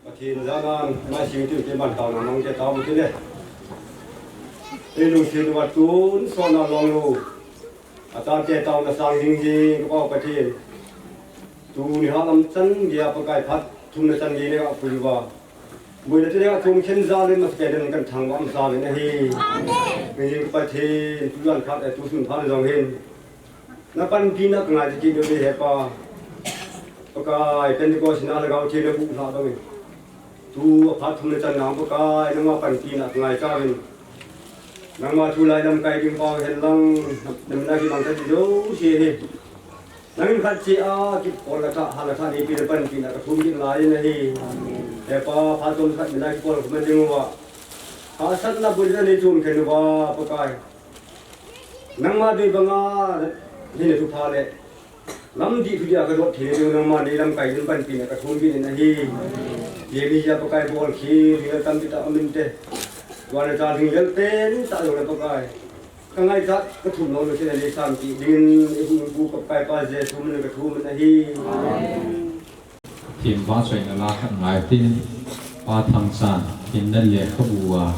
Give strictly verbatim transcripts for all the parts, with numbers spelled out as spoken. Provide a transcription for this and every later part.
Pathen janan, mai sing tin ke ban tauna mang ke tau ti le. Ei lungset uva tun sona long lo. Achate tauna sang ding hi, ka Pa Pathen. Tuni halam chan geiya Pakai phat thumna chan gei nei ga pui uva. Boina te le ka thum khen ja le mas ke den kan thangvah sa le na hi. Amen. Ngai Pathen, tu jan phat, eh, tu sun phat jong hin. Na panpina ka ngai kit diu ahi Pa. Pakai, Pentecost na lhagao theng na buh lha dong in. Tu a phat thumna chan nang Pakai, nangma panpina ka ngai tauvin. Nangma thu lai lamkai ding pa hen lang, na min a kimang ta ding jouse hi. Nangin khat cheh a, kipol a kha, hal a kha, neipi na panpina ka thum kit ngai na hi. He Pa, phat chom khat min a kipol khum ding uva. Hahsatna buina nei chom khen uva, Pakai. Nangma dei banga, hi na thupha le. Lamdih thudih a ka dot thei ding nangma nei lamkai ding panpina ka thum kit na hi. Ye ni ya Pakai bol khi, ni tampi tah um inte. Tua na cha ding lel pen tah jong le Pakai. Ka ngaichat ka thum lou lou cheh a nei sanpeh dingin, i hung pu ka Pakai Pa Jesu min in ka thum na hi. Themba choina la khat ngai tin, Pa Thangchan, hinna lekhabu a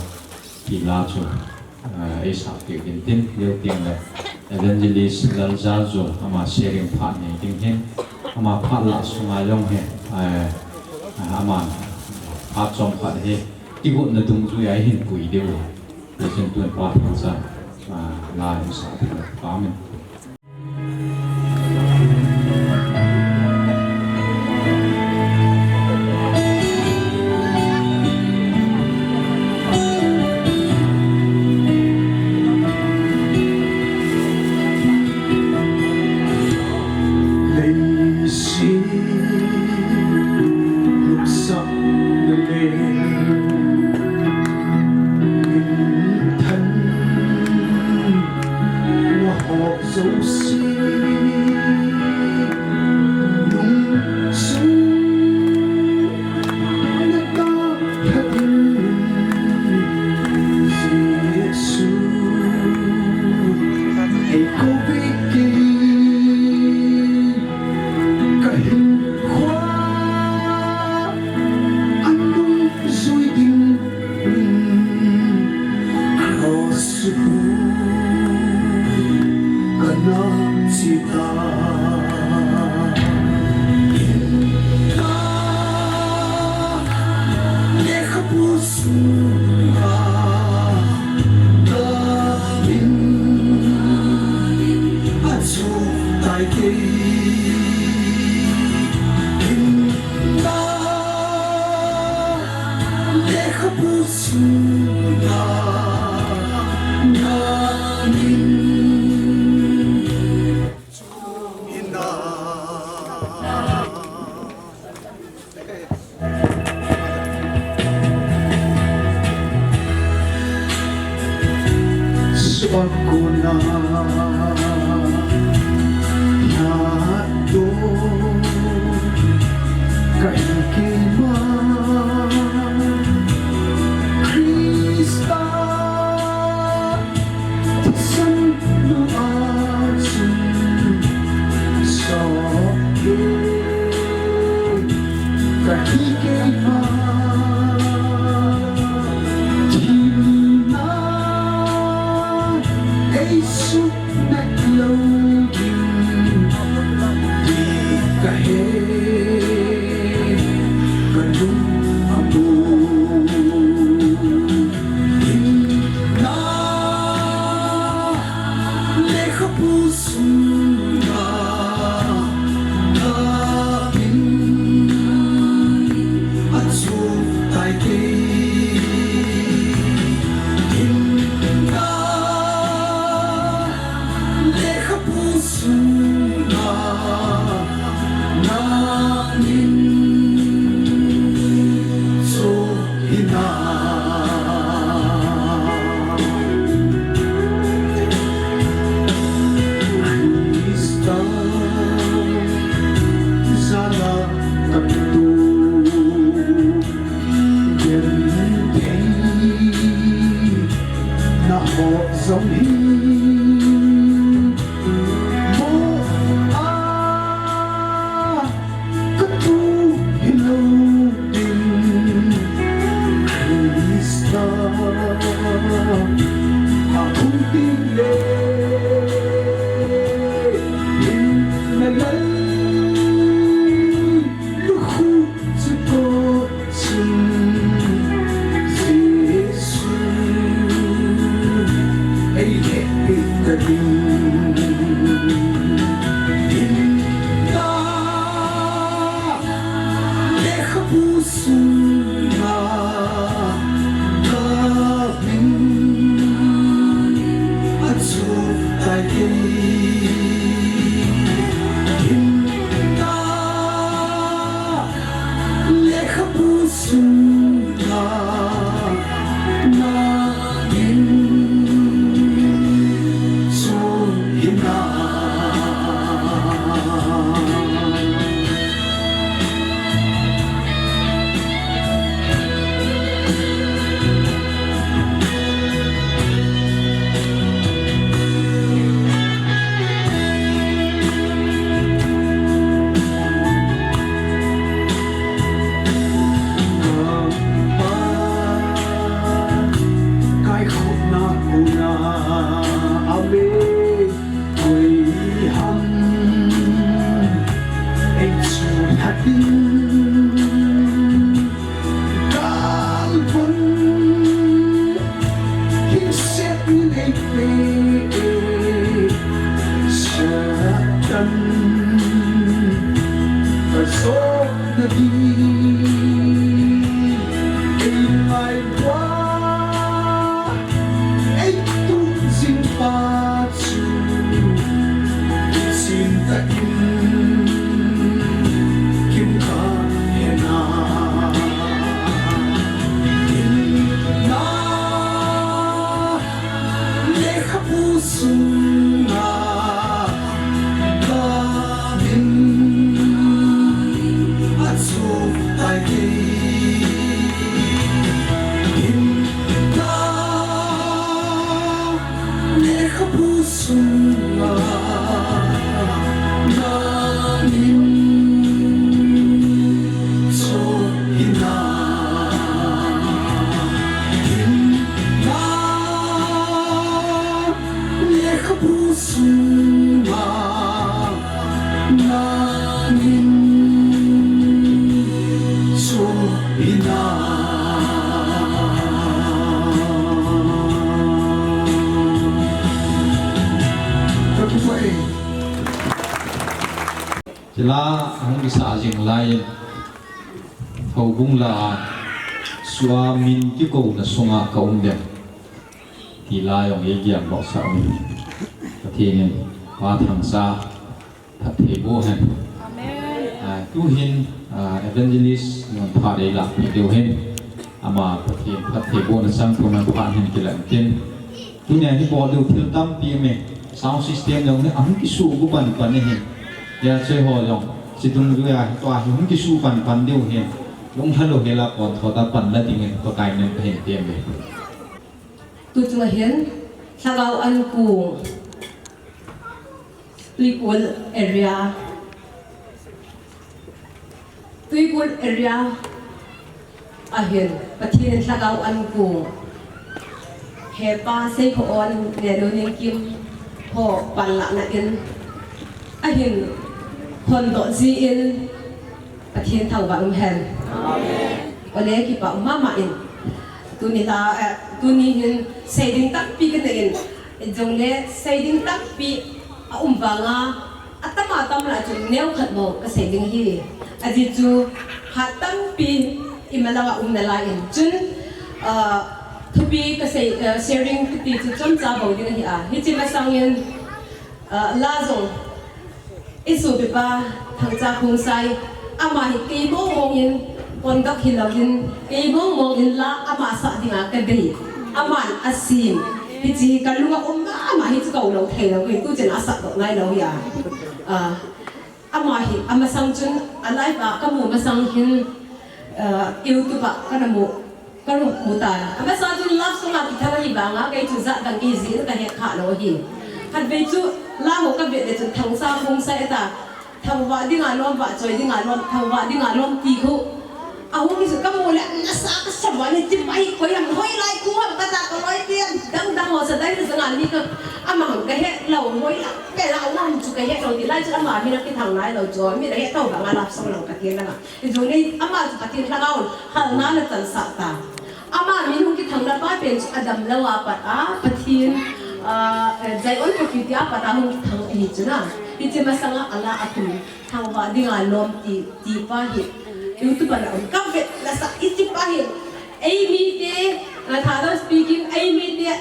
ti la chu, ah, ei sapeh ding tin, leu teng le Evangelist Laljaljo, ama sharing phat nei ding hin, ama phat lah sunga jong hi, eh, ama phat chom khat hi, kigotna dungjuia hin pui diu. Hichun tun Pa Thangchan, ah, la hin sapeh ding ka min. Nahok jouse nung chu na dalha in, Jesu, ei kou ve kei. Ka hinkho a nungjui ding, cross pu ka na chi ta. Ka lekhabu sunga ka min a chu tai kei. Hinna lekhabu sunga na min chu hinna. Suakona lhatdoh kahi keima Christa thisan lua chun sohkei kahi keima. Thina ei suhmat lou ding ti kahe, ka lung a mu. Hinna lekhabu sunga na min a chu tai kei. Hinna lekhabu sunga na min chu hinna. Christa jala ka tu, gel Sunga ka min a chu tai kei hin ta lekhabu sunga na min chu hin na. Kaikhopna kona a min koi ham ei chu hatin kalpon hin set min ei pe Satan ka sot na di ei ngai wa ei tu zin pa chu sin ta in kim ka hena in na lekhabu sunga ka min a chu tai kei hin ta lekhabu sunga na min chu hin na hin na lekhabu sunga na min chu hin na. Ka pu pai. Chila hung kisa jing lai in Thoubung la a sua min kikouna sunga ka um dem. Ti la jong ei giam lou sa um. Pathen in Pa Thangcha phatthei boh hen. Amen. Ah, tu hin, ah, evangelist non pha dei la pi deu hen. Ama Pathen phatthei bohna chang tu man pha hin kilang tin. Tunia hi bol diu thil tampi um e. Sound system jong hi ahung kisu gu pan pan ahi. Hia choi ho jong. Sidung ju a hi tua hi hung kisu pan pan diu hi. Lunglha lou hela pon tho ta pan la ding in Pakai min kahin tem e. Tu chunga hin Lhagao Ankung Tuikul area. Tuikul area ahin Pathen in Lhagao Ankung hepa Seikhoon Nenu Ningkim ho panlahna in ahin hondoh jin Pathen thangvah um hen. Ole kipa um mama in. Tuni la, eh, tuni hin seiding tampi kanei in. Jongle seiding tampi a um vanga atam atam lah chun neo khat bou kasei ding ahi. Ajeh chu phat tampi imalang a um nalai in. Chun, ah, thupi kasei, ah, sharing kati chu chomcha bou ding ahi a. Hiche masang in, ah, la jong isopipa Thangcha Khongsai, ama hi kei mong mong in conduct hilou in, kei mong mong in la ama sah dinga kadei. Aman asem. Hiche hi kalunga um mama, hiche kaum lou thei lou, kei tuchan asah doh ngai lou ahi a. Ah, ama hi, amasang chun, a live a kamu masang hin, ah, YouTube a kana mu, kana mu tan. Amasa chun love song a kithang ahi vanga, kei chu jat dang kei jin kahet kha lou ahi. Khatvei chu la ho kavet le chun Thangcha Khongsai ata. Thangvah dinga lom, vahchoi dinga lom, thangvah dinga lom ti khu. Ahung hi chu kamu le, nasa kasa vang in, hiche pa hi koi ham, hoilai khu ham kata kaloi te, dang dang ho sa dai sa nga ni ka, ama ham kahet lou, hoilai pen a um ham chu kahet lou, hilai chun ama min akithang nailou chu, mi la het tho vanga love song lang kati nanga. Hijongle ama chu Pathen Lhagao in halna ana chansah ta. Ama min hung kithang na pa pen chu adam lou a pat a, Pathen, ah, eh, Zion Prophet a pat a hung kithang ahi chu na. Hiche masanga ala akhum, thangvah dinga lom ti, ti pa hi. YouTube a la um. Ka vet lasa iti pa hi. Ei mite, la Thadou speaking, ei mite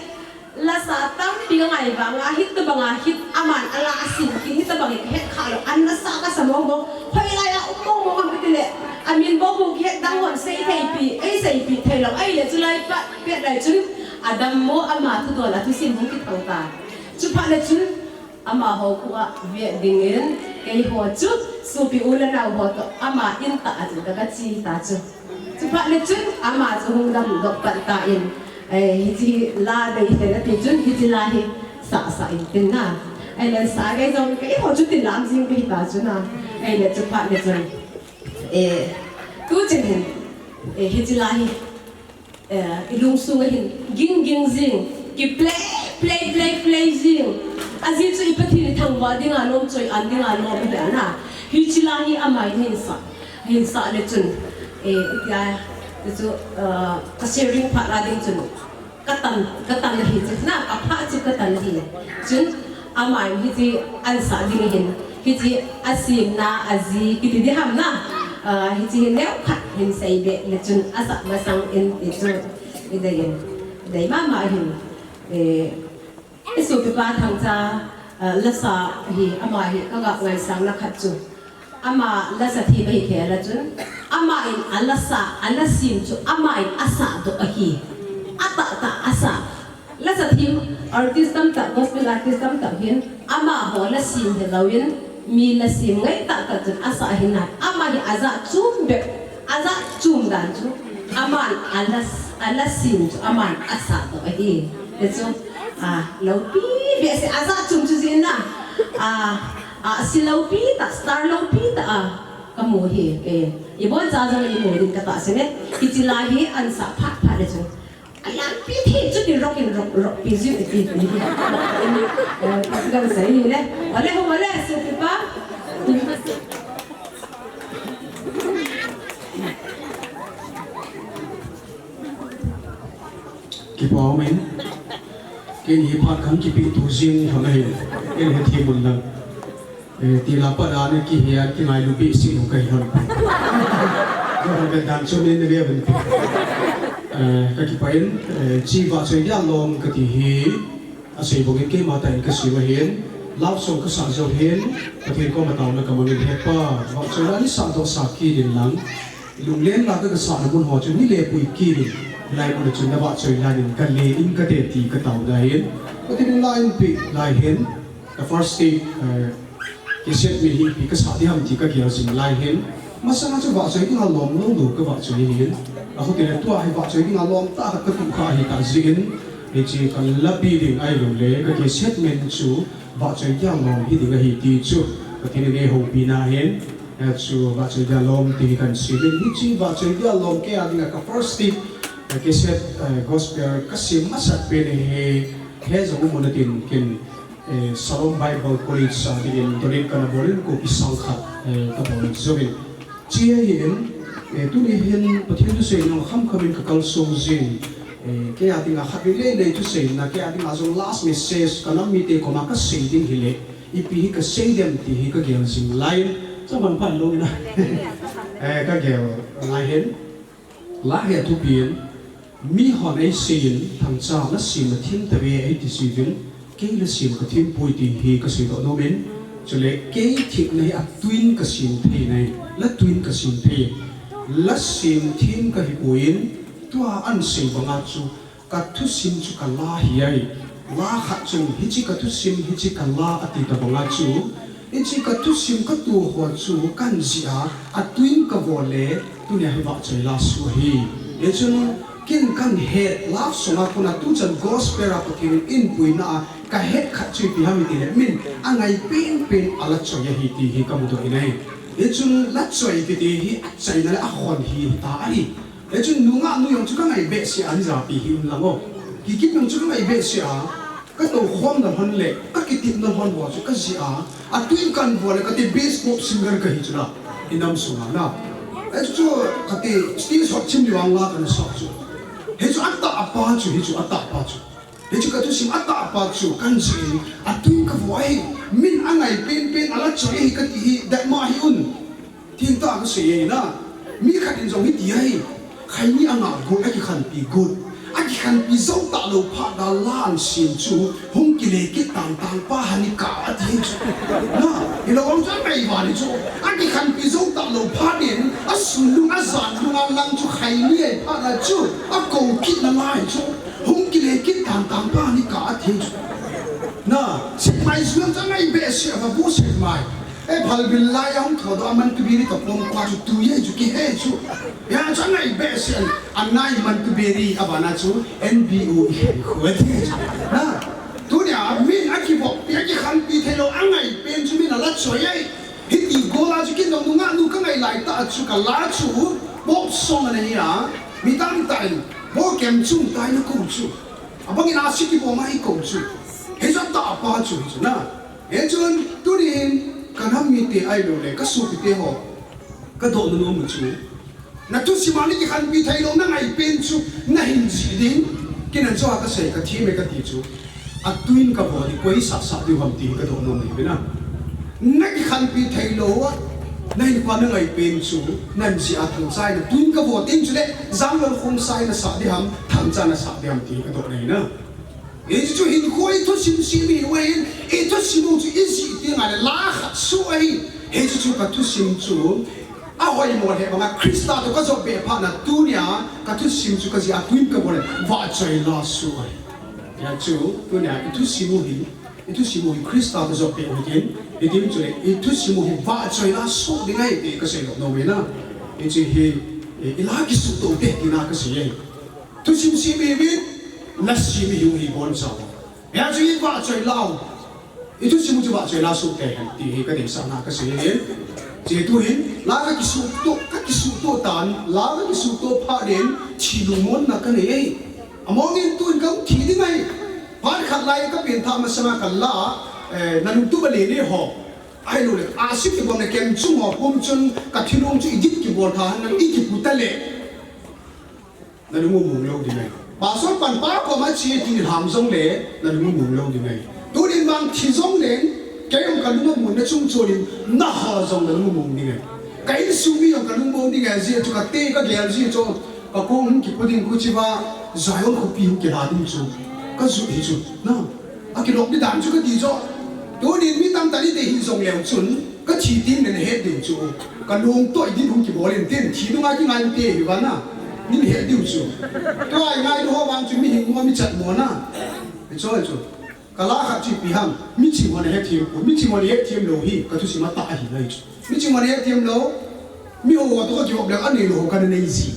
lasa tampi ka ngai vanga, hitobanga hit aman ala asim, ki hitobang hi het kha lou, an lasa ka sa mong mong, hoilai a um mong mong am kati le, amin bou bou ki het dang hon sei thei pi, ei sei pi thei lou, ahile chulai pa, pet lai chun, adam mo ama thudol a thusim hung kithou ta. Chuphat le chun, amaho khu a vet dingin, keiho chu, sopi u le nao ho toh, ama in tah a chu ka, ka che ta chu. Chuphat le chun, ama chu hung damdoh pan tan, eh, hiche la dei te na ti chun, hiche la hi sah sah in tin na. Ahile sa gei jong keiho chu tilam jing ka hi ta chu na. Ahile chuphat le chun, eh, tu chan hin, eh, hiche la hi, eh, i lungsung a hin ging ging jing, ki play, play, play, play jing. Ajeh chu i Pathen i thangvah dinga nom, choi-an dinga nom ahi na. Hiche la hi ama hin sah, hin sah le chun, eh, tia, chu, eh, ka sharing phat la ding chun, ka tan, ka tan ahi chu na, ka pha chu ka tan ahi. Chun, aman hiche an sah ding hin, hiche asemna, aji, kiti ding ham na. Ah, hiche hi neo khat hin sei be le chun asah masang in ti chu i dei in. Dei mama hin, eh, i sopipa Thangcha, ah, lasa hi, ama hi ka ga ngaisang na khat chu. Ama lasa them ahi khel a chun, ama in a lasa, a la sem chu ama in asah doh ahi. Atahtah asah. Lasa them artist tamtah, gospel artist tamtah hin, amaho la sem hilou in, mi la sem ngai tahtah chun asah ahi nai. Ama hi ajat chom bep, ajat chom dan chu, aman a la, a la sem chu aman asah doh ahi. Ti chu, ah, loupi behseh, ajat chom chu jin na. Ah, ah, se loupi tah, star loupi tah, ah, ka mu hi, eh, i boncha jong i mu ding ka tahsan e. Hiche la hi an sah phat phat le chun, a lampi thei chu ti rock in rock, rock pi jing ti, ti. Eh, ka sei ni le. Ole ho, ole, sopipa. Kipa um in. Ken hi phat khat kipe tu jing lhon ahi. Ken hethem un lang. Eh, ti la pat a ni kihe a kingailu behseh lou kahi lhon. Ka hon vet dan chu nin na ve uvin. Eh, ka kipah in, eh, hiche vahchoi dia lom kati hi, asei bang in keima tah in ka sei u ahin, love song ka sah jou hin, Pathen koma taona ka mang in, He Pa, vahchoi la nei sah doh sah kit in lang, lunglen la ka, ka sahna mun ho chu nei le pui kit in, hilai mun a chun na vahchoi la in ka le in kate ti ka taona ahin, Pathen in la eipeh lai hin, ka first tape, eh, cassette min hi ipi ka sah ding ham ti ka gel jing lai hin. Masang a chu vahchoi dinga lom lou lou ka vahchoi ahin. Ahiti le tua hi vahchoi dinga lom tah khat ka tuh kha ahi tah jeh in. Hiche ka lapi ding ahilou le ka cassette min chu vahchoi dia lom hi ding ahi ti chu Pathen in eihoupi na hin. Hichu vahchoi dia lom ti hi kan sei in. Hiche vahchoi dia lom kei a dinga ka first tape, eh, cassette, eh, gospel ka sem masat pen hi, he jong um un tin ken eh, Shalom Bible College a dingin donate kana bol in, kopi sang khat, eh, ka bol jouvin. Hiche ahin, eh, tuni hin Pathen thusei nung kham kham in ka kalsong jing, eh, kei a dinga khatvei lei lei thuseina, kei a dinga jong last message ka nam mite koma ka sei ding hile, ipi hi ka sei dem ti hi ka gel jing lai in, chaman phan lou in a, eh, ka gel lai hin. La hi athupi in, mihon eisei in, Thangcha la sem na them tave eiti jiuvin, kei la sem ka them poi ti hi ka seidoh nom in, chule kei themna hi atui in ka sem thei nai, la tui in ka sem thei. La sem them ka hi poi in, tua an sei banga chu, ka thusim chu ka la hi ai. La khat chun, hiche ka thusim, hiche ka la ati ta banga chu, hiche ka thusim ka tuh ho chu kan jih a, atui in ka vo le, tunia hi vahchoi la suh ahi. Hichun, ken kan het, love song a kona tuchan gospel a Pathen in puina a, ka het khat chu ipi ham itile, min angai penpen a la choi ahi ti hi ka mudoh in ahi. Hichun, la choi kiti hi achaina le ahon hi ta ahi. Hichun nungah nu jong chu ka ngai behseh a, ni japi hi um lang o. Kikim jong chu ka ngai behseh a, ka toukhomna lhon le, ka kitepna lhon ho chu ka jih a, atui in kan vo le kati best pop singer kahi chu na, i nam sunga na. Hichu chu kati stage hot chim ni vang la kana sah chu. Hichu atahpa chu, hichu atahpa chu. Hichu ka thusim atahpa chu kan jih in, atui in ka vo ahi, min angai penpen a la choi ahi kati hi, datmo ahi un. Thengtah a ka sei ahi na. Mi khat in jong hiti ahi, khaini angah got, akikhanpi got. Akikhanpi jou talou phat a la ahin sem chu, hung kile kit tan tangpa hini ka ati chu. Na, hilou vang chu angai val hi chu. Akikhanpi jou talou phat in, asun lung, ajan lung a lang chu khaini ahi phat a chu, akou kit nalai chu. Hung kile kit tan tangpa hini ka ati chu. Na, Sekmai jong chu angai behseh, ava bu Sekmai. E, phalbi lai a hung thoudoh a Mantu Biri toh pom kua chu tui ahi chu kihe chu. Hia chu angai behseh, anai Mantu Biri abana chu N B O i khen khu ati chu. Na, tunia min akivop pi, akikhanpi theilou angai pen chu min ala choi ahi. Hiti gola chu kin dong nunga nu kangai lai tah chu kala chu pop song ana hi a. Mi tamtah in, bo kem chung tai na kou chu. Abang in a siki bo mai kou chu. He chu atahpa chu, chu na. Hichun, tunin, ka nam mite ahilouleh, ka sopite ho, ka dohna nom u chu. Na thusim a na kikhanpi theilou, na ngai pen chu, na hin jih ding. Kin an chu a ka sei, ka thim e ka ti chu. Atui in ka vo ding, koi sah sah diu ham ti ka dohna nom e na. Na kikhanpi theilou a, na hin pa na ngai pen chu, na hin jih a thangcha in, atui in ka vo ding chule, jang lou khom sa in na sah ding ham, thangcha na sah ding ham ti ka dohna e na. Hichu hinkho i thusim sem hi uhin, i thusim u chu i jih teng le la khat soh ahi. Hichu chu ka thusim chu ahoimo lheh banga Christa toh ka jop beh phat na tunia ka thusim chu ka jih a tui in ka vo le vahchoi la soh ahi. Hia chu tunia i thusim u hi, i thusim u hi Christa toh jop beh u hitin, hitin chule i thusim u hi vahchoi la soh ding ahi ti ka seidoh nom e na. Hichu hi, i la kisuhtoh te tina ka sei ahi. Thusim sem ihiuvin, la sem ihiu hi boncha. Hia chu i vahchoi lau. I thusim u chu vahchoi la soh te hen ti hi ka deisahna ka sei ahi. Hiche tuhin, la ka kisuhtoh, ka kisuhtoh tan, la ka kisuhtoh phat in, thi lungmonna ka nei ahi. Among in tun ka thi ding ahi. Phat khat lai ka pengthah masanga ka la, eh, na lungtup a lele ho. Ahilouleh, a sik kibom le kem chung ho pum chun, ka thinung chu i dit kibol tha, na i kipu ta le. Na lung u mong lou ding ahi. Pastor pan pa koma che ti lham jongle, na lung u mong lou ding ahi. Tunin vang thi jongle, kei jong ka lung u mong na chung chon in, na ho jong na lung u mong ding ahi. Ka insung mi jong ka lung u mong ding ahi, jeh chu ka te ka gel jeh chu, ka kong hung kipu ding khu chi va, Zion khopi hung kila ding chu, ka jut hi chu, na. Akilop di dan chu ka ti chu. Tunin mi tamtah in eiti hi jong leu chun, ka thi teng le na het diu chu. Ka lungtoh din hung kibol in tin, thi nunga kingai te hi vana. Nin het diu chu. Tua i ngailu ho vang chu mihing mo mi chat mo na. Hichu chu. Ka la khat chu ipi ham. Miching ho na hethem pon. Miching ho na hethem lou hi. Ka thusim a tah ahi nai chu. Miching ho na hethem lou. Miho ho toh ka kihop le anei lou ho ka na nei ji.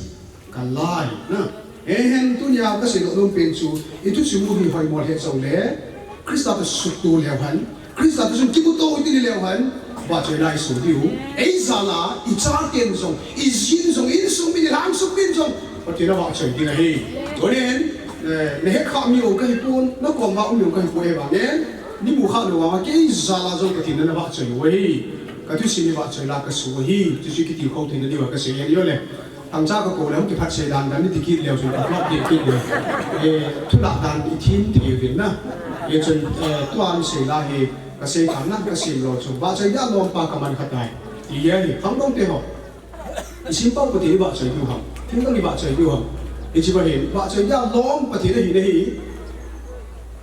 Ka la hi, na. Hihen tunia ka seidoh nom pen chu, i thusim u hi hoimo lheh jongle, Christa toh sukto leu hen, Christa toh chun kimuto u ti leu hen, vahchoi la i soh diu. Ei jal a, i chaten jong, i jin jong, insung min, i lhangsung min jong, Pathen a vahchoi ding ahi. Tunin, eh, na het kha mi u ka hi pon, na kom va um u ka hi pon e vang e. Ni mu kha lou vang a, kei jal a jong Pathen in ana vahchoi u ahi. Ka thusim hi vahchoi la ka soh ahi. Chuchu kitilkhou theina diu a ka sei ahi le. Thangcha ka kou le hung kiphat sei dan dan ni ti kit leu chun ka plot ding kit leu. Eh, thulah dan i thim thei uvin na. Eh, chun, eh, tua mi sei la hi ka sei dan na ka sem lou chu. Vahchoi dia lom pa ka man kha tai. Ti ahi, khangdong te ho. I sem pau Pathen i vahchoi diu ham. Thil dang i vahchoi diu ham. Hiche va hin, vahchoi dia lom Pathen ahi na hi.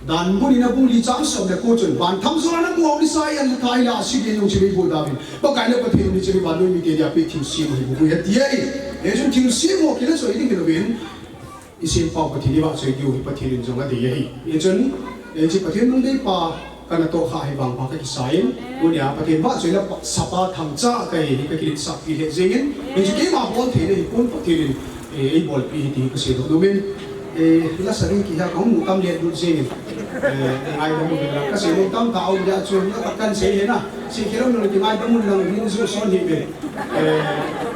Dan bun in a bung li chang som le ko chun, van tham jong a na mu hou Isaiah in athah a, a sih ding jong chu mei bol dan in, Pakai na Pathen in hiche hi vannoi mite dia apeh thilsem ahi bou hi ati ahi. Hichun thilsem ho kila choi ding hilou vin, i sem pau Pathen i vahchoi diu hi Pathen in jong adei ahi. Hichun, hiche Pathen nung dei pa, ka natoh kha hi vang pa ka kisah in, tunia Pathen vahchoi la pa, sapa thangcha ka hi, ka kiletsahpi lheh jeng in, hichu keima bol theina hi pon Pathen in, eh, ei bolpi hi ti hi ka seidoh nom in, Eh, la sa ding kihi a ka hung mu tam le lut jeng in. Eh, ngaidam un lang. Ka sei lou tam ka um dia chu, la ka kan sei he na. Sei khelou lou ti ngaidam un lang, min ju son hi ve. Eh,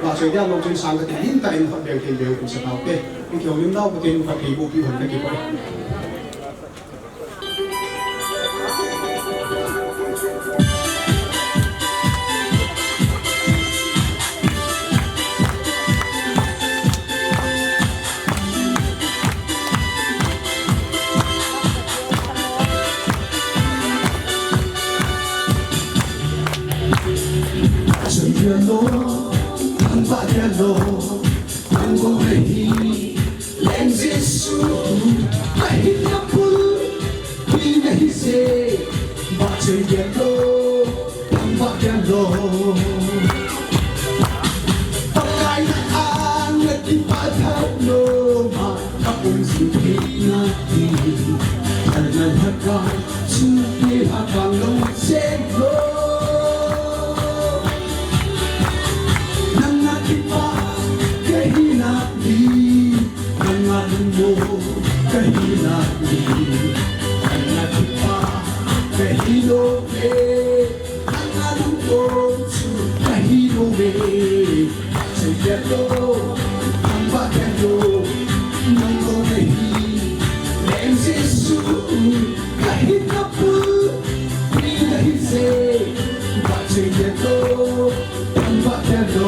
vahchoi dia lou chun sang ka ti hin ta in phat beng thei beng kum sa tau te. Min kihoulim nau Pathen in phatthei boh piu hen ka kipah e. Chun dia lo, thangcha dia lo. Leng Jesu, kahin na pul, hi na hi se, ba chei dia lo, thangvah dia lo. Pakai na an na kipah tha lo ma, ka pung sung thei na ti, thal na lhaka, sung thei lhaka lo se lo. Nang na kipah, kahi na ti. Nang a lungmong kahi na hi, nang a kipah kahi lou ve, nang a lungmong chu kahi lou ve. Chei dia lo, thangvah dia lo, nang lou nahi, Leng Jesu, kahin na pul, hi na hi se, ba chei dia lo, thangvah dia lo.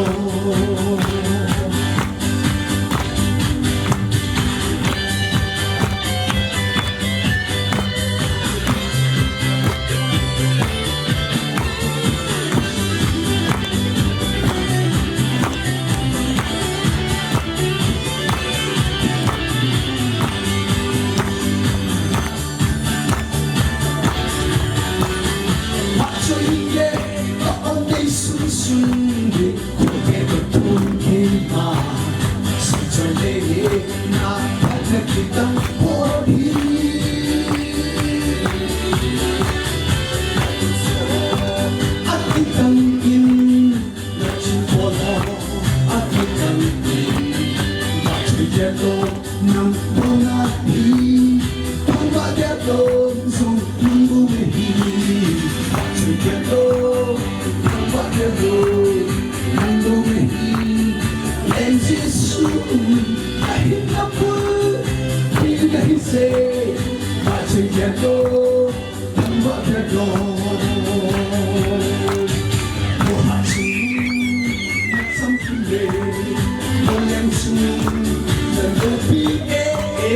Nang lou nahi, thangvah dia lo, jong nang lou nahi. Chei dia lo, thangvah dia lo, nang lou nahi. Leng Jesu, kahin na pul, hi na hi se, ba chei dia lo, thangvah dia lo. Mo ha chu, na cham kim le, mo leng chu, na lou pi e,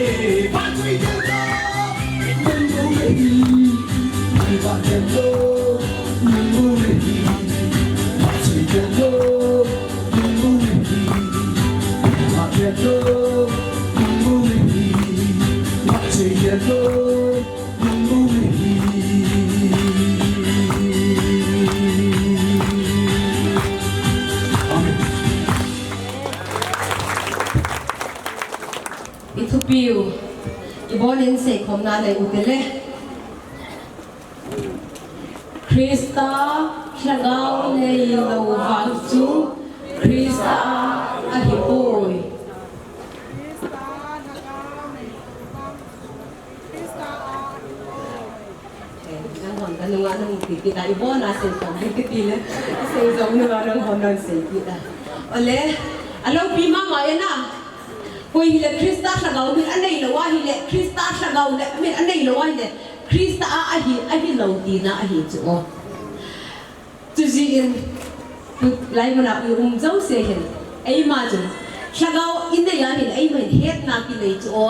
ba chei dia lo, nang lou nahi, thangvah dia lo, nang lou nahi, ba chei dia lo, nang lou nahi, thangvah dia lo, nang lou nahi, ba chei dia lo. I thupiu, i bonin seikhomna nei u tile. Christa lhagao neilou vang chu Christa a ahipoi. Eh, nanghon kanunga nahung ti kita, i bona seikhom ding kiti le, sei jong nunga nanghon nasei kita. Ole, aloupi mama e na. Koi hile Christa lhagao min aneilou ahile, Christa lhagao le min aneilou ahile, Christa a ahi, ahilou tina ahi chu o. Chujeh in, tulai muna i um jouse hin, eima chun, lhagao i nei ahile, eima hin hetna kinei chu o.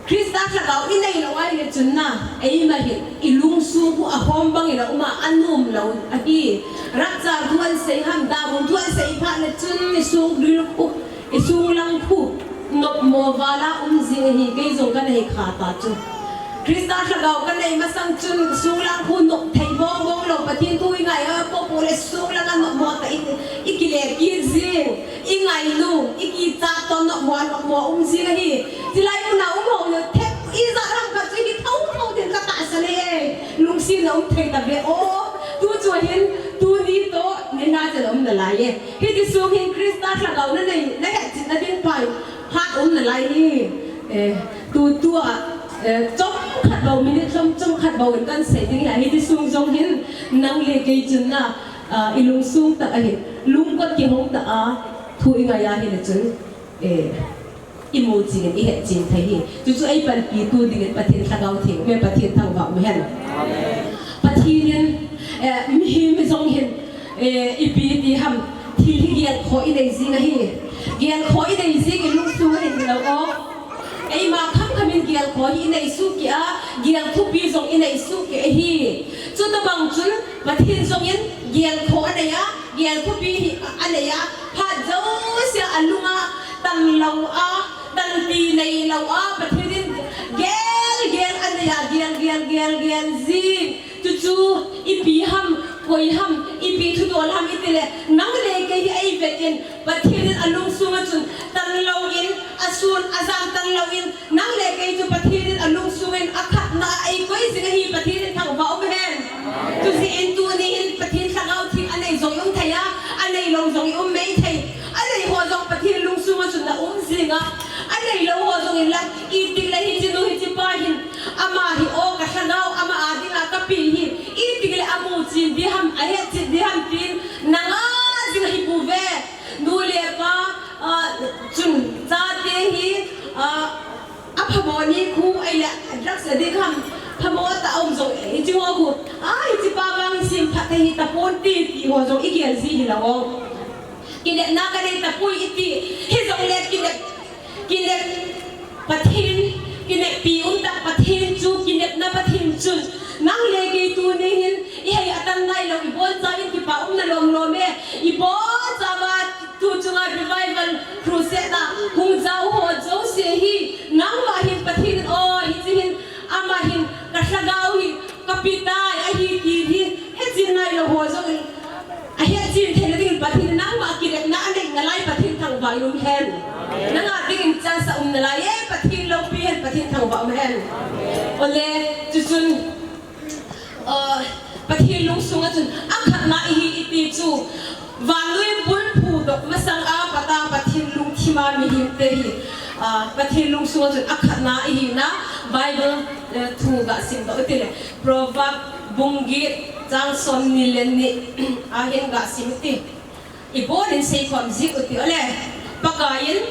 Christa lhagao i neilou ahile chun na, eima hin, i lungsung khu ahom bangin a um a, anom lou ahi. Rapture thu ahin sei ham, damun thu ahin sei phat le chun, i sung lil khu, i sunglang khu nopmo vala um jing ahi, kei jong kana hekha ta chu. Christa lhagao kanei masang chun sunglang khu nop thei mong mong lou, Pathen thu i ngai a popo le sunglang a nopmo tah in i kile kit jing, i ngailung, i kichat toh nopmo, nopmo um jing ahi. Chulai muna um ho le thep ijat ham khat chu hi thotho ding katahsan e. Lungsetna um thei tave o. Tu chu hin, tuni toh, nina chan um nalai e. Hiti sung hin Christa lhagao nanei, nahetchetna ding pai, phat um nalai hi. Eh, tu, tua, eh, chomkhat bou, minute som, chomkhat bou in kahin sei ding ahi. Hiti sung jong hin, nang le kei chun na, ah, i lungsung tah ahin, lungkot kihong tah a, thu i ngai ahile chun, eh, i mu ching in i het ching thei hi. Chuchu ei panpitu dingin Pathen lhagao theng, me Pathen thangvah um hen. Pathen in, eh, mihem jong hin, eh, ipi ti ham, thil hi gelkhoh i nei jing ahi. Gelkhoh i nei jing in lungsung ahin lou o. Eima khamkham in gelkhoh hi i nei soh kei a, gel thupi jong i nei soh kei ahi. Chutobang chun Pathen jong in gelkhoh anei a, gel thupi hi anei a, phat jousea alunga Tan lou a, tan ti nei lou a, Pathen in gel gel anei a, gel gel gel gel jing. Chuchu ipi ham, koi ham, ipi thudol ham itile, nang le kei hi eivet in, Pathen in alungsunga chun tan lou in, asun ajan tan lou in, nang le kei chu Pathen in alungsunga in akhatna a eikoi jing ahi. Pathen in thangvah um hen. Chujeh in tuni hin Pathen Lhagao Theng anei jong i um thei a, anei lou jong i um mei thei. Anei ho jong Pathen lungsunga chun na um jing a, anei lou ho jong in la, itile hiche nu hiche pa hin, ama hi o ka lhagao, ama a dinga kape hi, itile amu chen ding ham, ahet chen ding ham tin, na nga jing ahi bouve. Nu le pa, ah, chun chate hi, ah, aphamo ni khu ahile drugs addict ham, phamo tah a um jong, hiche ho khu, ah, hiche pa vang hi semphat thei hita ponte ti ho jong igel ji hilou. Kinepna kanei tapoi iti, hijongle kinep, kinep Pathen, kineppi umtah Pathen chu, kinepna Pathen chun, nang le kei tuni hin, ihei atan nailou, ibonchauva in kipa umna lom lom e, ibonchauva tu chunga revival crusade a hung jao ho jouse hi, nangma hin Pathen in, o, hiche hin, ama hin, ka lhagao hi, kape tai, ahi ti hi, hetchen nailou ho jong in, ahetchen theina dingin Pathen in nangma kinepna anei nalai Pathen thangvah in um hen. Nanga dingin chance a um nalai e, Pathen loupi hen, Pathen thangvah um hen. Ole, chuchun, ah, Pathen lungsunga chun akhatna ihi iti chu, vannoi bulphu doh masang a pat a Pathen lungthima mihemte hi, ah, Pathen lungsunga chun akhatna ihina Bible, eh, thu gasim doh itile. Proverb bung get chang somni le ni ahin gasim iti. Ibonin seikhom jing uti ole. Pakaiyin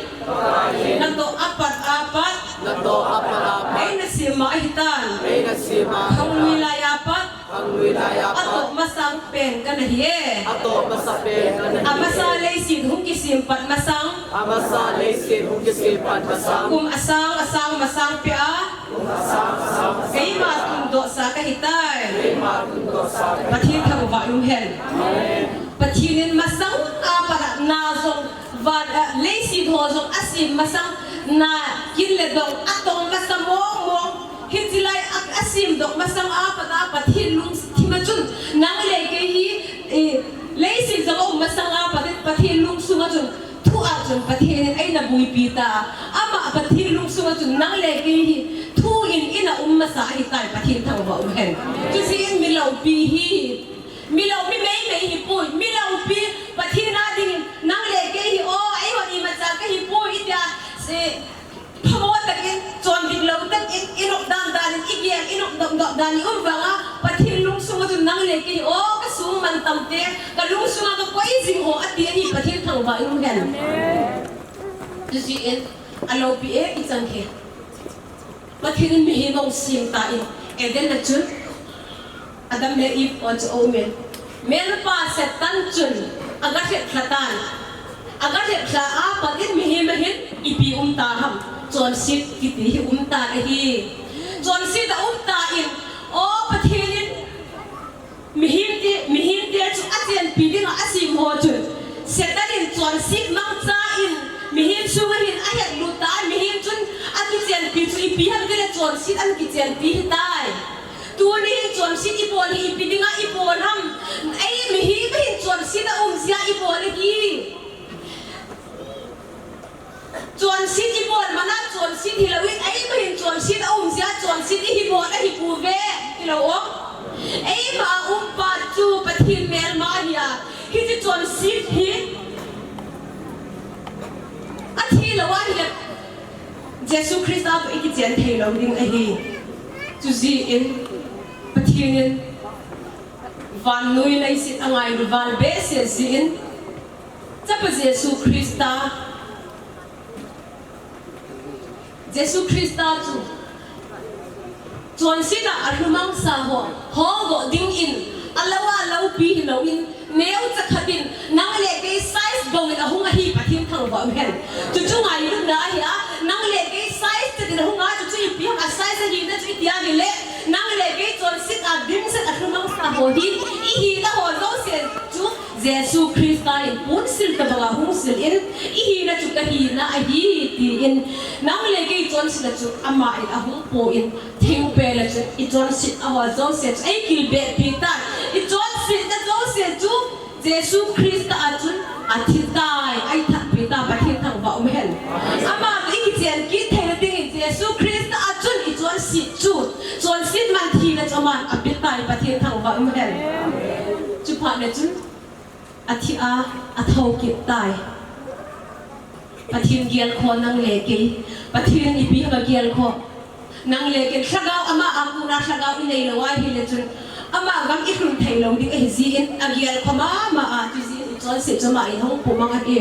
natoh apat apat, natoh apat apat, eina sem ma ahitan. Eina sem ma ahitan. Khangnoi lai apat, khangnoi lai apat, atoh masang pen kanahi e. Atoh masang pen kanahi e. Amasa leiset hung kisem pat masang. Amasa leiset hung kisem pat masang. Kum asang asang masang peh a. Keima tungdohsa kahitai. Pathen thangvah in um hen. Pathen in masang a pat a na jong, van, ah, leiset ho jong asem masang, na kin le dong atong masa mong mong. Hiche lai a, asem doh masang a pat a Pathen lungthima chun nang le kei hi, eh, leiset jong aum masang a pat in Pathen lungsunga chun Thu a chun Pathen in eina buipi ta. Ama Pathen lungsunga chun nang le kei hi thu in ina um masa ahitai, Pathen thangvah um hen. Chujeh in mi loupi hi, mi loupi mei mei hipoi, mi loupi Pathen a dingin nang le kei hi, o, eihon imacha kahipoi, itia, se, phamo takin, chondik lou takin, i nop dan dan in, i gel, i nop dop dop dan in i um vanga, Pathen lungsunga chun nang le kei hi, o, ka sung mantam te, ka lungsunga ka koi jing ho, ati ahi, Pathen thangvah in um hen. Chujeh in, aloupi e, i chang hi. Pathen in mihem ahung sem tan, Eden a chun. Adam le Eve ho chu aumin. Melpa Satan chun aga lhep lha tan. Aga lhep lha a pat in mihem a hin ipi um ta ham. Chonset kiti hi um tan ahi. Chonset a um tan, o Pathen in mihem te, mihem te chu achenpi dinga asem ho chun. Satan in chonset mangcha in mihem sunga hin ahet lut tan, mihem chun akichenpi chu ipi ham tile chonset a kichenpi ahitai. Tuni hin chonset ibol hi ipi dinga ibol ham? Ei mihem hin chonset a um jeh a ibol ahi. Chonset ibol mana chonset hilou in, eima hin chonset a um jeh a chonset ihi bol ahi bouve, hilou o. Eima a um pa chu Pathen melma ahi a. Hiche chonset hi athi lou ahile Jesu Christa toh ikichen thei lou ding ahi. Chujeh in Pathen in vannoi leiset angailu val behseh jeh in, Chapa Jesu Christa, Jesu Christa chu chonset a alhumangsa ho hodoh dingin, alou a loupi hilou in, neocha khat in nang le kei size bou in ahung ahi, Pathen thangvah um hen. Chuchu ngailutna ahi a, nang le kei size chet in ahung a, chuchu ipi ham a size ahina chu iti a hile, nang le kei chonset a dimset a alhumangsa ho hi, ihina ho jouse chu Jesu Christa in ponsil tabanga hung sil in, ihina chu kahina ahi, tin nang le kei chonsetna chu aman ahung pon, thingpel a chun ichonset a ho jouse chu eikilbehpi tai, ichonsetna jouse chu Jesu Christa a chun athi tai, eithatpi tai, Pathen thangvah umhen. Ama toh ikichen kit theina dingin Jesu Christa a chun ichonset chu, chonset man thina chu aman ape tai, Pathen thangvah umhen. Chuphat le chun athi a, athou kit tai. Pathen gelkhoh nang le kei. Pathen in ipi ham agelkhoh. Nang le kei lhagao ama a kona lhagao inei lou ahile chun ama gam ilhun thei lou ding ahi jeh in agelkhoh mama a, chujeh in ichonset chu aman ahung pumang ahi.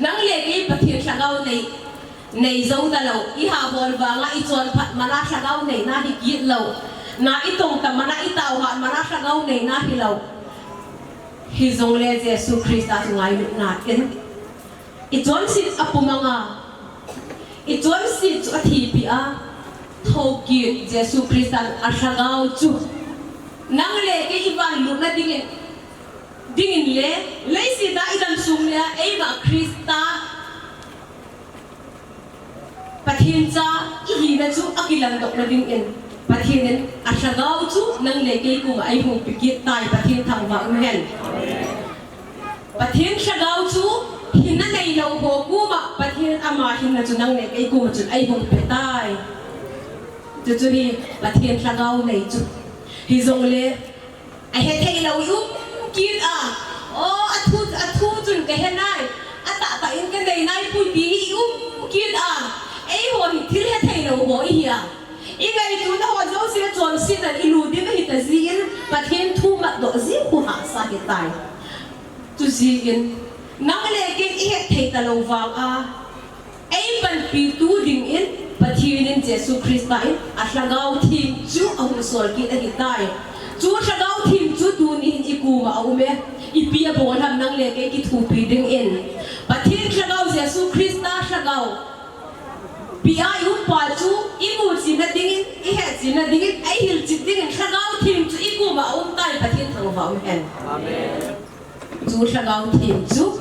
Nang le kei Pathen lhagao nei, nei jou talou, iha bol vanga ichonphat mana lhagao neina hi kit lou. Na itong ta mana, itao hat mana lhagao neina hilou. Hijongle Jesu Christa chu ngailutna in ichonset apumang a, ichonset chu athipi a, thou kit Jesu Christa a lhagao chu nang le kei ivan lutna dingin, dingin le, leiset a idam sung le, eima Christa Pathen cha ihina chu akilandohna dingin, Pathen in alhagao chu nang le kei koma eihung pe kit tai, Pathen thangvah umhen. Pathen lhagao chu hinna neilou ho koma Pathen ama hinna chu nang le kei koma chun eihung pe tai. Chuchu hi Pathen lhagao nei chu. Hijongle ahethei lou i um kit a. O, athu, athu chun kahe nai. Atahtah in kanei nai pui ti hi i um kit a. Eiho hi thil hethei lou ho ihi a. Ingaituna ho jouse chonsetna in ilut ding ahita jeh in Pathen thu matdoh jing khu hahsa ahitai. Chujeh in nang le kei ihetthei talou vang a, eipanpitu dingin Pathen in Jesu Christa in alhagao theng chu ahung sol kit ahitai. Chu lhagao theng chu tuni hin ikoma aume, ipi abol ham nang le kei kithopi dingin. Pathen lhagao Jesu Christa lhagao pia i umpa chu imu chetna dingin, ihet chetna dingin, eihil chet dingin lhagao theng chu ikoma aumtai, Pathen thangvah umhen. Amen. Chu lhagao theng chu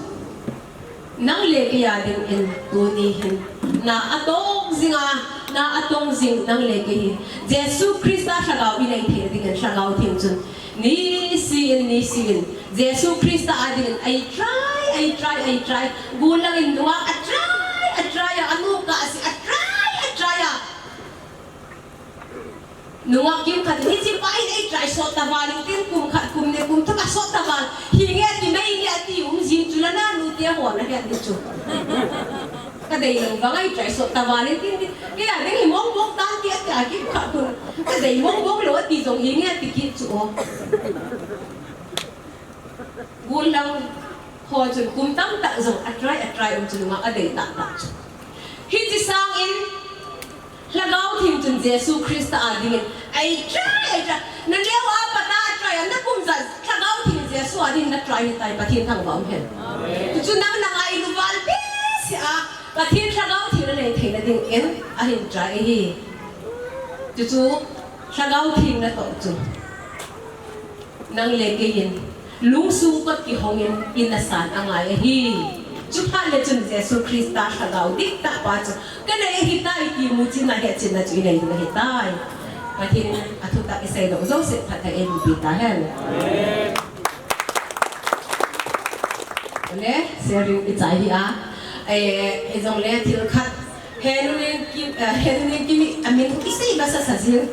nang le kei a dingin tuni hin na atong jing a, na atong jing nang le kei hi Jesu Christa lhagao inei theina dingin lhagao theng chun nise in, nise in Jesu Christa a dingin ei try, ei try, ei try. Gollhang in nungah a try, a try a, anu kahse a try, a try a. Nungah kimkhat in, hiche pa hin ei try sot tavalin tin, kum khat, kum ni, kum thum asot taval. Hinge ati, meinge ati, um jing chu la nanu tia hon ahet ding chu. Kadeilou vang ei try sot tavalin tin, kei a ding hi mong mong tan tia tia kimkhat kun. Kadei mong mong lou ati jong hinge ati kit chu o. Gollhang ho chun kum tamtah jong a try, a try um chu nungah adei tahtah chu. Hiche sangin lhagao theng chun Jesu Christa a dingin ei try, ei try. Naneo a pat a try a, nakum ijat lhagao theng Jesu a dingin na try ahitai, Pathen thangvah umhen. Chuchu nang nangailu val behseh a Pathen lhagao theng nanei theina dingin ahin try ahi. Chuchu lhagao theng natoh chu nang le kei in lungsung kot kihongin ina san angai ahi. Chuphat le chun Jesu Christa lhagao dihtah pa chu kanei ahitai ti muchetna hetchetna chu inei ding ahitai. Pathen in athutah iseidoh jouse phatthei eiboh peh tahen. Le, sharing ichai hi a. Eh, hijongle thil khat. Henu Nengkim, eh, Henu Nengkim amin isei masa sa jing.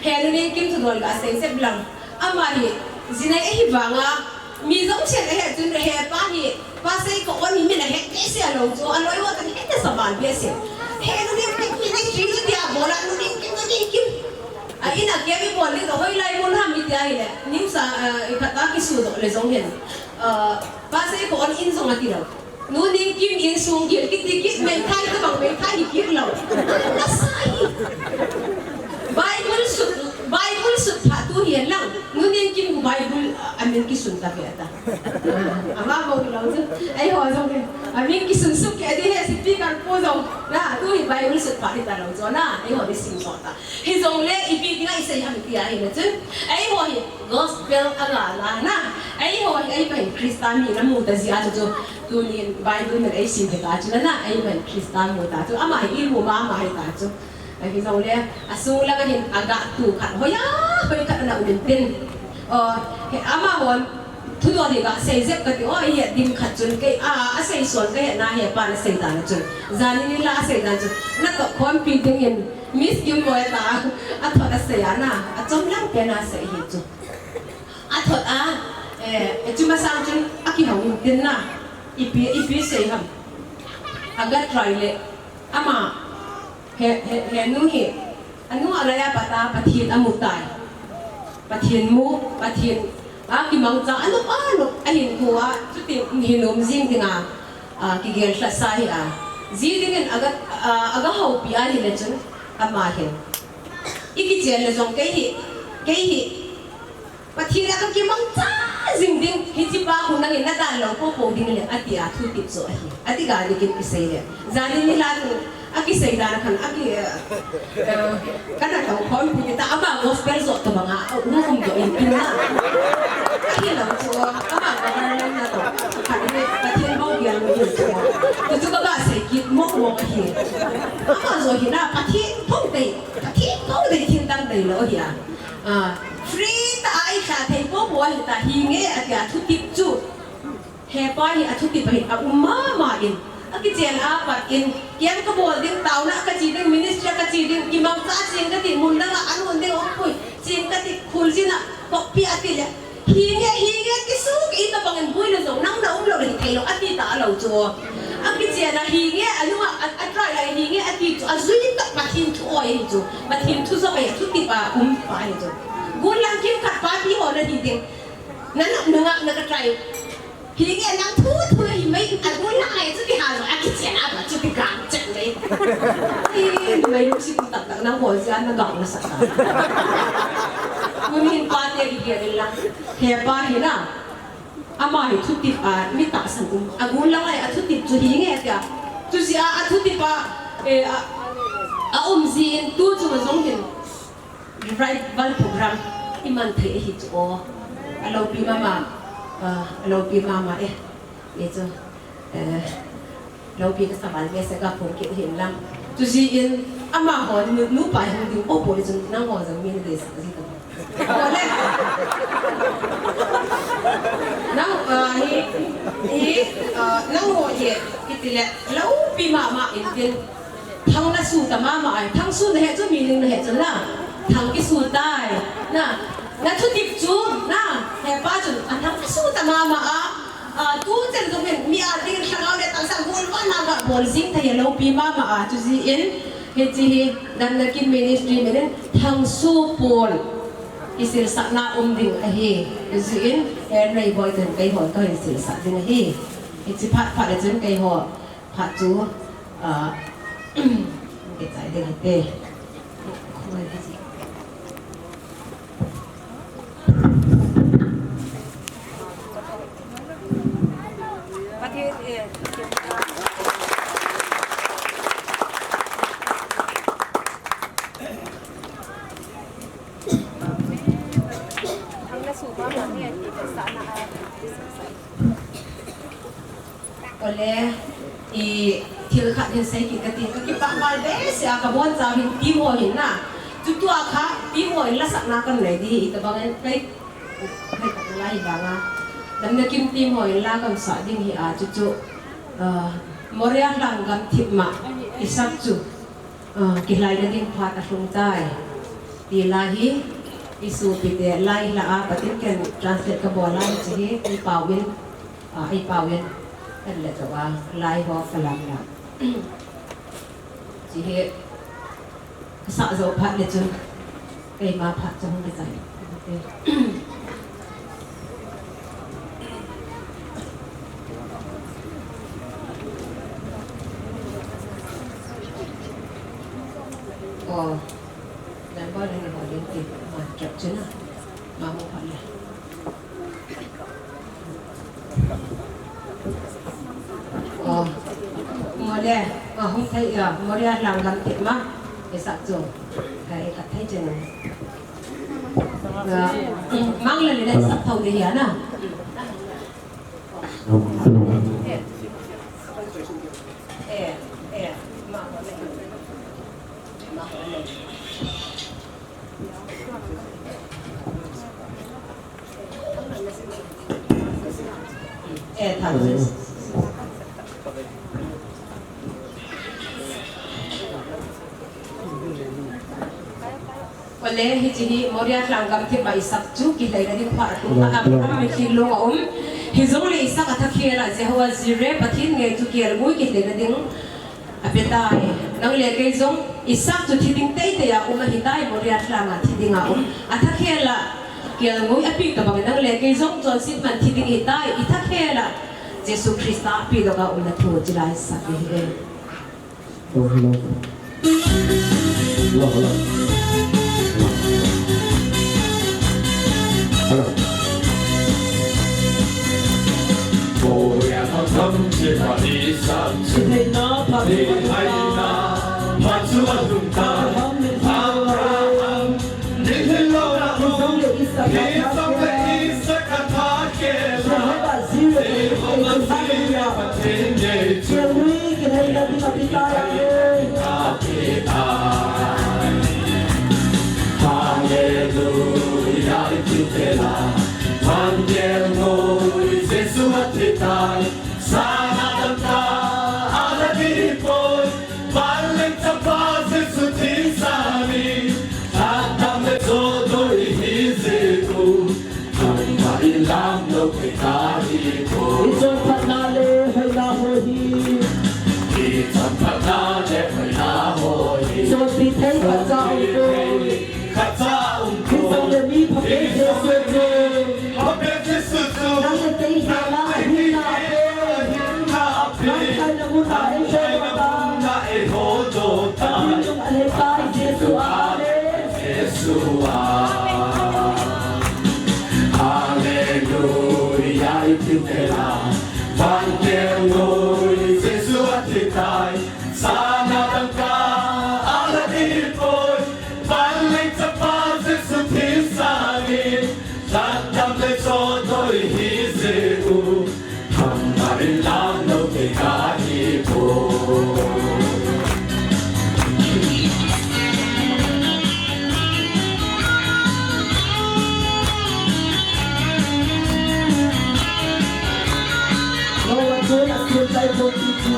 Henu Nengkim thudol gasei jep lang. Ama hi, jinei ahi vanga, mi jong chen ahet chun hepa hi, Pa Seikon hi min ahet behseh lou chu, aloi ho chun het sa val behseh. Henu Nengkim hi nei three chu tia bol a, Nu Nengkim, Nu Nengkim. A in a kem ibol ding hoilai mun ham iti ahile, news a, a, ikhat a kisudoh le jong hin. A, Pa Seikon in jong ati lou. Nu Nengkim insung gil kiti kit, meithai tabang meithai hi kit lou. Nasa hi. Bible sut, Bible sut phatu hi lang. Nu Nengkim Bible, a, a kisun ta ve ta. Ama bou hilou chu. Eiho jong hi. Amin kisun suk kei ding ahi, speaker pu jong. Na, tu hi Bible sut pha hita lou chu na. Eiho hi sim so ta. Hijongle ipi dinga isei ham tia ahile chun, eiho hi gospel a ga la na. Eiho hi, eiho hi Christa mi namu ta jeh a chu chu. Tunin Bible min eisim hita chu na. Eiho hi Christa mu ta chu. Ama hi imu mama hita chu. Hijongle, asung langa hin aga tu khat. Hoiya, hoi khat ana um intin. O, he amahon, Thudol hi gasei jep kati, o, ihet ding khat chun kei, a, asei son kahet na hepa nasei dan chun. Janhi nila asei dan chun. Natoh khompi dingin, Miss Kim Moe ta, athot asei a na, achom lang pen asei hi chu. Athot a, eh, chu masang chun, akihou intin na, ipi, ipi sei ham. Aga try le, ama, he, he, he nu hi, anu alai a pat a Pathen amu tai. Pathen mu, Pathen a kimangcha, anop, anop, ahinkho a, chuti hin um jing dinga, a, kigel lhasa hi a. Ji dingin aga, a, aga houpi ahile chun, ama hin. I kichen le jong kei hi, kei hi, Pathen a kakimangcha jing ding, hiche pa khu nangin nadan lou popo ding le, ati a thutep chu ahi. Ati ga dingin kisei le. Janhi nila chu, akisei dan khan, aki, eh, eh, kana tao khompi ta, ama gospel jo tobanga, um um jo in tin na. Ahilou chu, ama government na to. Khan ni, Pathen bou gel ni chu. Chu chu kaga sei kit mong mong ahi. Ama jo hi na, Pathen thou dei, Pathen thou dei, thil dang dei lou hi a. A, free tah a eilha thei popo ahita, hinge atia thutep chu. Hepa hi athutep ahin aum mama in. Akichen a pat in, camp kabol ding, taona kache ding, ministry kache ding, kimangcha cheng kati, mun danga anun ding, ompui, cheng kati, khuljin a, kokpi ati le. Hinge, hinge, kisu, itobangin bui le jong, nang na um lou le hithei lou, ati talou chu. Akichen a, hinge, anunga, a, a try lai, hinge, ati chu, ajui tah Pathen thu ahi chu. Pathen thu jong ahi, thutep a um pa ahi chu. Gun lang kimkhat papi ho nahi ding. Nang, nang, nang ka try. Hinge nang thu, thu hi mai, agun lang ahi chu tiha jong, akichen a pat chu ti gang chet mai. Hi, mai lungset um tah tah nang ho jeh a nagang nasah ta. Mun hin pate kigel in lang. Hepa hi na. Ama hi thutep a, mi tahsan um. Agun lang ahi, athutep chu hinge tia. Chu jeh a, athutep a, eh, a, aum jin, tu chunga jong hin. Revival program iman thei ahi chu o. Aloupi mama, ah, aloupi mama e. E chu, eh, loupi kasa val message kaphong kit hin lang. Chu jeh in amahon nu, nupa hung ding popo le chun nangho jong min deisah ji tao. Ole. Nang, ah, hi, hi, ah, nangho hi, kiti le, loupi mama in tin. Thang nasu ta mama ahi. Thang su nahe chu, meaning nahe chu na. Thang kisu tai. Na, nathutep chu, na, hepa chun, athang nasu ta mama a. A, tuchan jong hin, mi a dingin lhagao le tangsang golvana gabol jing thei aloupi mama a. Chu jeh in, hiche hi, Damnakim Ministry min in, thang su pon. Kisilsahna um ding ahi. Chu jeh in, Henry Boy chun keiho kahin silsah ding ahi. Hiche phat phat le chun keiho. Phat chu, ah, kichai ding hite. Ole, i thil khat hin sei kit kati, kakipah val behseh a kabonchau hin team ho hin na. Chutua kha team ho hin lasakna kanei ding hi, itobang in kei, kei khat la hi banga. Damnakim team ho hin la kansah ding hi a, chuchu, ah, Moria lhang gamthip ma, isap chu. Ah, kilaina ding phat alhung tai. Ti la hi, isopite la ilah a, patin ken translate kabol a, hiche hi, eipauvin, ah, eipauvin, kan le jou a, lai ho kalam la. Hiche hi, kasah jou phat le chun, keima phat chu hung kichai. Oh, number hin ho ding ti, ma, trap chuna, ma mo phat le. Eh, ah, hung thei, ah, Moria lang gamthip ma, isak chu. Eh, ikat thei chen. Ah, mang le le isak thou de hi ana. Eh, eh, ma. Eh, thank you. Ole, hiche hi Moria lang gamthip ma isak chu kileina ding pha tu. Abraham mitlhi long a um. Hijongle Isak athakhel a Jehovah Jireh Pathen ngei chu kelngoi kileina ding apetai. Nang le kei jong Isak chu thi ding teitei a um ahitai, Moria lang a thi ding a um. Athakhel a kelngoi ape tobang nang le kei jong chonset man thi ding ahitai, ithakhel a Jesu Christa ape doh a umna thu chilai sah ahi. Oh, hello. Hello, hello. Hello. Korea thangthang che pa Isak chu. Ni hai na, phat chu a lhung ta. Abraham, ni thei lo na lhung. Isak le Isak a thakhel a. Jehovah Jireh Pathen ngei chu. Hallelujah, i thei tel a, van kelngoi Jesu athi tai, sana dang tah a la ding poi, Vanleng Chapa Jesu thisan in, lhatdam le chohdol ihi jeh u. Thangvah in lam lou thei ta hi poi. I chonphatna le hoina ho hi. I chonphatna le hoina ho hi. Chonpih thei khatcha um poi. Khatcha um poi. Hijongle mi phabep Jesu chu. Phabep Jesu chu. Nang le kei hi la ahi na. Ahi na. Nang thei na mun a eiho doh ta. Nang thei na mun a eiho doh ta. Pathen jong alhai tai Jesu a. Amen. Jesu a. Hallelujah, i thei tel a. Van kelngoi Jesu athi tai. Sana dang tah a la ding poi. Vanleng Chapa Jesu thisan in. Lhatdam le chohdol ihi jeh u. Thangvah in lam lou thei ta hi poi. Noah chun a sil tai poi ti chu.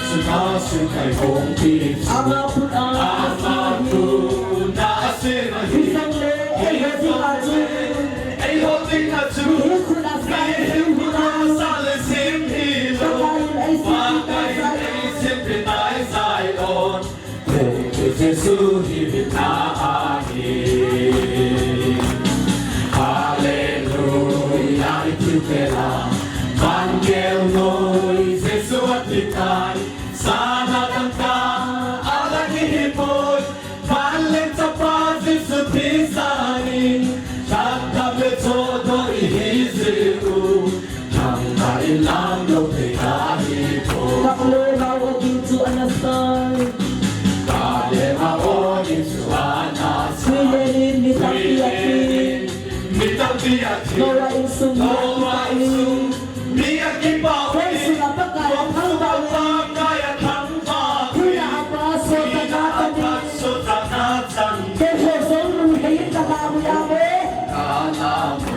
Suna sil tai poi ti chu. Ama put a. Ama put a sil ahi. Hijongle, eiho ding a chu. Eiho ding a chu. Mihem khut a sah le sim hi lou. Pakai in ei sempeh tai Zion. Pakai in ei sempeh tai Zion. Kong Jesu hi vin na ahi. Hallelujah, i thei tel a. Van kelngoi Jesu athi tai. Sana dang tah a la ding poi. Vanleng Chapa Jesu thisan in, lhatdam le chohdol ihi jeh u. Thangvah in lam lou thei ta hi poi. Kap le mau o ding chu ana sai. Kap le mau o ding chu ana sai. Khoi le nin mi tampi athi. Khoi le nin mi tampi athi. Noah insung mi akipah in. Noah insung mi akipah in. Khon sunga Pakai athangvah in. Khon sunga Pakai athangvah in. Khuina a pat sotna chang. Khuina a pat sotna chang. Keiho jong lunghein kana mu ahi. Kana mu.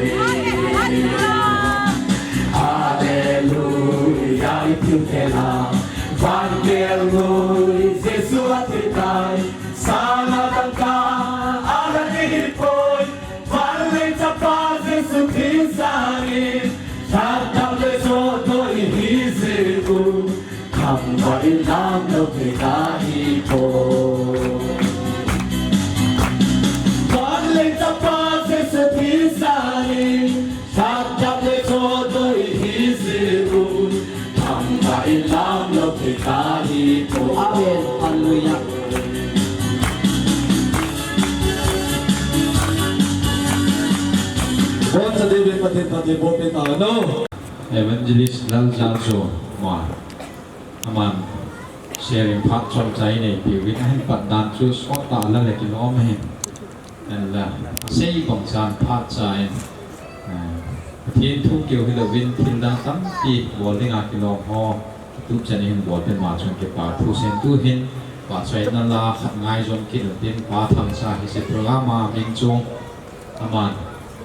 Hallelujah, i thei tel a. Van kelngoi Jesu athi tai. Sana dang tah a la ding poi. Vanleng Chapa Jesu thisan in. Lhatdam le chohdol ihi jeh u. Thangvah in lam lou thei ta hi poi. Vanleng Chapa Jesu thisan in, lhatdam le chohdol ihi jeh u, thangvah in lam lou thei ta hi poi. Amen. Hallelujah. Boncha David Pathen, Pathen bon pe ta no. Evangelist Laljacho Hmar. Aman. Sharing phat chomcha inei piuvin, ahin pat dan chu sot tah la le kilom ahin. Ahinla, asei bang chan phat cha in, eh, Pathen thu keu hilouvin thil dang tampi bol dinga kilom ho, tup chan in bol pen ma chun kipa thu sem tu hin, pa choi na la khat ngai jom kit u tin, pa thang cha hi se program a min chung, Aman,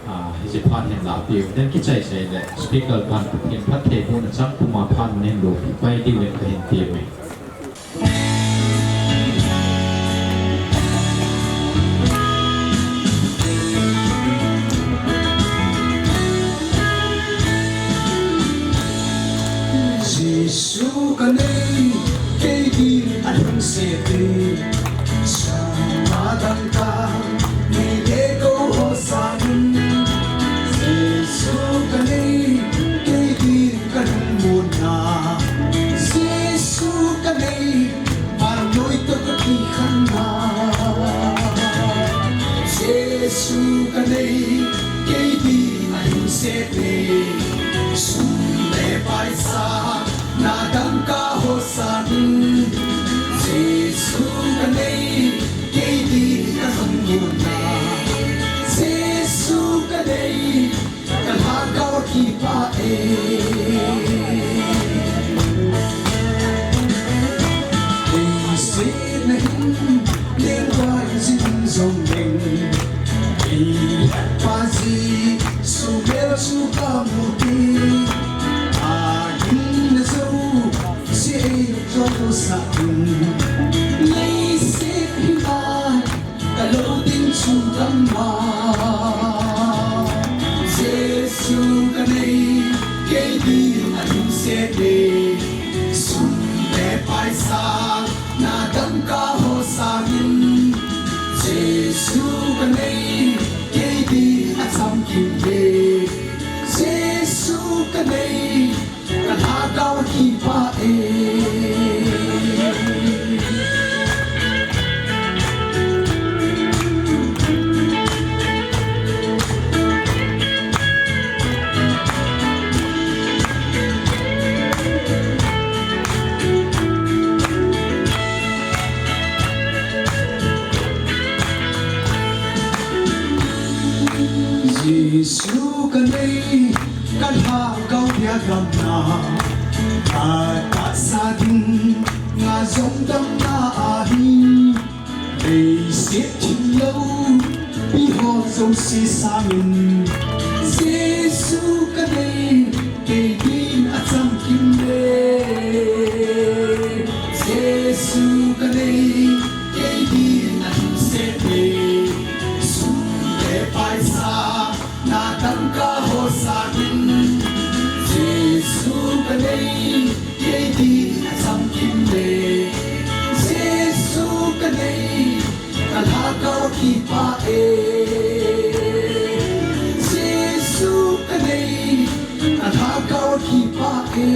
ah, hiche phat hin lahpeh u, then kichai chai le speaker pan Pathen phattheibohna chang puma phat mun hin lopi pai diuvin kahin temme. Jesu kanei, kei din alhingset e. Sum le pai dangka, nei le gou ho sangin. Jesu kanei, kei din kalungmonna. Jesu kanei, vannoi toh kakikhenna. Jesu kanei, kei din alhingset e. Sum le paisa, na dangka ho sangin. Jesu kanei, kei din kalungmonna. Jesu kanei, kalhagao akipah e. Leiset na hin lengvai jing jongleng, ei Lhapa Jesu mel chu kamu ding. Ahin na jouse ei jousah ding. Leiset hi a kalou ding chu gamla. Jesu kanei, kei din alhingset e. Sum le paisa, na dangka ho sangin. Jesu kanei, kei din achamkim e. Jesu kanei, kalhagao akipah e. Jesu kanei, kalhagao dia damna, katahsa dinga jong damna ahi. Leiset thilloupi ho jouse sangin, Jesu kanei, kei din achamkim e. Jesu kanei, kei din alhingset e. Sum le paisa, na dangka ho sangin. Jesu kanei, kei din achamkim e. Jesu kanei, kalhagao akipah e. Jesu kanei, kalhagao akipah e.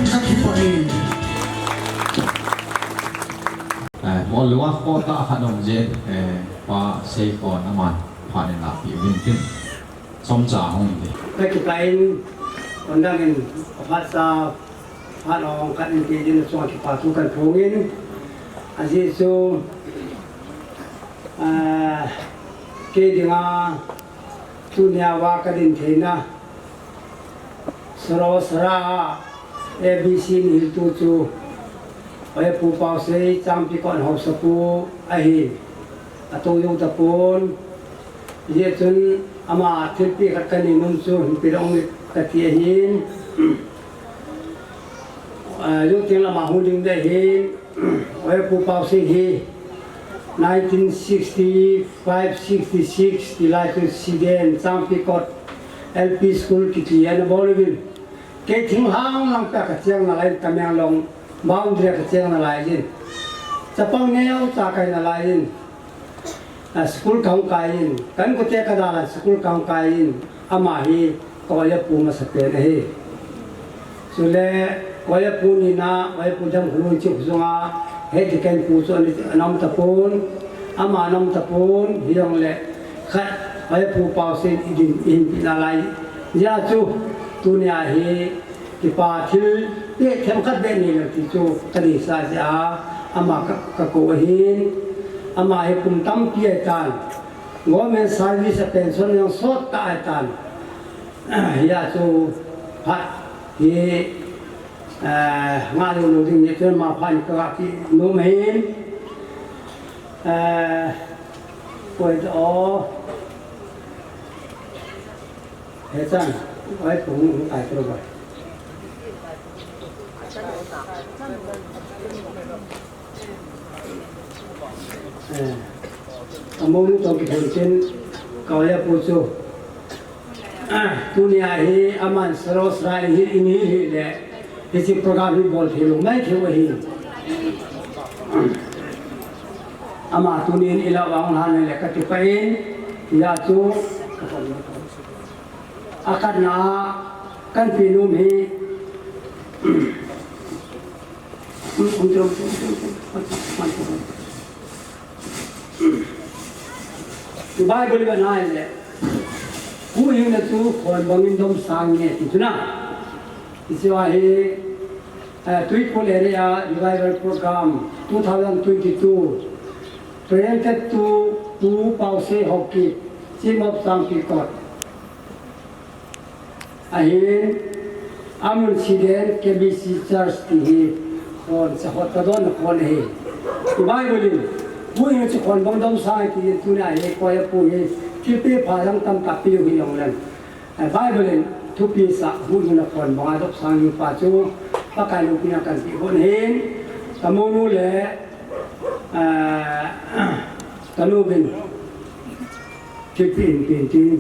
Kakipah e. Eh, bol lua kho ta khat um jin, eh, Pa Seikhon aman phat in lahpeh uvin tin. Chomcha hung in ti. Kakipah in, kon dang in, phat sa, phat ong khat in ti din chunga kipa thu kahin phong in. Ajeh chu, ah, kei dinga, tunia va kadin theina. Saro sara A B C in hiltu chu, Hoipu Pausei Changpikot haosapu ahi, atou jou tapon. Hijeh chun ama thilpeh khat kanei nom chu, hinpe dong kati ahin. Ah, jou teng lama hung ding ding ahin. Hoipu Pausei hi nineteen sixty-five sixty-six tilai chu Siden Changpikot L P School kiti ana bol uvin. Kei thinglhang lang peh a kacheng nalai in, Tamenglong boundary a kacheng nalai in. Chapang neocha kahi nalai in. A, school kahung kai in, ka inkote kadalhan school kahung kai in, ama hi ka oipu masapen ahi. Chule, oipu nina, oipu Damkholun chu khojong a, head deacon pu chu ana, ana um tapon, ama ana um tapon, hijongle, khat, oipu Pausei in idin, ihin peh nalai. Hijeh chun, tunia hi, Kipa thilpeh themkhat beh nei leng ti chu kadeisah jeh a, ama ka, kakou ahin, ama hi kum tampi ahitan, government service a pension jong sot tah ahitan, hia chu phat hi, eh, ngah lou lou ding ahi, chun ama phat hi kaga kinom ahin, eh, koi ta o. Hechan, oi, pung, hung tai tro bai. Eh, amonu tong kithon chen, kaoya pu chu. Tunia hi, aman saro sara in hi, in hi hi le. Hiche program hi bol thei lou mai thei u ahi. Ama tunin ila vang han le kati pah in, hia chu akhatna a kahin pe nom hi. Bible in ana hile, huhhingna chu khon bangin domsang nge ti chu na. Hiche a hi, eh, Tuipul Area Revival Program two thousand twenty-two, presented to Pu Paose Haokip, Chief of Sangpi Kot. Ahin, amun siden K B C Church ti hi, khon, sa hot ta don khon ahi. Bible in, huhhingna chu khon bang domsang nge ti tunia hi, koiya pu hi, thilpeh pha jong tamtah pe u hi jong leng. Eh, Bible in thupi sa huhhingna khon banga domsang ding pa chu Pakai loupina kahin pe u ahin, kamonu le, eh, kanu uvin thilpeh in pe in tin.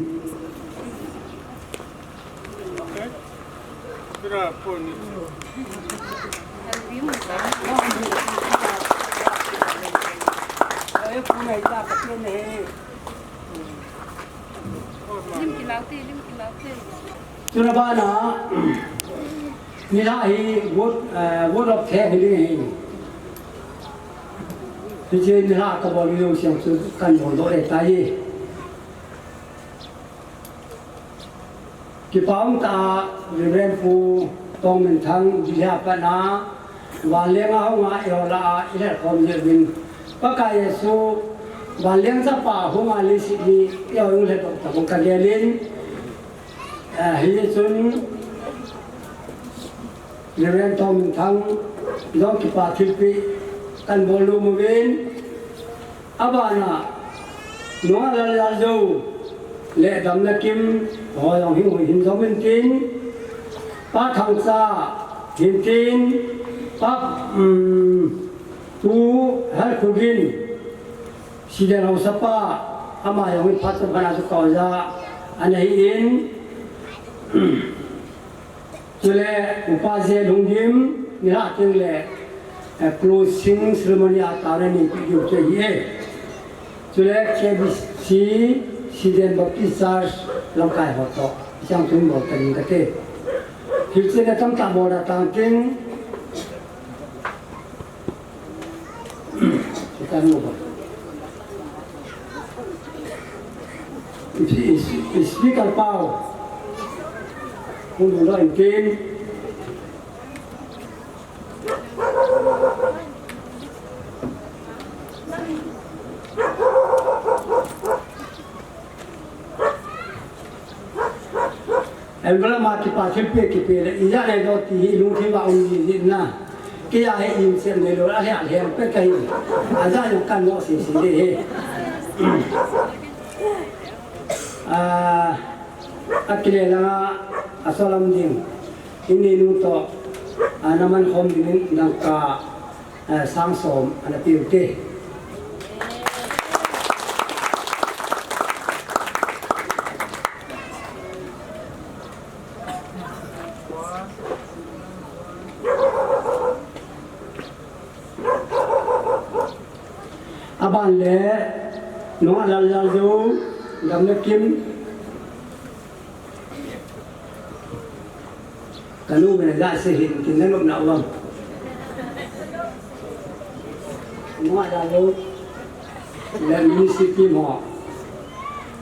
Lim kilau te, lim kilau te. Chuna bana, nilhah hi vote, eh, vote of thanks hi ding ahi. Hiche nilhah kabol u jong siam chu kahin bol doh le tai. Kipa um tah a Reverend Pu Tongminthang Delhi a pat na, vanleng a hung a eiho lah a ilhep khom jeh uvin, Pakai Jesu vanleng chapa hung a leiset hi eiho hung lhep doh tabang kagel in, eh, hichun Reverend Tongminthang jong kipa thilpeh kahin bol nom uvin, abana, Nunga Lal Laljo le Damnakim ho jong hin, hin jong in tin, Pa Thangcha hin tin, Pa, um, Pu Halkhogin, Siden haosapa, ama jong hin phat chom khat a chu kaoja ana hi in, Chule, Upa J. Lunggim, nilhah teng le, eh, closing ceremony a taona neipi diu chu ahi e. Chule, K B C, Siden Baptist Church, lamkai ho toh, hicheng chun bol ta ding kate. Hilchen a tamtah bol da tang tin, Speaker pau. Hung ding lou in tin. Envelope ma kipa thilpeh kipe le, ijat le do ti hi lungthim a um ji ji na. Kei a hi im sem nei lou, a lheh a lheh peh kahi. Ajat jong kan mo si si de hi. Ah, akile langa, asolam ding. Ini nu toh, ah, naman khom ding in dangka, ah, sang som, ana pe u te. Aban le, Nunga Lal Laljo, Damnakim. Kanu mena ja se hin tin na nop na uvam. Nunga Laljo. Le ministry team ho.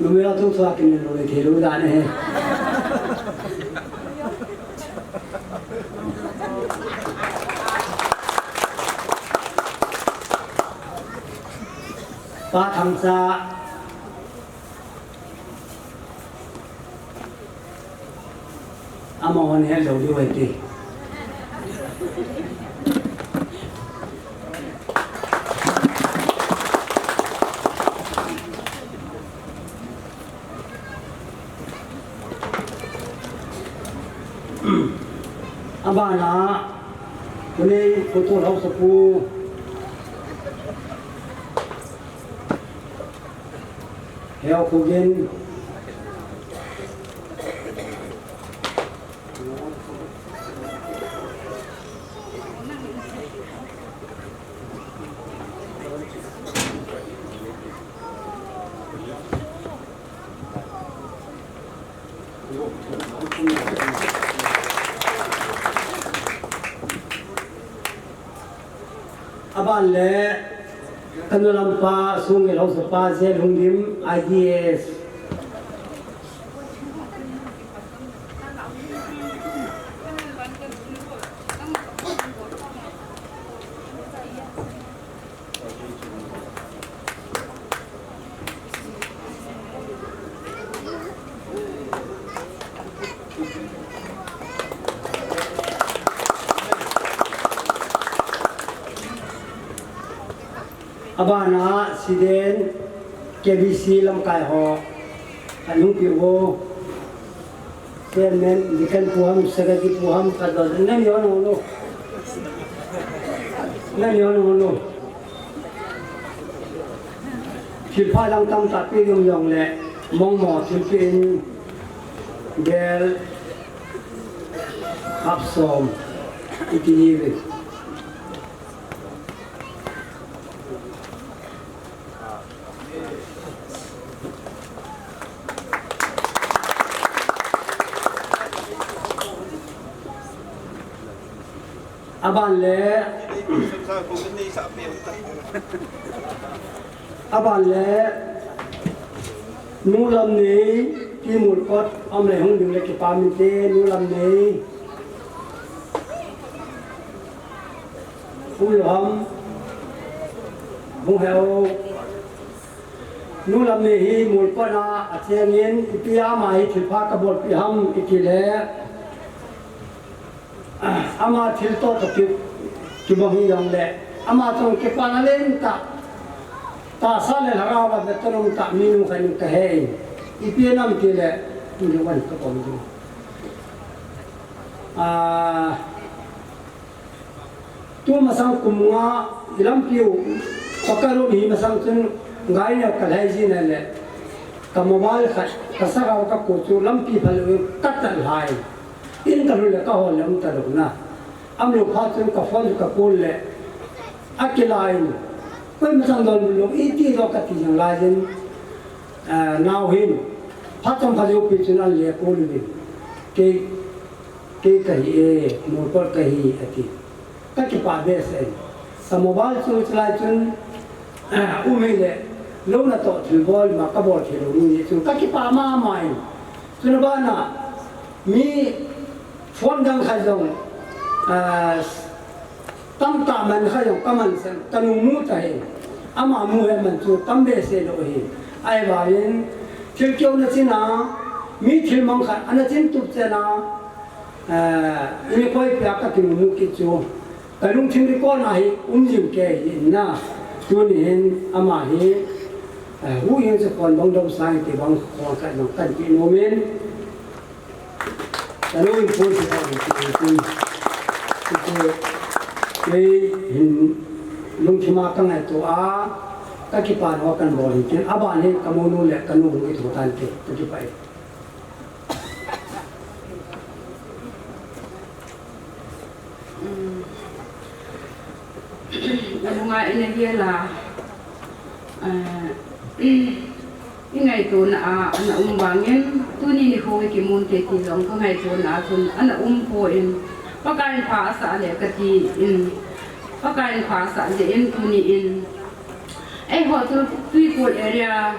Numei ho tu thua kin lo le thei lou dan ahi. Pa Thangcha, amahon hello diu ahi ti. Abana, tuni Putol Haosapu Heo Khogin. Aban le, kanu lampa, Songel Haosa pa, Zel Hungdim, I D S. Abana Siden K B C lamkai ho, anung pi ho. Chairman, Deacon pu ham, Secretary pu ham, ka dol, nani hon hon u. Nani hon hon u. Thilpha lang tamtah pe jom jong le, mong mo thilpeh in, gel, hap som, iti hi ve. Aban le, aban le, Nu Lamnei, Timur Kot, um le hung ding le kipa min te, Nu Lamnei. Pu Loham, hung heo. Nu Lamnei hi Molpon a achengin, ipi ama hi thilpha kabolpeh ham iti le, ama thil toh toh ki, kibang hi jong le, ama chong kipana lentah, tahsa le lhagao a vetan umtah minu khat in kahe in, ipi nam ti le, ni wan ka pom ding. Ah, Tu masang kum nga i lampi u, ka ka lut hi masang chun ngai na ka lhai ji na le, ka mobile khat, ka sakao ka ko chu lampi phal u ka tat lhai. In ka lut le ka hol le um ta lou na. Am lou phat chun ka phone chu ka call le, a kilai in. Koi masang don lou, iti lou ka ti jang lai jin, ah, nau hin. Phat chom kha lou pi chun an le call le. Kei Kei kahi e, Molpon kahi, ati. Ka kipah behseh. Ka mobile chu chulai chun, ah, um hile, lou natoh thilbol ma kabol thei lou ni chun ka kipah mama in. Chuna bana, mi phone dang khat jong, ah, Tamtah man kha jong ka man san, ka nu mu ta hi. Ama mu he man chu tam behseh lou hi. Ahivangin, thil keu na china, mi thil mang khat, ana chin tup chena, eh, i koi pia ka kimu mu kit chu. Ka lungthim ri kona hi, um jing kei hi na. Tuni hin, ama hi, eh, hu hin chu kon bang dom sang ti bang kon ka jong kan ti nomin. Ka lungthim pon chu ka lungthim pon. Hichu kei hin lungthim a ka ngaito a, ka kipa ho kan bol hin tin, aban hi ka monu le ka nu hung kitho tan te, ka kipah e. Um, nunga ina hiala, ah, i ngaitona a, ana um vangin, tuni nikho i kimun te ti jong ka ngaitona a chun, ana um poi. Pakaiyin pha asah le ka tin, Pakaiyin pha asah le in tuni in. Eiho chu Tuikul area,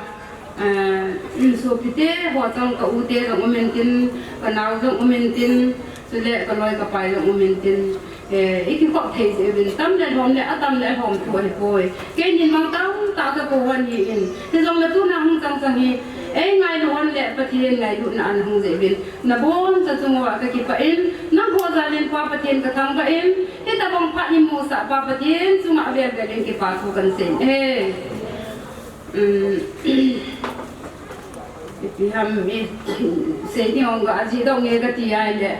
ah, in sopite ho chang ka u te jong um in tin, ka nao jong um in tin, chule ka loi ka pai jong um in tin. Eh, i kikhop thei jeh uvin tam le lhom le, atam le lhom thu ahi poi. Keinin mang tam Tah ka kou hon hi in. Hijongle tuna hung chang chang hi. Ei ngailu hon le Pathen ngailutna ana hung jeh uvin. Nabonchauva chunga kakipah in. Nangho jal in Pa Pathen kathangvah in. Hitobang phat imusah Pa Pathen chunga avel vel in kipa thu kahin sei e. Um, ipi ham i, sei ding ong ka ajih doh nge kati ahile.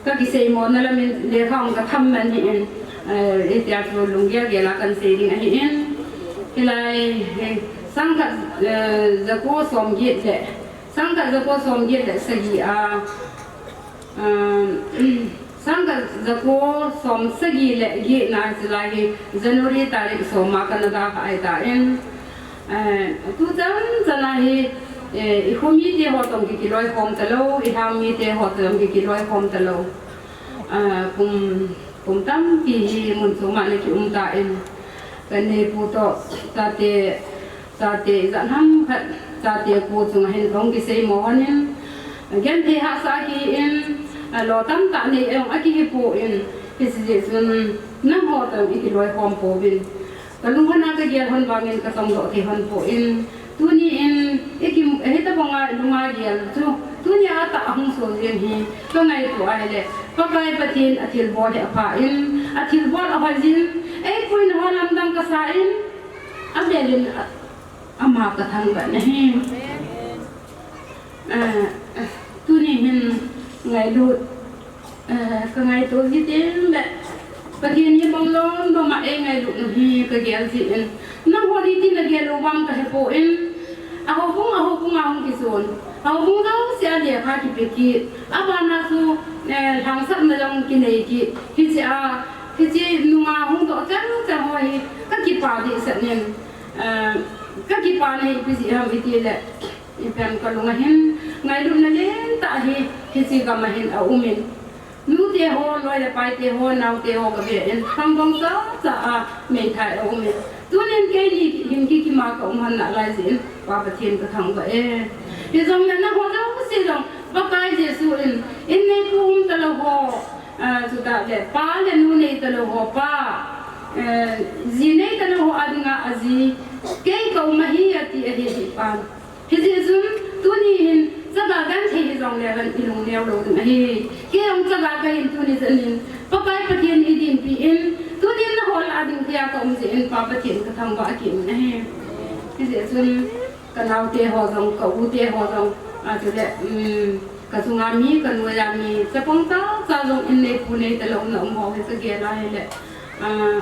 Ka kiseimo na lam in lekha ong ka tham man hi in, eh, hitia chu lunggel gel a kan sei ding ahi in. Hilai, eh, sangkhat, eh, jako som get le, sangkhat jako som get le sagi a, um, sangkhat jako som sagi le get na chilai hi January tarik som a Canada kha ahi tan. Eh, tu chan chan a hi, eh, i khomite ho tong ki, kiloikhom talou, i lhangmite ho tong ki, kiloikhom talou. Ah, kum, kum tampi hi mun chom a ana kium tan. Ka neipu toh, chate, chate ijat ham khat, chate pu chunga hin kahung kiseimo hon in. Genthei hahsa ahi in, ah, lo tamtah nei jong akihi pon, hiche jeh chun nangho toh i kiloikhom pouvin. Ka lung hon a ka gel hon vangin ka tongdoh thei hon pon. Tuni in, i kim, hitobang a i lung a gel chu. Tuni a tah ahung so jeng hi, ka ngaito ahile. Pakai Pathen athilbol hi apha in, athilbol ahoi jin, ei puina ho lamdang kasa in, avel in, a, ama kathangvah na hi. Eh, tuni hin ngailut, eh, ka ngaito ji teng le, Pathen hi bang lom lom a ei ngailut u hi ka gel ji in. Nangho ni tin na gel u vang ka he pon, a houbung, a houbung a hung kijon. A houbung jouse a lekha kipe kit. Abana chu, eh, lhangsapna jong kinei kit. Hiche a, hiche nunga hung doh chang chang ho hi ka kipa dehset in. Eh, ka kipana hi ipi jeh ham iti le. Ipi ham ka lung a hin, ngailutna lentah hi, hiche gam a hin aum in. Nute ho, loi le paite ho, naote ho ka ve in, khangdong cha cha a meithai aum in. Tunin keini hin kikim a ka um hon nalai jeh in, Pa Pathen ka thangvah e. Hijongle nangho jouse jong, Pakai Jesu in, in neipu um talou ho, ah, chutah le, pa le nu nei talou ho, pa, eh, ji nei talou ho a dinga aji, kei ka um ahi ati ahi, hi pan. Hijeh chun, tuni hin, chaga genthei hijongle vang i lungneo lou ding ahi. Kei jong chaga kahin tuni chan in, Pakai Pathen in eidinpi in, tunin nangho lah a ding tia ka um jeh in, Pa Pathen ka thangvah kit in ahi. Hijeh chun, ka naote ho jong, ka ute ho jong, a, chule, um, ka chunga mi, ka noiya mi, chapang cha cha jong in neipu nei talou na um ho hi ka gel ahile. Ah,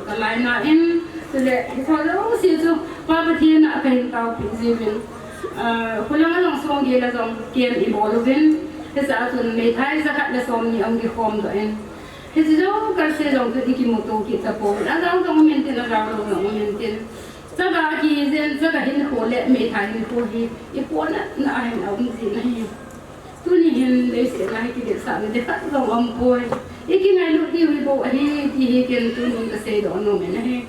ka laina in, chule, hiche jouse chu, Pa Pathen a kahin taopi jiuvin. Ah, khulang a jong song gel a jong, kem i bol uvin. Hiche a chun, meithai jakhat le somni ahung kikhom doh in. Hiche jouse jong chu i kimuto kit tapouvin. Ajao jong um intin, ajao lou jong um intin. Chaga kijen, chaga hinkho le, meithai hinkho hi, i pona na ahin aum jin ahi. Tuni hin leiset a hi kivetsahna ding khat jong aumpoi. I kingailut diu hi bou ahi, ti hi ken tunin ka seidoh nom in ahi.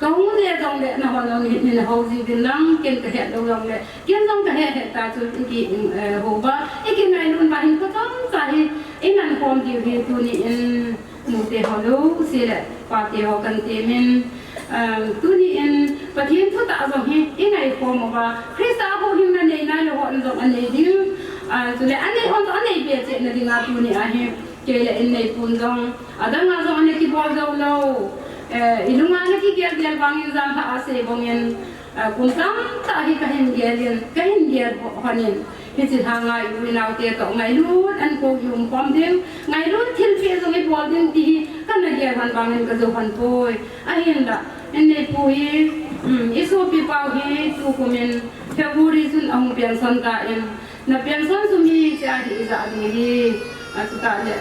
Ka hung je jongle nahon jong hin, hin hou jiuvin lang, ken ka het lou jongle, ken jong ka het het ta chun i ki, eh, hou uva, i kingailut uva hin ka chomcha hi, i nangkhom diu hi tuni in. Nute ho jouse le, pate ho kan temin, um, tuni in Pathen thutah jong hi i ngaikhom uva, Christa a huhhingna nei nailou hon jong anei ding, ah, chule anei hon jong anei be cheh na dinga tuni a hi, kei le in neipun jong, adang a jong ana kibol jou lou, eh, i lunga ana kigel gel vangin jan lhah a sei bangin, Ah, kum tamtah hi kahin gel in, kahin gel ho-, hon in. Hiche lhanga i u i naote toh ngailut an kou i umkhom ding, ngailut thilpeh jong i bol ding ti hi kana gel hon vangin ka jou hon poi. Ahinla, in neipu hi, um, i sopi pau hi tukum in February chun ahung pension tan. Na pension sum hi hiche a hi i jah ding hi, a, chutah le,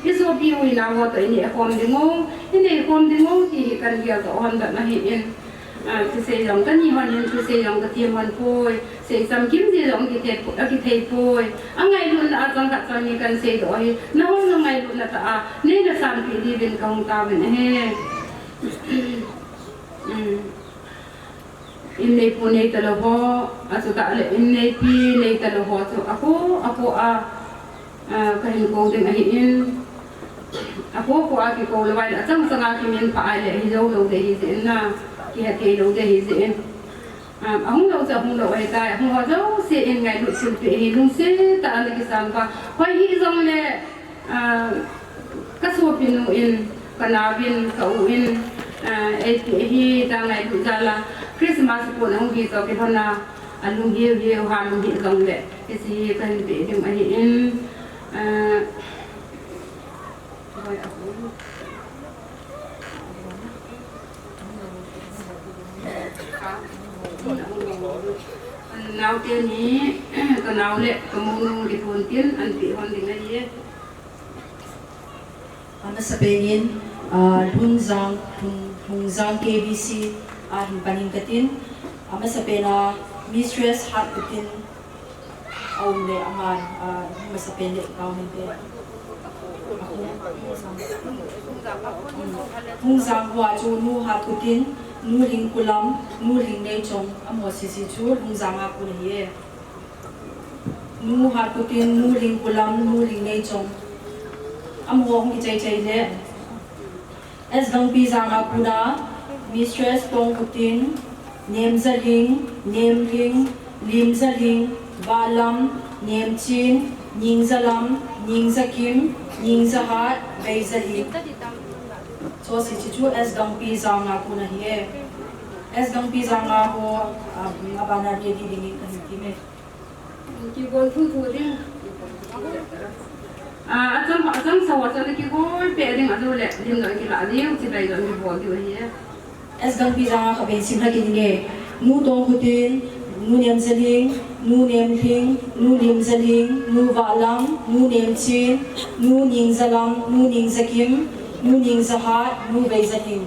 i sopi u i nao ho toh i neikhom ding u, i neikhom ding u ti hi kan geldoh hon dan ahi in. Ah, thusei jong kani hon hin, thusei jong kathem hon poi. Sei chamkim ji jong kithei, akithei poi. Angailutna a chang khat chang ni kan seidoh hi. Nahon jong ngailutna tah a nei nasanpeh diuvin kahung tauvin ahi. Um. In neipu nei talou ho, achutah le in neipi nei talou ho chu akou, akou a, ah, kahin kou ding ahi in. Akou kou a kikou lou vai le, achang chang a kiminphah a le, hijou lou ding ahi jeh in na. Kihe thei lou ding ahi jeh in. Ah, ahung lou chu ahung lou ahitai, ahung ho jouse in ngailut thilpeh hi lungset tah a ana kisang uva. Hoi hih jongle, ah, ka sopinu in, ka naovin, ka u in, ah, eipeh hi ta ngailut jal a. Christmas kon ahung hi toh kilhon a, alung hiu hiu, ha lung hih jongle, hiche hi kahin peh ding ahi in, ah, Naote ni, ka nao le ka mounu kithon tin, an peh hon ding ahi. Amasapen in, ah, Lhungjang, Lhung-, Lhungjang K B C, ah, hin pan ing katin. Amasapen a Mistress Hatputin, aum le aman, ah, amasapen le kau hinte. Lhungjang hoa chu Nu Hatputin, Nu Lhingkulam, Nu Lhingneichong, amaho sese chu Lhungjang a kon ahi e. Nu Hatputin, Nu Lhingkulam, Nu Lhingneichong. Amaho hung kichai chai le. S Gangpijang a kon a, Mistress Tongkhutin, Nemjalhing, Nemlhing, Limjalhing, Vahlam, Nemchin, Ningjalam, Ningjakim, Ningjahat, Veijalhing. Chusese chu S Gangpijang a kon ahi e. S Gangpijang a ho, ah, abana ready dingin kahin time. Kibol thuthu ding. Ah, achang, achang sao a chang kigol peh ding, ajou le lim jong kilah diu, chibai jong kibol diu ahi e. S Gangpijang a khatvei sim lha kit inge. Nu Tongkhutin, Nu Nemjalhing, Nu Nemlhing, Nu Limjalhing, Nu Vahlam, Nu Nemchin, Nu Ningjalam, Nu Ningjakim, Nu Ningjahat, Nu Veijalhing.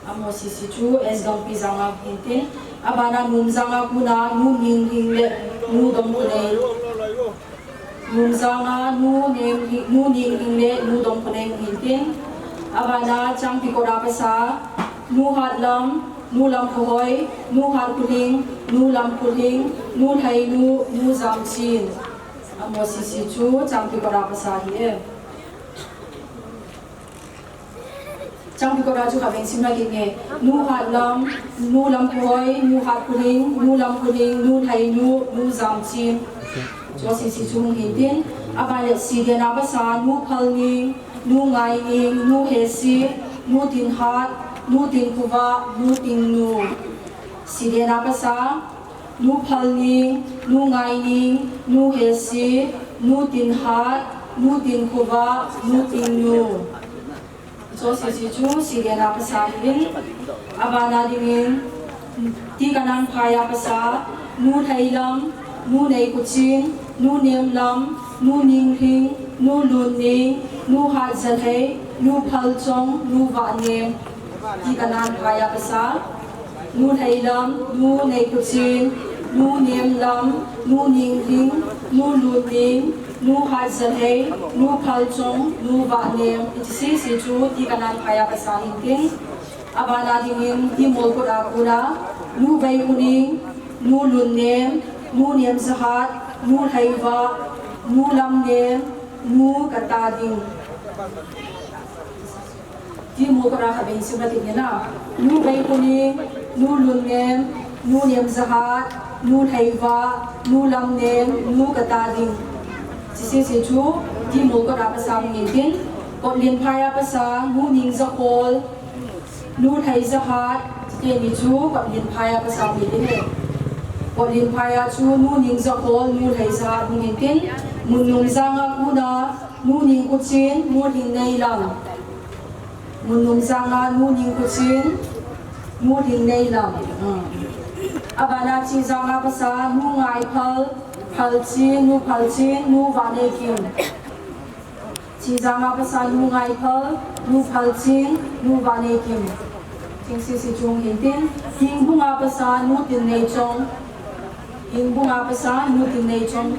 Amaho sese chu S Gangpijang a hung hintin. Abana Numjang a kon a Nu Ninglhing le Nu Domkhonei. Numjang a Nu Ninglhing, Nu Ninglhing le Nu Domkhonei hung hintin. Abana Changpi kot a pasa Nu Hatlam, Nu Lamkhohoi, Nu Hatkholhing, Nu Lamkholhing, Nu Lhainu, Nu Jamchin. Amaho sese chu Changpi kot a pasa ahi e. Changpi kot a chu khatvei sim lha kit inge. Nu Hatlam, Nu Lamkhohoi, Nu Hatkholhing, Nu Lamkholhing, Nu Lhainu, Nu Jamchin. Chusese chu hung hintin. Abana le Siden a pasa Nu Phalning, Nu Ngaining, Nu Hesi, Nu Tinhat, Nu Tinkhovah, Nu Tingnu. Siden a pasa Nu Phalning, Nu Ngaining, Nu Hesi, Nu Tinhat, Nu Tinkhovah, Nu Tingnu. Chusese chu Siden a pasa ahin. Abana dingin Tikanan phai a pasa Nu Lhailam, Nu Neikhuchin, Nu Nemlam, Nu Ninglhing, Nu Lunning, Nu Hatjalhei, Nu Phalchong, Nu Vahnem. Tikanan phai a pasa Nu Lhailam, Nu Neikhuchin, Nu Nemlam, Nu Ninglhing, Nu Lunning, Nu Hatjalhei, Nu Phalchong, Nu Vahnem. Hiche sese chu Tikanan phai a pasa hintin. Abana dingin Timol kot a kon a Nu Veikhoning, Nu Lunnem, Nu Nemjahat, Nu Lhaivah, Nu Lamnem, Nu Katading. Timol kot a khatvei sim lha kit inge. Nu Veikhoning, Nu Lunnem, Nu Nemjahat, Nu Lhaivah, Nu Lamnem, Nu Katading. Hiche sese chu Timol kot a pasa hung hintin. Kotlen phai a pasa Nu Ningjakhol, Nu Lhaijahat, teni chu Kotlen phai a pasa hung hintin. Kotlen phai a chu Nu Ningjakhol, Nu Lhaijahat hung hintin. Munnumjang a kon a Nu Ningkhuchin, Nu Lhingneilam. Munnumjang a Nu Ningkhuchin, Nu Lhingneilam. Ah. Abana Chingjang a pasa Nu Ngaiphal, Phalchin, Nu Phalchin, Nu Vahneikim. Chingjang a pasa Nu Ngaiphal, Nu Phalchin, Nu Vahneikim. Cheng sese chu hung hintin. Hengbung a pasa Nu Tinneichong. Hengbung a pasa Nu Tinneichong.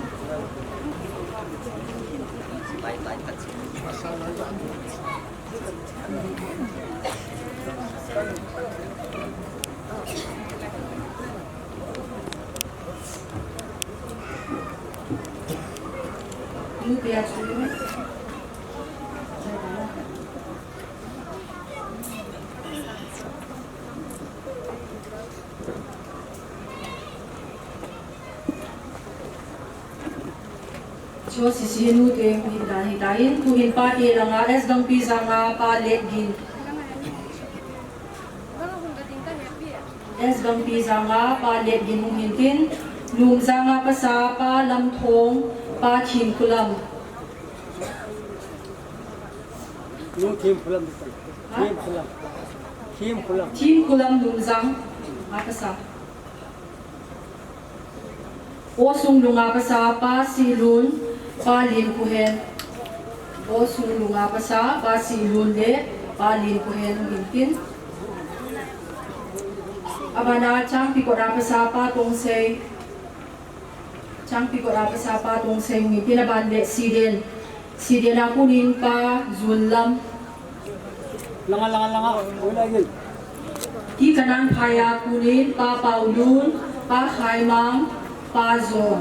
Chu sisi nu te hung hin dan hitan, tuhin Pa te langa S Gangpi Janga Pa Letgin. S Gangpi Janga Pa Letgin hung hin tin, Numjanga pasa Pa Lamthong, Pa Thingkhulam. Nu Thingkhulam. Ha? Thingkhulam. Thingkhulam. Thingkhulam Numjang a pasa. Osung Lunga pasa Pa Sihlun, Pa Linkhohen. Osung Lunga pasa Pa Sihlun le Pa Linkhohen hung hin tin. Abana Changpikot a pasa Pa Tongsei. Changpikot a pasa Pa Tongsei hung hin tin, aban le Siden. Siden a kunin Pa Junlam. Langa, langa, langa. Oi, lagi. T. Kananphai a kunin Pa Paulun, Pa Khaimang, Pa Jon.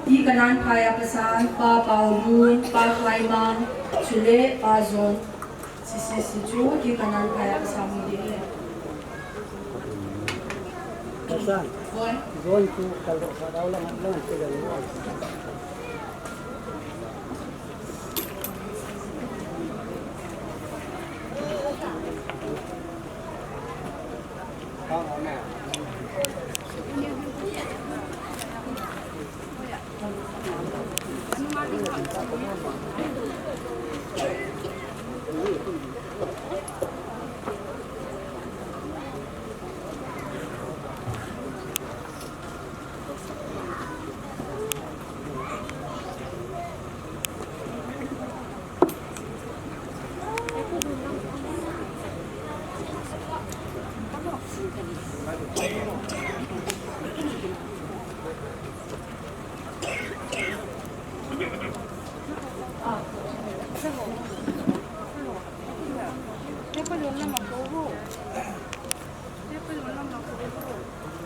T. Kananphai a pasan Pa Paulun, Pa Khaimang, chule Pa Jon. Sisi, si chu, T. Kananphai a pasa hung hin tin. Pasa. Oi. Jon chu kal ro sa dau lang, lang chu kal ro.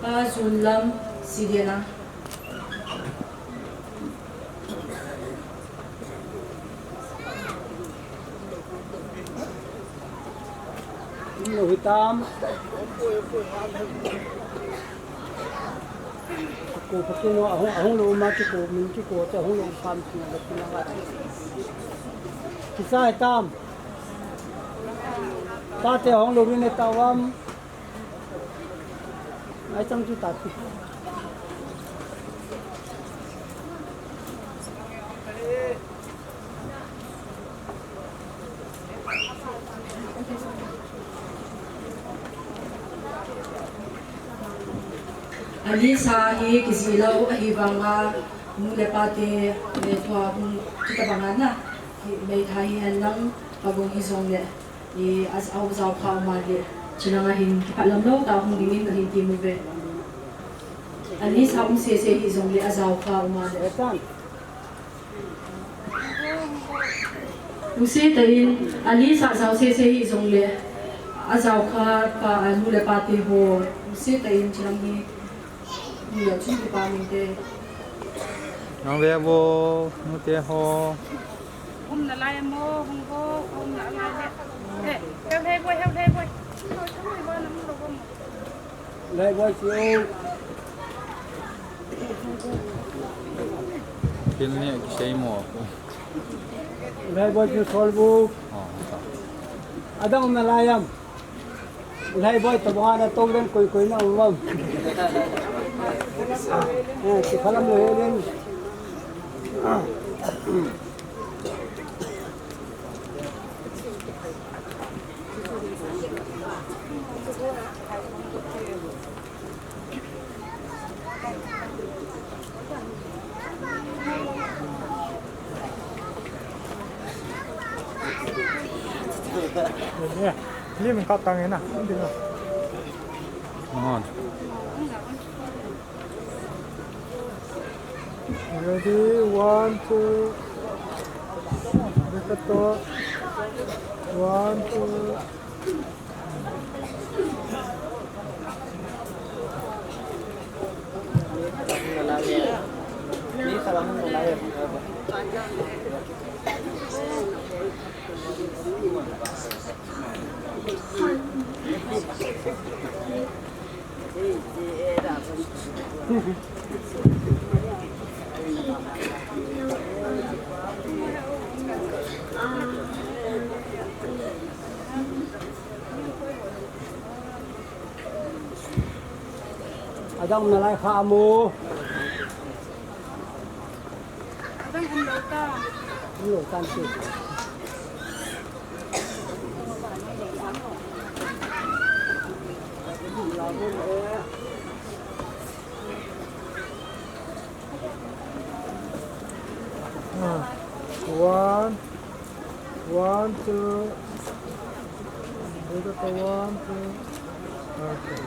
Pa Junlam, Siden a. Lo hitam. Ko pakin no ahung, ahung lo ma ki ko min ki ko te ahung lo pam ki na ki na. Kisa hitam. Tate ahung lo rin ta vam. Ai chang chu ta ti. Alisa hi kijih lou ahi vanga, nu le pa te le tua hung kita banga na, hi meithai hi hen lang, pagong hi jong le. I, a, a, jao kha uma le, chilang a hin, kipah lam lou, ta hung dingin ka hin ti mu ve. Alisa um sese hi jong le, a jao kha uma le. Um se ta in, Alisa jao sese hi jong le, a jao kha pa, a nu le pa te ho, um se ta in, chilang hi, ni a chung kipa min te. Nang ve vo, nu te ho. Um na lai mo, hung vo, um na lai le. Eh, heu lei boi, heu lei boi. Lei boi chu. Kin ni kisei mo. Lei boi chu sol bu. Oh, ta. Adang um na lai am. Lei boi to bana to den koi koi na um. Eh, si phalam lo he den. Lim ka tang ina, ding a. Ngon. Ready, one, two. Ready, one, two. Adang nalai kha mo. Adang umlou ta. Umlou tan si. Ah, one, one, two. One, two. Okay.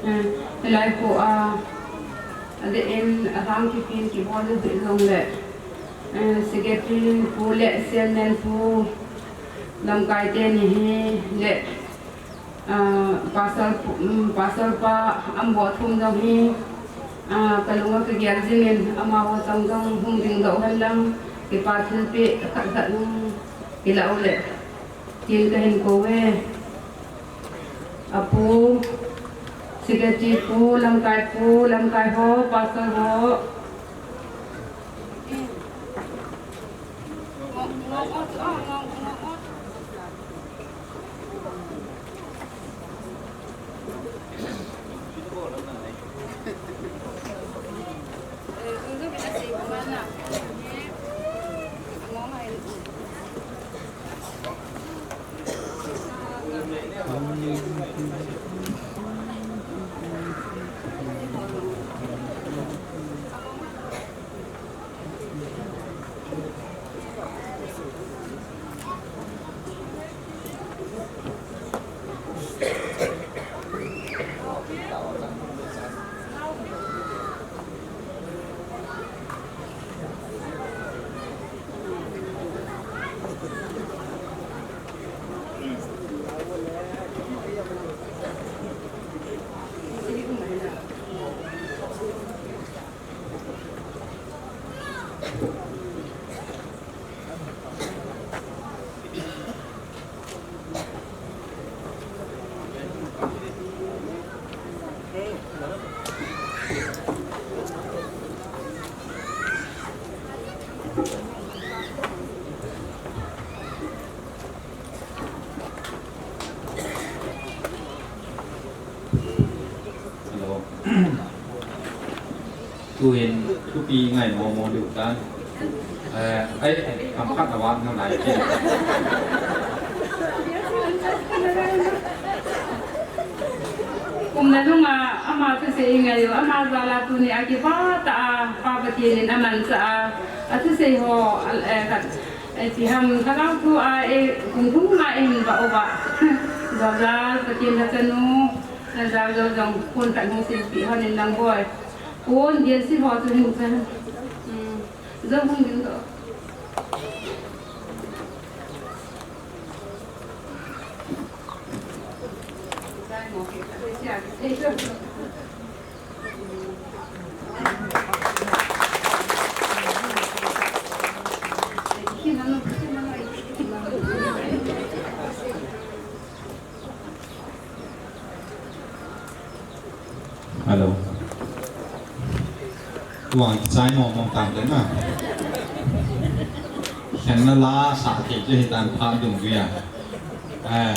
Eh, hilai pu a, adeh in adang kipin kibol u hih jongle, eh, secretary pu le chairman pu, lamkai teni hi le, ah, pastor pu, um, pastor pa, amaho thum jong hi, ah, kalunga kagel jingin, amaho chang jong hung ding doh hen lang, kipa thilpeh khat khat hung kilah u le. Tin kahin kou e. Apu, secretary pu, lamkai pu, lamkai ho, pastor ho. Hello. Tuhin thupi ngai mo mo diu tan. Eh, ai, kam khat na vat na lai. Kum na lunga ama thusei i ngai u, ama jal a tuni a kipa tah a, Pa Pathen in amanchah a, athusei ho, al, eh, khat, eh, ipi ham, lhagao thu a, eh, kum thum nga in va uva. Jal jal, Pathen lhachanu, na jal jal jong, pon khat hung silpeh hon in lang boi. Pon, Gen si ho chu hung chan. Hmm. Jong hung ding doh. Hello. Tuang kichai mong mong tam den na. Khen na la sa ke je hitan pha dung via. Eh,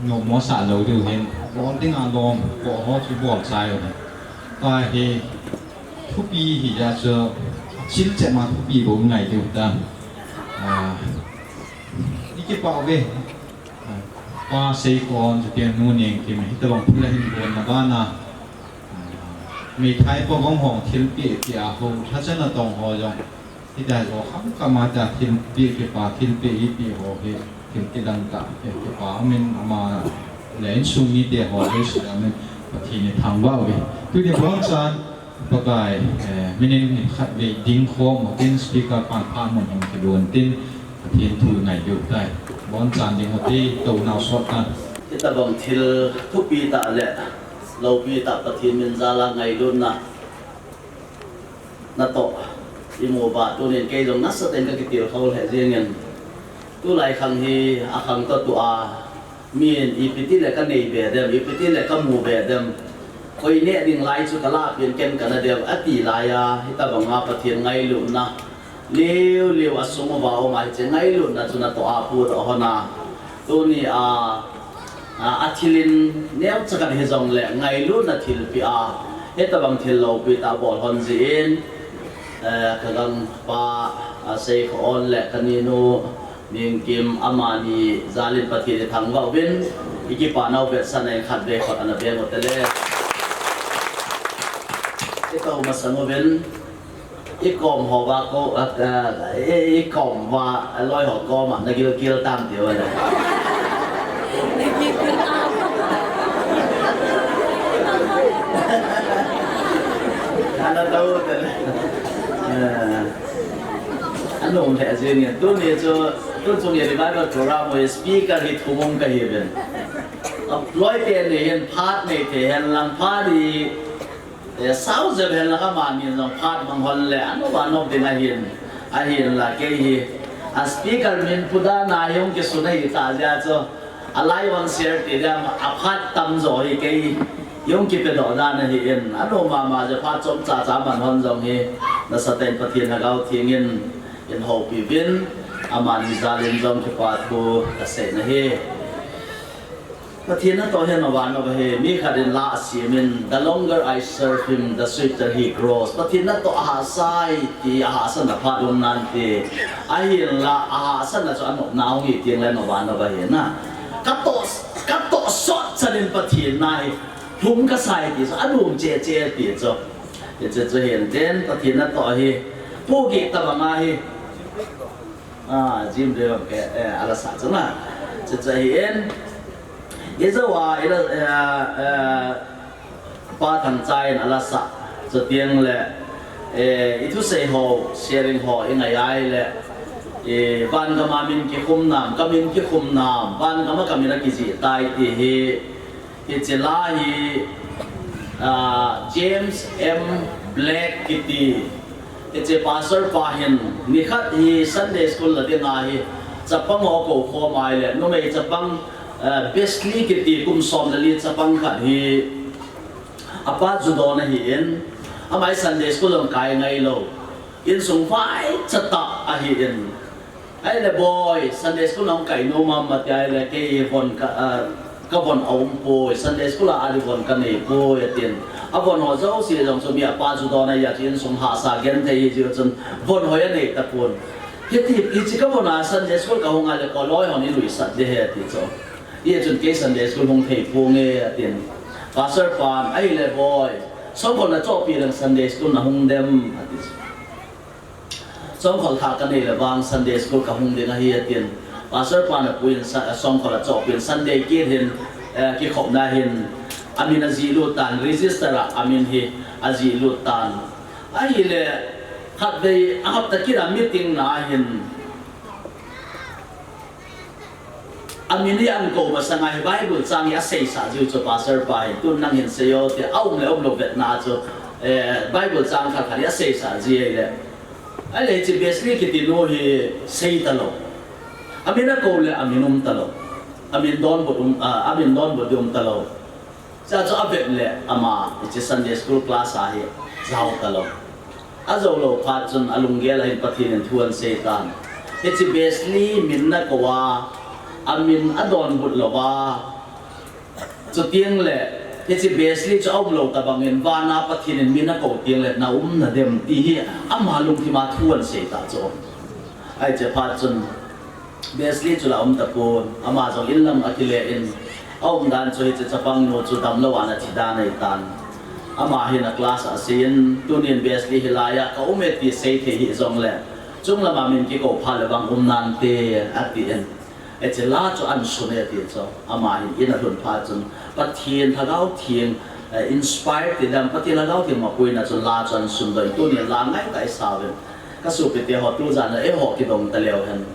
no mo sa lo diu hin. Lom ding a lom, ko ho chu bol chai u. Ta hi thupi hi ja chu chil che ma thupi bo ngai diu ta. Ah, i kipa ve. Pa Seikon, chutiang Nu Nengkim, hitobang thil ahin bol na bana, ah, meithai pa gong hong thilpeh peh a ho, lhacha natong ho jong, hitia jo kham kham a ta thilpeh, kipa thilpeh, ipeh ho hi, thil kidang tah, eh, kipa, amin ama le insung mite ho, jouse amin, Pathen in thangvah uve. Tuni bonchan, Pakai, eh, minute khat vei ding khom utin, speaker pan pha mun hung kilhun tin, Pathen thu ngailut tai. Bonchan ding uti, tounau sot tan. Hitabang thil thupi tah le loupi tah Pathen min jal a ngailutna natoh imu uva, tunin kei jong nasatah in kakitilkhou lheh jengin. Tulai khang hi akhang toh tua, min ipi ti le kanei be dem, ipi ti le kamu be dem. Koi neh ding lai chu kalahpeh in ken kana dem, ati lai a, hitabang a Pathen ngailutna liu liu asung uva um a, hiche ngailutna chu natoh a pudoh hon a. Tuni a, a, athil in neocha khat hijongle ngailutna thilpeh a, hitabang thil loupi tah bol hon jeh in, eh, kagangpa, a, Seikon le kaninu, Nengkim amani jal in Pathen in thangvah uvin, ikipa nau vetsahna in khatvei khut ana beng u tele. Itou masang uvin, ikom ho va ko, a, a, i, ikom va, a, loi ho koma nagilkel tam ti uva le. Ana tou tele. Eh. Anom lheh jengin. Tuni chu, tuchung hi revival program hi speaker hi thum um kahiuvin. Loi teni hin phat nei thei hen lang phat hi, eh, sao jep hen lang amani jong phat mang hon le, anom anom ding ahin, ahinla kei hi. A speaker min Pu Dana hi hung kisun ahi tah jeh a chu. A lai hon share ti ding a phat tamjo hi kei hung kipedoh dan ahin, anom mama jeh phat chomcha cha man hon jong hi, nasatah in Pathen Lhagao Theng in, eihoupi uvin, amani jal in jong kipa thu kasei nahi. Pathen natoh hi nova nova hi, mi khat in la asem in, "The longer I serve him, the sweeter he grows." Pathen natoh ahahsa e ti, ahahsatna phat um nante. Ahinla, ahahsatna chu anopna hung hi teng le nova nova hi na. Katoh, katoh sot chan in Pathen na hi lhum kasa e ti chu, alhum cheh cheh ti chu. Hiche chu hin tin, Pathen natoh hi, pohgih tabang ahi. Ah, Jim Devam ke, eh, ala sa chu na. Hiche chu hin. Ijou a, ila, eh, eh, Pa Thangcha in ala sa, chuteng le, eh, ithusei ho, sharing ho, ingai ai le, eh, van gam a min kikhum nam, kamin kikhum nam, van gam a kamin akijih tai ti hi, hiche la hi, ah, James M Black kiti, hiche pastor pa hin, nikhat hi Sunday school la ding ahi, chapang ho akou khom ai le, numei chapang, ah, Besley kiti kum som le li chapang khat hi, apa judon ahin, ama hi Sunday school hung kai ngailou. Insung vaicha tah ahin. Ahile boy, Sunday school hung kai nom am ati ahile kei von ka, ah, kavon aum poi, Sunday school a adi von kanei poi atin. Avon ho jouse jong chu mi apa judon ahi a chu insung hahsa genthei hi jeh chun von hoi anei tapon. Hiti, hiche kavon a Sunday school kahung a le koloi hon iluisat ding ahi ati chu. Hijeh chun kei Sunday school hung thei ponge atin. Pastor pan, ahile boy, songkhol nachohpeh leng Sunday school nahung dem ati. Songkhol thah kanei le vang Sunday school kahung ding ahi atin. Pastor pan apuiyin sa-, songkhol achohpeh in Sunday kit hin, eh, kikhopna hin amin ajihlut tan, register a amin hi ajihlut tan. Ahile khatvei ahapta kit a meeting na hin Amin hi ahin kou masang a hi Bible chang hi aseisah jiu chu pastor pa hin, tun nang hin sei o ti, aum le umlou vetna chu, eh, Bible chang khat khat hi aseisah ji ahile. Ahile hiche Besley kiti nu hi sei talou. Amin akou le amin um talou. Amin donbut um, ah, amin donbut ding um talou. Chua chu avet le ama, hiche Sunday school class a hi, jao talou. Ajou lou phat chun alunggel a hin Pathen in thu ahin sei tan. Hiche Besley min nakou a, amin adonbut lou a. Chuteng le, hiche Besley chu aum lou tabang in, van a Pathen in min akou teng le, naum nadem ti hi, ama lungthim a thu ahin sei ta chu. Ahi che phat chun, Besley chu la um tapon, ama jong in lam akile in, aum dan chu hiche chapang nu chu damlou a ana thi dan ahitan. Ama hin a class a asei in, tunin Besley hilai a ka um e ti sei thei hih jongle, chunglam a min kikou phat le vang um nante, atin. Hiche la chu ahin sun e ti chu, ama hin in alhun phat chun, Pathen Lhagao Theng, eh, inspire ti dam, Pathen Lhagao Theng mapuina chun la chu ahin sundoh in, tunin la ngaitah isau vin. Ka sopite ho, tujan a eiho kidong taleu hen.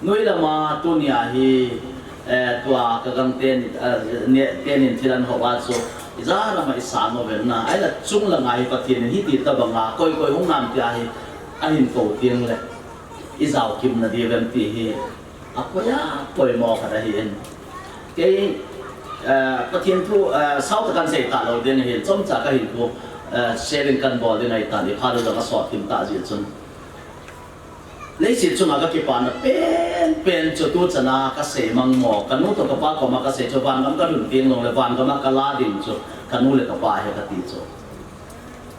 Noi lama tunia hi, eh, tua ka gangte, eh, ne, tenin thil ahin hou a chu, ijat lam a isang uvin na. Ahila chunglang a hi Pathen in hiti tobang a, koi koi hung nam tia hi, ahin kou teng le, ijao kim nadiu vem ti hi, apoi a, poimo khat ahin. Kei, eh, Pathen thu, eh, sao tah kahin sei talou ding ahin, chomcha kahin thu, eh, sharing kahin bol ding ahitan, iphat u jong asot thim tah jeh chun. Leiset chunga ka kipana penpen chu tuchan a ka sei mang mo, ka nu toh ka pa koma ka sei chu, vangam ka lhun teng jongle vangam a ka la ding chu ka nu le ka pa ahi ka ti chu.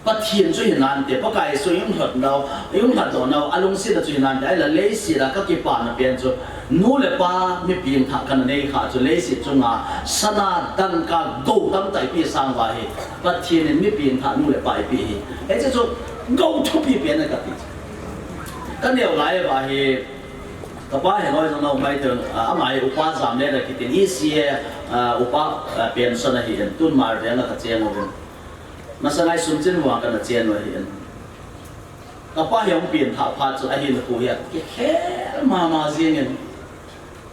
Pathen chu hinante, Pakai Jesu i hung lhot nau, i hung lhatdoh nau, alungset a chu hinante, ahila leiset a ka kipana pen chu, nu le pa mi pengthah kana nei kha chu, leiset chunga sana, dangka, gou tamtah eipeh sang uva hi, Pathen in mi pengthah nu le pa eipeh hi. Hiche chu gou thupi pen ahi ka ti chu. Ka neo lai uva hi, ka pa hi loi jong lou mai te, a, ama hi upa Jamlet a kitin, E C A, a, upa, a, pension ahin, tun Marveng a ka cheng uvin. Masanga hi Sumchinmu a kana chen u ahin. Ka pa hi ahung pengthah phat chun ahinkho hi akikhel mama jeng in.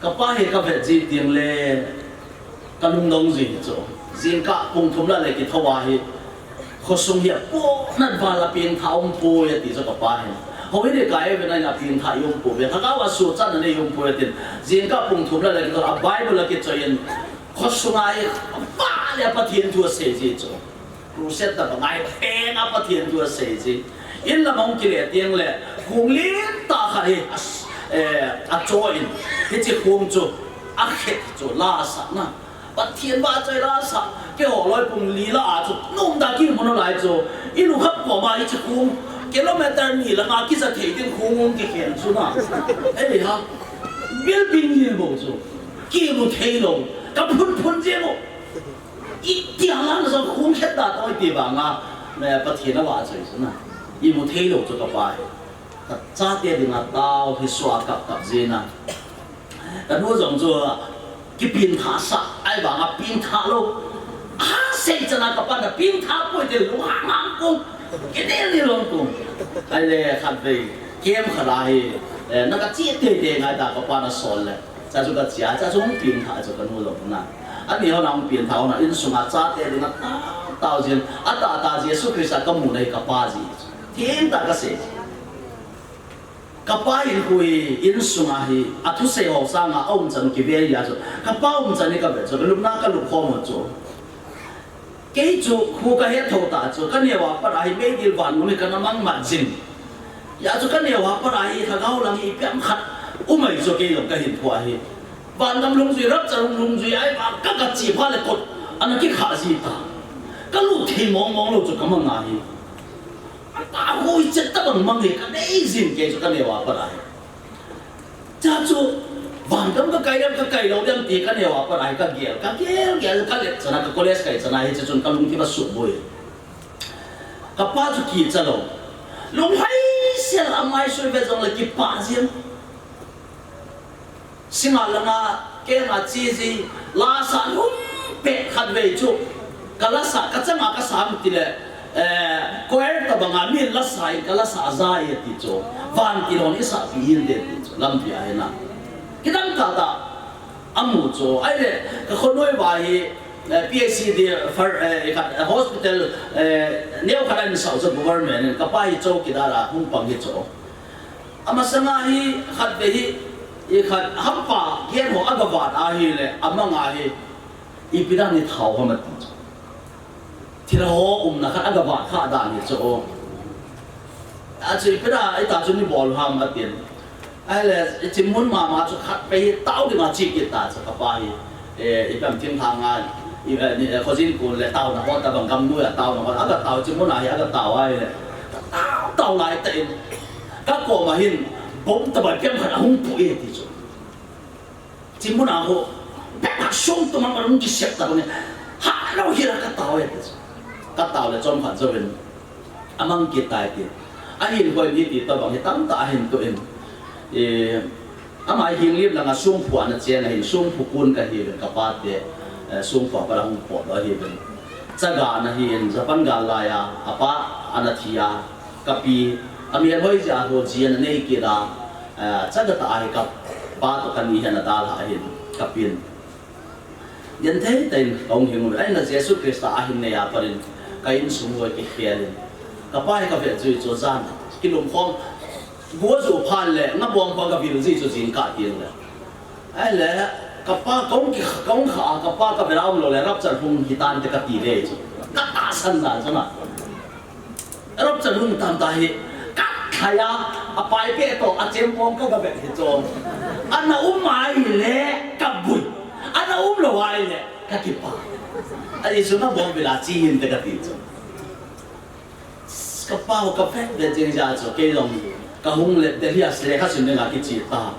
Ka pa hi ka vet ji teng le ka lungdong ji chu. Jingkah pung thum lah le kithou a hi, khosung hi apohnat val a pengthah aumpoi ati chu ka pa hin. Houin ikai uvin ahile apengthah i umpouve. Lhagao a suhchatna nei i umpoi atin. Jingkah pung thum lah le kithou a Bible akichoi in, khosung a hi aval a Pathen thu asei ji chu. Crusade tobang a hi peng a Pathen thu asei ji. In lam ahung kile teng le, khong lentah khat hi, as-, eh, acho in, hiche khong chu akhet chu la asah na. Pathen vahchoi la asah, keiho loi pung li lah a chu, nom tah a kimu nalai chu, i lungkham koma hiche khong, kilometer ni lang a kija thei ding khong hung kikhen chu na. Ei ha, building ni bou chu, kimu thei lou, ka phun phun jeng u. Itia lang jong khong khet da tong iti vang a, eh, Pathen avahchoi chu na. Imu thei lou chu ka pa hi. Ka chate dinga tao hi sua kap kap jin a. Ka nu jong chu kipengthah sah, ahivang a pengthah lou. Asei chan a ka pan a pengthah poi ti lunghang hang kong. Kinel ni lou kong. Ahile khatvei, camp khat a hi, eh, na ka che teitei ngai ta ka pan asol le. Cha chu ka chia, cha chu hung pengthah chu ka nu lou na. Ani hon a hung pengthah hon a, insunga chate dinga tao tao jin, atah tah Jesu Christa ka muna hi ka pa ji. Thengtah ka sei. Ka pa hinkho hi, insunga hi, athusei ho sanga aumchan u kive a chu. Ka pa umchan hi ka ve chu, ka lupna ka lup khom u chu. Kei chu khu ka het tho ta chu, ka neo a pat a hi meidil vangam hi kana mang mat jing. Hijeh chun ka neo a pat a hi lhagao lang hi ipi ham khat um ahi chu kei jong ka hin thua hi. Vangam lungjui, rapture lungjui ahi vang ka, ka che phat le kot ana kikhah ji ta. Ka lut thei mong mong lou chu ka mang ahi. Ata hoi chet tabang mang hi ka nei jin kei chu ka neo a pat a hi. Cha chu, vangam ka kai dem, ka kai lou dem ti ka neo a pat a hi ka gel, ka gel, gel, ka let chan a ka college kai chan a hiche chun ka lungthim a suboi. Ka pa chu kicha lou. Lunglhai sel a mai sui ve jongle kipah jeng. Singa langa, kei nga chi ji, la sa lum pet khatvei chu. Ka la sa, ka changa ka sa ham tile, eh, choir tabang a min la sa in ka la sa a ja e ti chu. Vantil hon i sa pi in de ti chu. Lampi a hin a. Kidang tah tah amu chu. Ahile, ka khonoi uva hi, eh, P H C D, far, eh, khat, eh, hospital, eh, neo khat a min sau chu government in. Ka pa hi chowkidar a hung pang hi chu. Amasanga hi khatvei hi, i khat hampa gen ho aga vat ahile, amang ahi, ipi dan i thao ham ati chu. Thil ho umna khat aga vat kha dan hi chu. Achu ipi dan, ita chu ni bol ham atin. Ahile, i chim mun mama chu khatvei hi tao dinga chi kit ta chu ka pa hi. Eh, ipi ham thinglhang a, i, eh, ni, eh, khojin kun le taona ho tabang gamnoi a taona ho, aga tao chim mun a hi, aga tao ahile. Tao, tao lai tah in. Ka koma hin, bomb tabang piang khat ahung pu e ti chu. Simuna ho, pek sung tu mang arung kisep ta ne. Ha, lo hira ka tao e. Ka tao le chom khat jouvin. Amang kitai ti. Ahin koi ni ti to bang hi tam ta ahin tu in. E, ama hing lim langa sungphu ana cheng ahin sungphu kun ka hi ka pa te, eh, sungphu pa la hung po lo hi ben. Chaga na hi in Japan ga la ya, apa ana thi a, ka pi, ami hoi ja ho ji ana nei ki da, eh, chaga ta ahi ka pa to ka ni hi ana dal ha ahin, ka pin. Yan thei tain ka hung hing u, ai na Jesu Krista ahin nei a parin, ka insung hoi ki khel in. Ka pa hi ka ve jui chu jan, ki lum khom, gua ju phan le, nga bong pa ka vil ji chu jing ka tin le. Ai le, ka pa kong ki, kong kha, ka pa ka ve lam lo le, rapture hung hi tan te ka ti le chu. Ka ta san dan chu na. Rapture hung tam ta hi, ka thaya, a pai pe to, a chem pong ka ga bet hi chu. Ana um ai le, ka bui. Ana um lo ai le, ka kipa. A Jesu na bong bila chi hin te ka ti chu. Ka pa ho ka pek de jeng ja chu, kei jong, ka hung le, Delhi a lekha sim ding a kichi ta.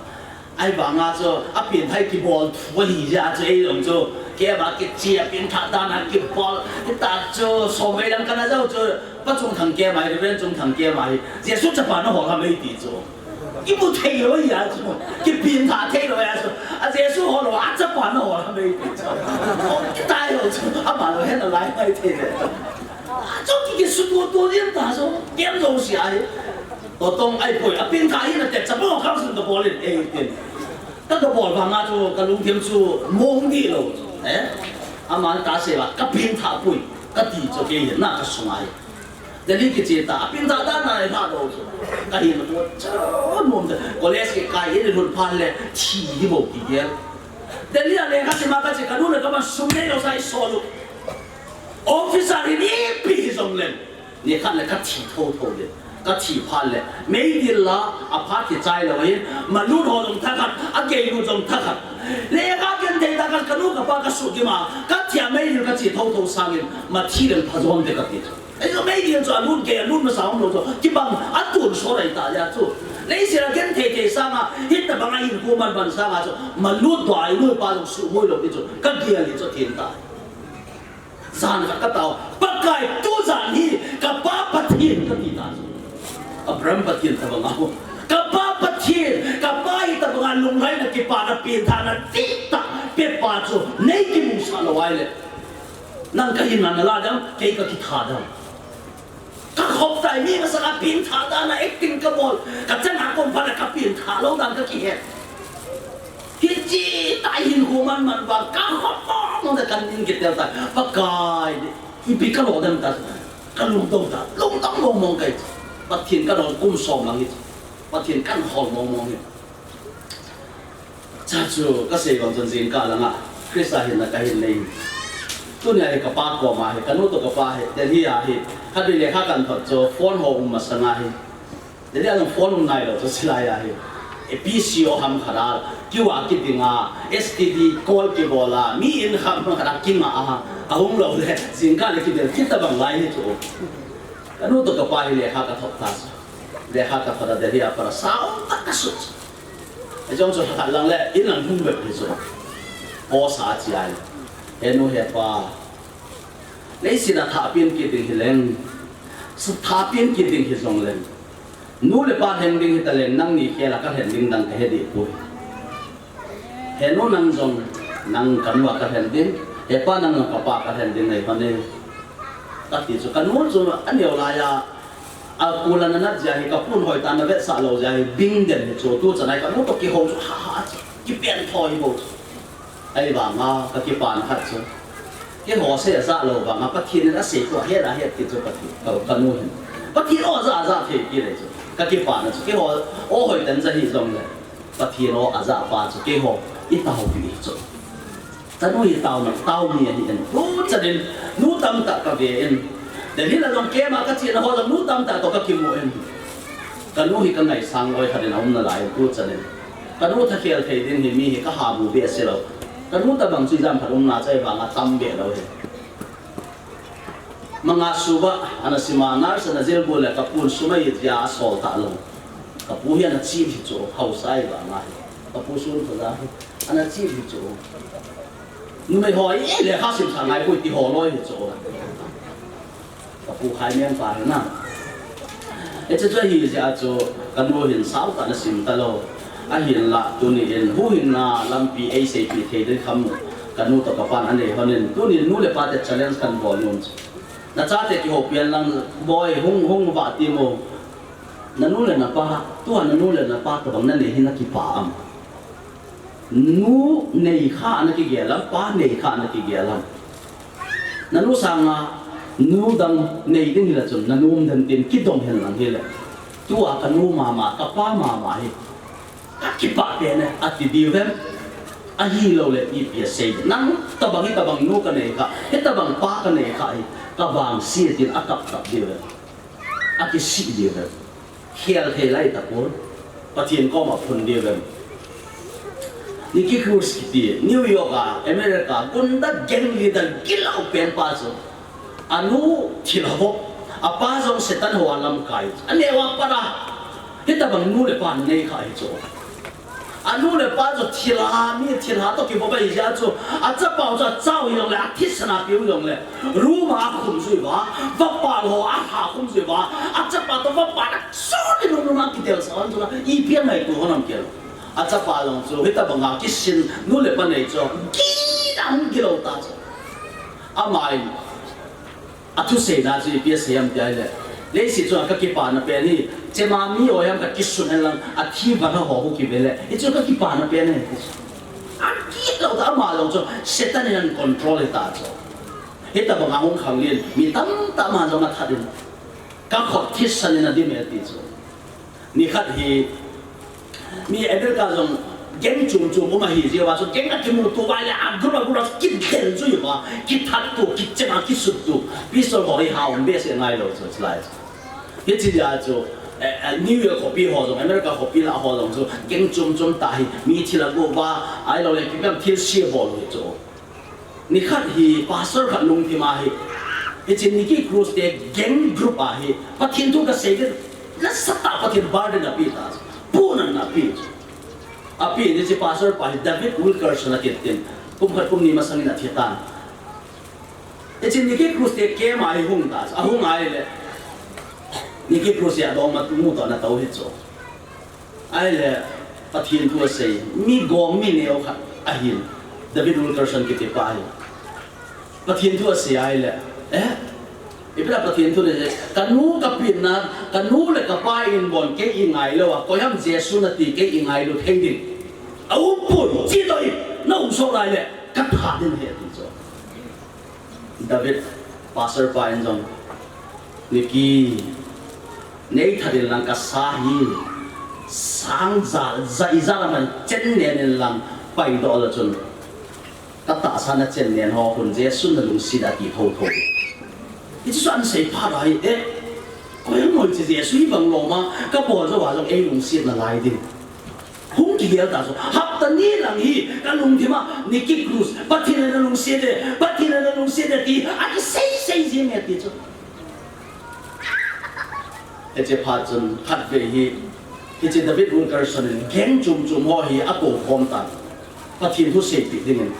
Ai banga chu, a pin thai kibol thu hi ja chu, ei jong chu, kei ba kichi a pin tha dan a kibol, kita chu, so mei lang kana jau chu, pa chung thang kei mai, Reverend chung thang kei mai, Jesu chapa na ho ha mei ti chu. Kimu thei lo ya chu, kipin tha thei lo ya chu, a Jesu ho lo, a chapa na ho ha mei ti chu. Kitai lo chu, ama lo hen a lai mai thei le. Chu ki, ki su tu tu lian ta chu, kem lo si ai. To tong ai poi, a pin tha hi na te cha bo khang sun to bol in, ei tin. Ka to bol ba nga chu, ka lungthim chu, mong di lo chu, eh? Aman ta se ba, ka pin tha poi, ka ti chu kei hin na ka sung ai. Delhi kichi ta, a pin tha ta na ai tha lo chu. Ka hin ko, chu, mong ta. College ki kai in hun phan le, thi di bo ki gel. Delhi a lekha sim a ka chi, ka nu le ka ma sum nei lo sai so lu. Officer hi ni pi hi jong lem. Ni khat le ka thi tho tho le. Ka thi phat le. Meidil la a phat kichai lo hi. Ma lut ho jong thakhat, a kei lut jong thakhat. Le ka ken thei ta ka, ka nu ka pa ka su ki ma. Ka thi a meidil ka chi tho tho sangin. Ma thi leng pha jom te ka ti. Ei, meidil chu a lut kei, a lut masa um lo chu. Kibang a tun so rai ta ya chu. Leisel a ken thei thei sanga, hita banga hin ku man ban sanga chu. Ma lut doi, nu pa jong su moi lo ti chu. Ka gel hi chu thin ta. Jan khat ka tao, Pakai tu jan hi ka pa Pathen ka ti ta. Abraham Pathen tabang a ho. Ka pa Pathen, ka pa hi tabang a lunglhaina kipana pengthahna dihtah pepa chu nei kimusah lou ahile. Nang ka hinna na la dam, kei ka kitha dam. Ka khop tai, mi masanga pengthah dan a acting ka bol, ka chana kom phat a ka pengthah lou dan ka kihet. Hiche tai hin khu man man ba, ka khop mong mong ta kan in kitel tai. Pakai, ipi ka lo dan ta, ka lungdong ta, lungdong mong mong kai. Pathen ka lo kum som lang hi. Pathen kan hol mong mong hi. Cha chu ka sei bang chun jingkah langa Christa hinna ka hin nei. Tunia hi ka pa koma hi, ka nu toh ka pa hi, Delhi a hi, khatvei lekha kan thot chu phone ho um masanga hi. Delhi a jong phone um nailou chu silai a hi. E P C o ham khat a, queue a kiding a, S T D call kibol a, mi in ham khat a kinga a, ahung lou le, jingkah le kibel kit tabang lai hi chu. Ka nu toh ka pa hi lekha ka thot ta chu. Lekha ka thot a Delhi a pat a sao tak ka sut chu. Hijong chu khat lang le, in lang hung bep hi chu. Post a chi ai. He nu he pa. Leiset a thah pen kit ding hi leng. Sa thah pen kit ding hi jong leng. Nu le pa lheng ding hi ta leng, nangni khel a ka lheng ding dang ka he deh poi. He nu nang jong, nang ka nu a ka lheng ding. He pa nang jong ka pa ka lheng ding nei hon e. Ka ti chu ka nu chu a neo lai a. A kul a na nat jeh hi ka pun hoi ta na vetsah lou jeh hi bing den hi chu tu chan ai ka nu toh kihou chu ha ha chu kipen thoi hi bou chu. Ahivanga ka kipana khat chu. Keiho sei a jah lou vanga Pathen in a sei khu a het a het ti chu Pathen ka, ka nu hin. Pathen o a jah a jah thei ti le chu. Ka kipana chu keiho o hoi ten ja hi jong le. Pathen o a jah pa chu keiho i taopi hi chu. Ka nu hi taona, tao mi ahi in. Tu chan in, nu tamtah ka ve in. Delhi la jong kema ka chena ho jong nu tamtah toh ka kimu in. Ka nu hi ka ngaisang loi khat in a um nalai in tu chan in. Ka nu thakhel thei ding hi mi hi ka hamu behseh lou. Ka nu tabang chu ijat phat umna chai vanga tam be lou hi. Manga suba, ana sima nurse ana jilbu le ka pun sumai jia a sol ta lou. Ka pu hi ana chim hi chu, hausa i vanga hi. Ka pu sun ko ja hi. Ana chi hi chu. Numei ho i le kha sim sa ngai koi ti ho loi hi chu. Ka pu khai meng pa na. E chu chu hi ja chu ka nu hin sau ta na sim ta lo. Ahin la tuni in huhhingna lampi ei sei pi thei ding kham ka nu to ka pan anei honin tuni nu le pa te challenge kan bol nun. Na chate kihopian lang boi hung hung va ti mo. Na nu le na pa, tua na nu le na pa tabang na nei hi na kipa am. Nu nei kha na kigel am, pa nei kha na kigel am. Na nu sanga nu dang nei ding hila chun na nu um den tin kidong hen lang hile. Tua ka nu mama, ka pa mama hi. Ka kipa pe ne, ati diu vem. Ahi lo le ipi a sei. Nang tabang hi tabang nu ka nei kha, hi tabang pa ka nei kha hi. Ka vang si tin a kap kap diu vem. A kisi diu vem. Khel thei lai ta pon. Pathian koma phun diu vem. Nicky Cruz kiti New York a America gunda gang leader gilau pen pa chu. Anu thil ha vop. Apa jong Satan ho a lamkai. Ane wa para. Hitabang nu le pa nei kha hi chu. Anu le pa chu thil ha mi thil ha to kivop ahi ja chu. Achapa chu achau hi jong le athisa na piu jong le. Room a khum jui va. Vapa ho a ha khum jui va. Achapa to vapa na so ni nu nu ma kitel sa an chu la. Ipi a ngai tu ho nam kel. Achapa jong chu hitabang a kisin nu le pa nei chu. Ki dang gilo ta chu. Amai. Athuseina chu ipi asei am ti ahile. Leiset chunga ka kipana pen hi, chema mi oi ham ka kisun hen lang, athi vang a ho hu kive le. Hichu ka kipana pen hi. Akit lou ta ama jong chu, Satan in acontrol hita chu. Hitabang a hung khang lin, mi tamtah ma jong athat in. Ka khut thisan in adim e ti chu. Nikhat hi, mi America jong gang chom chom um ahi jeh uva chu gang akimuto uva le a group a group a kidel jui uva, kithat to, kichema kisut to, pistol ho hi ha um behseh ngai lou chu chulai chu. Hiche jeh a chu, eh, eh, New York khopi ho jong, America khopi lah ho jong chu gang chom chom tah hi, mi thil ago uva, ahilou le ipi ham thil se bol u hi chu. Nikhat hi pastor khat lungthim a hi, hiche Nicky Cruz te gang group a hi, Pathen thu kasei ding, nasatah Pathen burden ape ta, punan ape. Ape hiche pastor pa hi David Wilkerson akiti, kum khat kum ni masang in athi tan. Hiche Nicky Cruz te camp a hi hung ta, ahung ahile, Nicky Cruz hi adong ma tu mu to na to hi chu. Ahile, Pathen thu asei, mi gong mi neo khat ahin, David Wilkerson kiti pa hi. Pathen thu asei ahile, eh, ipi a Pathen thu le, ka nu ka pi na, ka nu le ka pa in bon kei i ngai lou a, koi ham Jesu nati kei i ngailu thei ding. A um poi, chi to i, na um so lai le, ka tha ding ahi ti chu. David, pastor pa in jong, Nicky, nei that in lang kasa hi, sang ja, ja, ijat a man chen nen in lang paidoh le chun, ka tahsa na chen nen ho khun Jesu na lungset a ti thotho. Hichu chu ahin sei phat a hi, eh, koi ham hiche Jesu hi bang lom a, ka bol jou a jong ei lungset nalai ding. Hung kigel ta chu, hapta ni lang hi, ka lungthim a, Nicky Cruz, Pathen le na lungset e, Pathen le na lungset e ti, akisei sei jing e ti chu. Hiche phat chun, khatvei hi, hiche David Wilkerson in gang chom chom ho hi akou khom tan. Pathen thu seipeh dingin.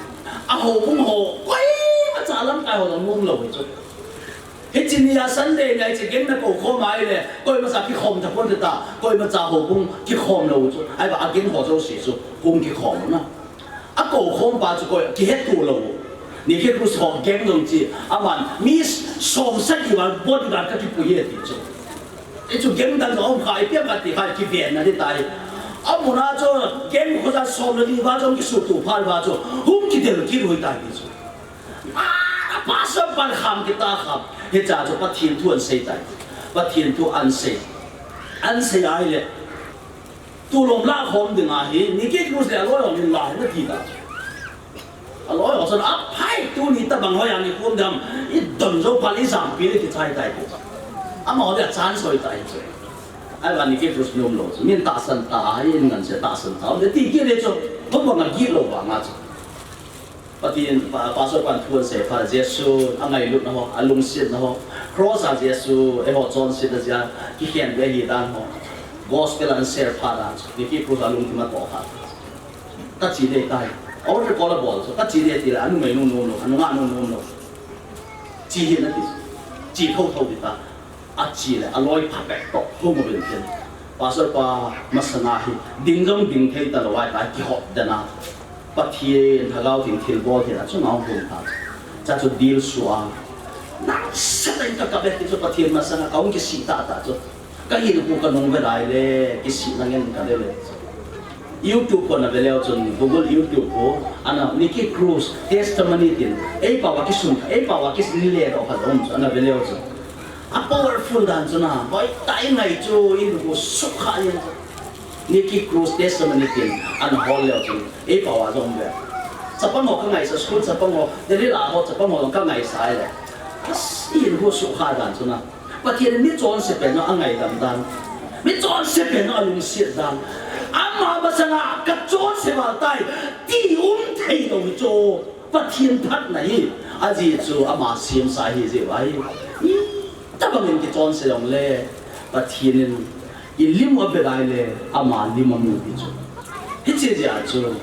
A houbung ho, koimacha lamkai ho jong um lou hi chu. Hiche ni a Sunday ni a hiche gang na kou khom ahile, koimacha kikhom ta pon ta, koimacha houbung kikhom lou chu. Ahivang a gang ho jouse chu hung kikhom na. Akou khom pa chu koi kihetto lou. Nicky Cruz ho gang jong chu, aman mi som sagi val bodyguard kakipui e ti chu. Hichu gang dang jong um kha, ipi ham kati kha kiven na ding tai. Amun a chu gang khoja som le ni val jong kisuhtoh phat uva chu, hung kidel kit u ahitai ti chu. A, pastor pan kham kita kham. Hiche a chu Pathen thu ahin sei tai. Pathen thu ahin sei. Ahin sei ahile. Tulom lah khom ding ahi, Nicky Cruz le aloi hon in lah in ati ta. Aloi hon chun aphai tuni tabang hoi a ni khom dam. I don jou phat le i jampi le kichai tai ti chu. Amaho le chance hoi tai chu. Ahivang Nicky Cruz nom lou chu. Min tahsan ta ahi, in nganse tahsan ta. Ti kit le chu. Thum bang a git lou vang a chu. Pathen, pa, pastor pan thu ahin sei phat, Jesu, angailutna ho, alungsetna ho, cross a Jesu, eiho chonsetna jeh a, kikhen ve ahi dan ho, gospel ahin share phat a, Nicky Cruz alungthim atoh phat. Kache ding tai. Altar call abol chu kache ding ti le, anumei nu nom lou, anungah nu nom lou. Che hih in ati. Che thotho ding ta. Ache le aloi phabep toh hung uvin tin, Pastor pa masanga hi ding jong ding thei talou ahitai, kihop den a. Pathen Lhagao Theng thilbol thei in achunga hung lhung tai. Chuche chu dil sua. Nasatah in ka, ka vet ti chu Pathen masanga kahung kisih tahtah chu. Kahin hu kanung ve lai le, kisihna ngen kale le. YouTube ho nave leu chun, Google YouTube ho, ana Nicky Cruz testimony tin, eipao a kisun, eipao a kisun le doh khat um chu, ana ve leu chun. A powerful dan chu na, hoitah in ngai chu, in hu sukha in chu. Nicky Cruz testimony tin, ana hol leu chun, eipao a jong ve. Chapang ho kangaisah, school chapang ho, Delhi la ho, chapang ho jong kangaisah ahile. As, in hu sukha dan chu na. Pathen in mi chonse pen u angaidam dan, mi chonse pen u alungset dan, ama masanga kachonse val tai ti um thei lou hi chu Pathen phatna hi, ajeh chu ama semsa ahi jeh uva ahi. Itobang in kichonse jongle Pathen in ilim u ave lai le ama lim amu ti chu. Hiche jeh a chu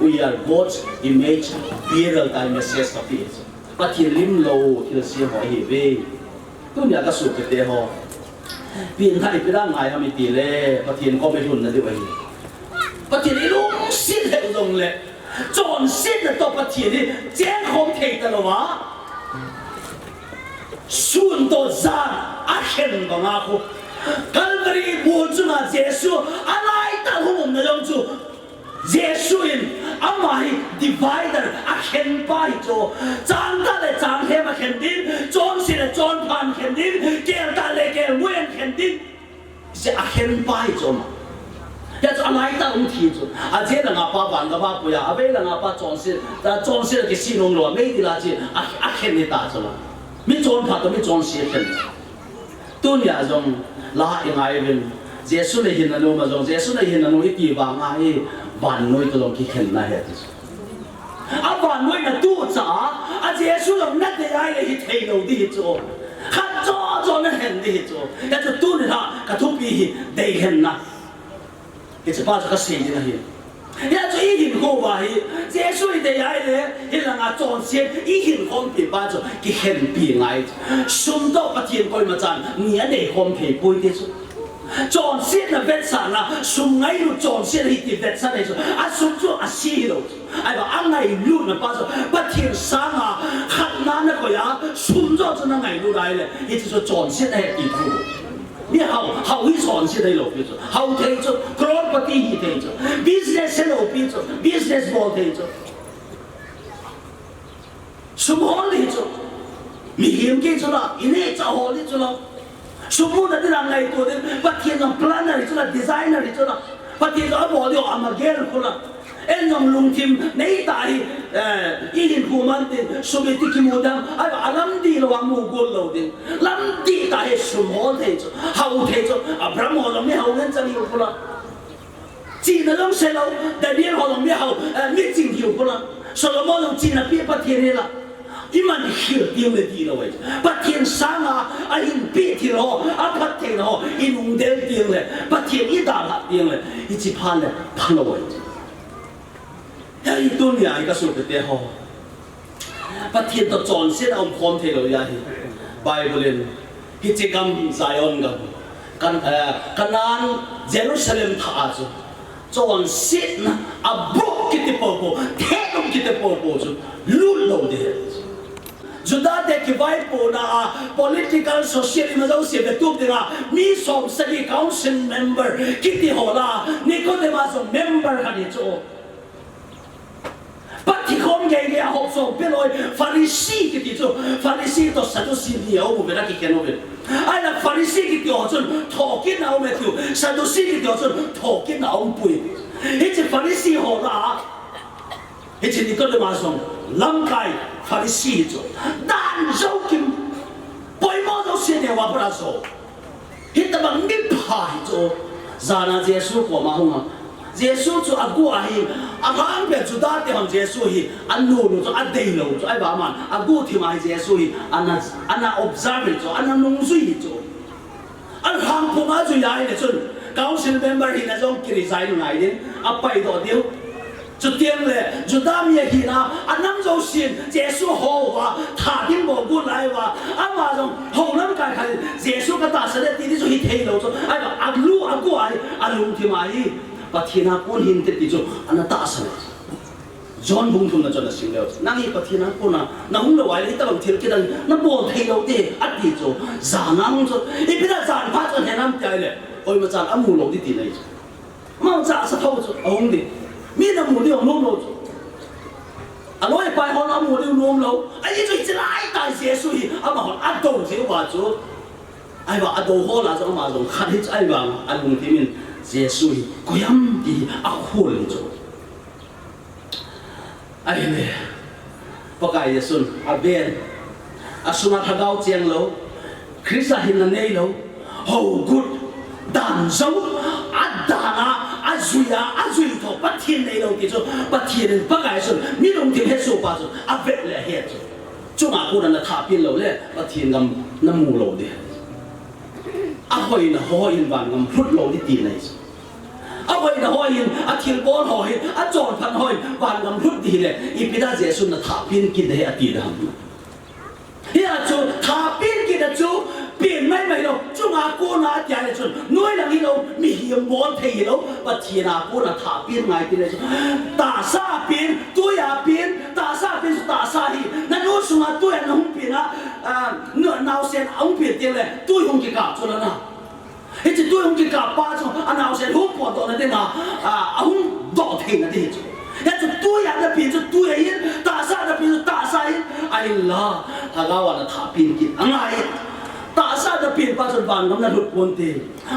we are God's image bearer ti message kape chu. Pathen lim lou thilse ho ahiuve. Tunia ka sopite ho, pen thah ipi dinga ngai ham iti le, Pathen kom ilhun nadiu ahi. Pathen ilungset lheh jongle, chonsetna toh Pathen hi chengkhom thei talou a, sun toh jan akhen banga khu, Calvary mol chunga Jesu alaitah hung umna jong chu Jesu in ama hi divider, akhenpa hi chu. Changtah le changhem akhen ding, chonse le chonpha akhen ding, keltah le kelngoi akhen ding. Hiche akhenpa hi chu ama. Hijeh chun alaitah hung thi chu. Ajeh langa pa van gam a pui a, avei langa pa chonse, ta chonse le kisih nom lou a, meidil a che, a, akhen hita chu la. Mi chonpha toh mi chonse akhen. Tunia jong la ingai uvin, Jesu nahin nanom a jong, Jesu nahin nanom iti vanga hi, vannoi toh jong kikhenna ahi ati chu. A vannoina tucha a, a Jesu jong nadei ahile hithei lou ding hi chu. Khat jojo nahen ding hi chu. Hijeh chun tuni a ka thupi hi deilhenna. Hiche pa chu kasei ding ahi. Hijeh chun ihinkho uva hi, Jesu idei ahile, hilanga chonset, ihinkhompi pa chu kikhenpi ngai. Sum toh Pathen koimachan ni adeikhom thei poi ti chu. Chonsetna vetsahna, sum ngailut chonset ahi ti vetsah ahi chu. A sum chu ase hilou chu. Ahivang a ngailutna pa chu, Pathen sanga khatna nakoi a, sum joh chu nangailut ahile, hiche chu chonset ahi ti thu. Mi hao, hao hi chonset ahilou pi chu. Hao thei chu, crorepati hi thei chu. Business helou pi chu, business bol thei chu. Sum hol hi chu. Mihem kei chu la, ineh cha hol hi chu la. Sum muna dinga ngaito ding, Pathen jong planner hi chu la, designer hi chu la. Pathen jong abol diu, ama gel khu la. Ei jong lungthim neitah hi, eh, ihinkho man tin, sum iti kimu dam, ahivang a lamdih lou a mu gol lou ding. Lamdih tah hi sum hol thei chu, hao thei chu, Abraham ho jong mi hao ngen chan hiu khu la. Chihna jong selou, Daniel ho jong mi hao, eh, mi ching hiu khu la. Solomon jong chihna pi Pathen hi la. Iman khel ding le dih lou ahi. Pathen sanga ahin peh thil ho, aphattheina ho, inung del ding le, Pathen idalha ding le, hiche phat le phalou ahi. Hei tunia hi ka sopite ho, Pathen toh chonset aumkhom theilou ahi. Bible in hiche gam Zion gam, Kan-, eh, Canaan, Jerusalem thah a chu chonsetna, abuk kiti poupou, thet um kiti poupou chu lut lou ding ahi. Juda te kivaipohna a, political, social ima jouse vetup dinga, mi som sagi council member kiti ho lah a, Nicodemus jong member khat ahi chu. Pathen khom gei gei a hop song peloi, Pharisee kiti chu, Pharisee toh Sadducee ni aum uve, akikhen uve. Ahile Pharisee kiti ho chun thokitna aum e tiu, Sadducee kiti ho chun thokitna aumpoi. Hiche Pharisee ho lah a, hiche Nicodemus jong lamkai Pharisee hi chu. Dan jou kim. Poimo jouse neo a pat a jo. Hitobang mipha hi chu. Jan a Jesu koma hung a. Jesu chu aguh ahi. Alhangpi a Juda te hon Jesu hi anol u chu, adeilou chu. Ahivang aman aguhthim a hi Jesu hi ana, ana observe hi chu, ana nungjui hi chu. Alhangpi a jui ahile chun, council member hina jong kiresign ngai ding, apaidoh diu. Chuteng le, Juda mi ahina, anam jousen, Jesu hou uva, tha ding bou got lai uva, ama jong, hou lamkai khat, Jesu katahsan e ti, ti chu hithei lou chu, ahi, alu, agu ahi, alungthim ahi, Pathen a kon hinte ti chu, ana tahsan e. John bung thumna chun asim leu, nang hi Pathen a kona, nahung lou ahile, hitobang thil kidang, nabol thei lou te, ati chu, jan a hung chu, ipi dia jan phat chu ahe nam ti ahile, koima chan amu lou ding tina ahi chu. Amau cha sa thou chu ahung ding. Mi namu ding nom lou chu. Aloi apai hon amu ding nom lou. Ahi chu hiche lai tah Jesu hi amahon adou jeh uva chu. Ahi vang adou ho lah a chu ama jong khat hi chu ahi vang alungthim in Jesu hi koi ham ti hi akhol in chu. Ahile, Pakai Jesun aven, asunga lhagao cheng lou, Christa hinna nei lou, hou got, dan jou, adan a, ajui a, ajui tho, Pathen nei lou ti chu, Pathen in Pakai Jesun, mi lungthim hesoh pa chu, avet le ahet chu. Chunga kona nathah pen lou le, Pathen gam namu lou ding. Ahoina ho in vangam lhut lou ding tina ahi chu. Ahoina ho hin, athilbol ho hin, achonphat ho hin, vangam lhut ding hile, ipi dia Jesun nathah pen kit ding ahi ati ding ham. Hia chu, thah pen kit a chu, pen maimai lou, chunga kona ati a le chun, noi lang hilou, mihem bol thei hilou, Pathen a kona thah pen ngai ti le chu. Tahsa pen, tui a pen, tahsa pen chu tahsa hi, nanu sunga tui a nahung pen a, ah, nu-, naosen ahung pen teng le, tui hung kikap chu la na. Hiche tui hung kikap pa chu, anaosen hung potdoh na dinga, a, ahung doh theina ding chu. Hichu tui a napen chu tui ahin, tahsa a napen chu tahsa ahin, ahinla, lhagao a nathah pen kit angai. Tahsa a napen pa chu vangam nalhut ponte.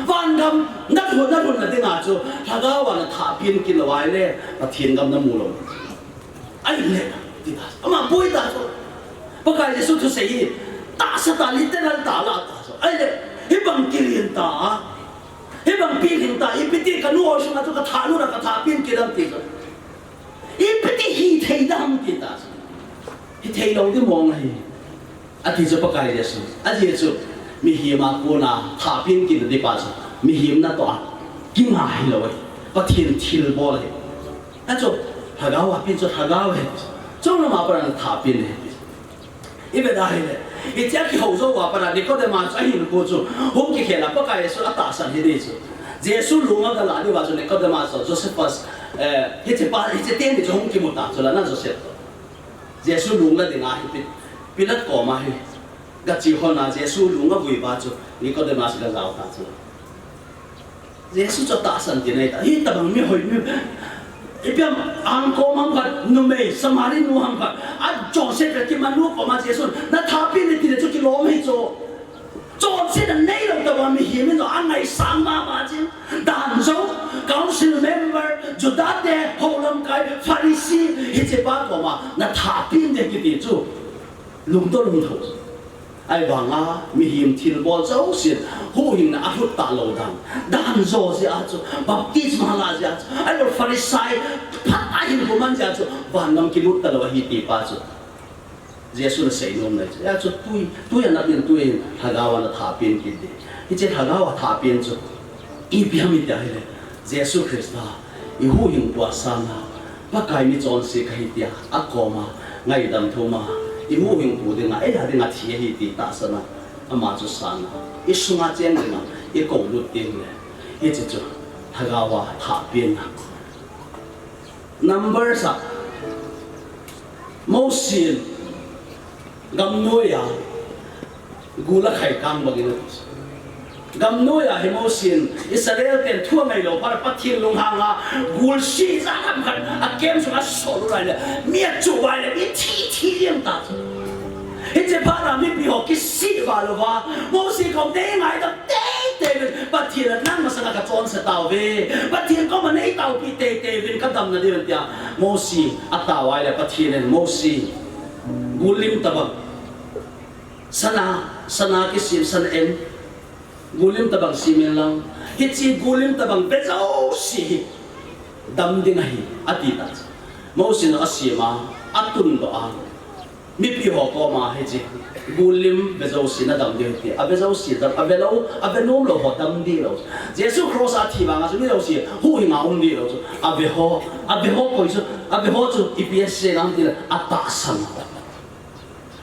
Vangam nalhut, nalhut na dinga chu, lhagao a nathah pen kit lou ahile, Pathen gam namu lou. Ahile, ti ta. Ama boi ta chu. Pakai Jesu thusei hi, tahsa tah, literal tah la ta chu. Ahile, hibang kilen tah. Hibang pilhin tah, ipi ti kanu ho sunga chu kathah lut a kathah pen kit ding ti chu. Ipi ti hithei ding ham ti ta chu. Hithei lou ding mong ahi. Ati chu Pakai Jesu. Ajeh chu, mihem a kona thah pen kit ding pa chu. Mihem natoh a kinga hilou ahi. Pathen thilbol ahi. Achu, lhagao a pen chu lhagao ahi. Chunglam a pat a nathah pen ahi. Ivet a hile, hichea kihou jou uva pat a Nicodemus chu ahinkho chu hung kikhel a Pakai Jesu atahsan hi ding chu. Jesu lung a gala diuva chu Nicodemus chu Josephus, eh, hiche pa, hiche teni chu hung kimu ta chu la na Joseph. Jesu lung la dinga hi Pi-, Pilat koma hi gache hon a Jesu lung avui uva chu Nicodemus gajao ta chu. Jesu chu atahsan tina ahi ta. Hitobang mi hoi mi. Ipi ham angkong ham khat, numei, Samari nu ham khat. Achonset a kiman nu koma Jesun, nathah pen in ti le chu kilom ahi chu. Chonsetna neilou tobang mihem in angaisang mama jing. Dan jou, council member, Juda te, hou lamkai, Pharisee, hiche pa koma, nathah pen in kiti chu. Lungto lungthou. Ahivanga, mihem thilbol jousen, huhhingna alhut talou dan. Dan jo jeh a chu, baptisma la jeh a chu, ahilou Pharisee, phat a hin kuman jeh a chu, vangam kilut talou ahi ti pa chu. Jesu in asei nom nai chu. Hia chu tui, tui a napen tui in, lhagao a nathah pen kit ding. Hiche lhagao a thah pen chu. Ipi ham iti ahile, Jesu Christa, i huhhingpu a sanga, Pakai michonse kahi tia, akoma, ngaidam thuma, i huhhingpu dinga, eia dinga thi ahi ti tahsan a, ama chu sanga, i sunga cheng dinga, i koulut ding le, hiche chu, lhagao a thah pen a. Numbers a, Mosi in, Gamnoi a, gul akhai kang bangin. Gamnoi a hi Mosi in Israel ten thu angailou phat a Pathen lunghang a gul sih jat ham khat a camp sunga asol u lai le mi achuh uva le mi thi thi jeng ta chu. Hiche phat a mipi ho kisih val uva Mosi kom nei ngaidam teitei uvin Pathen a nang masanga kachonse tauve. Pathen koma nei taopi teitei uvin kadamna diu tia Mosi atao uva le Pathen in Mosi Gul lim tabang. Sana, sana kisim, sana em. Gul lim tabang simin lang. Hiche gul lim tabang ve jouse hi dam ding ahi, ati ta. Mosi in asima, atundoh a. Mipi ho koma hiche gul lim ve jouse nadam ding ahi ti. Ave jouse dam, ave lou, ave nom lou ho dam ding lou. Jesu cross a thi vanga chu mi jouse huhhinga um ding lou chu. Ave ho, ave ho koi chu Abe ho chu ipi asei ham tile atahsan.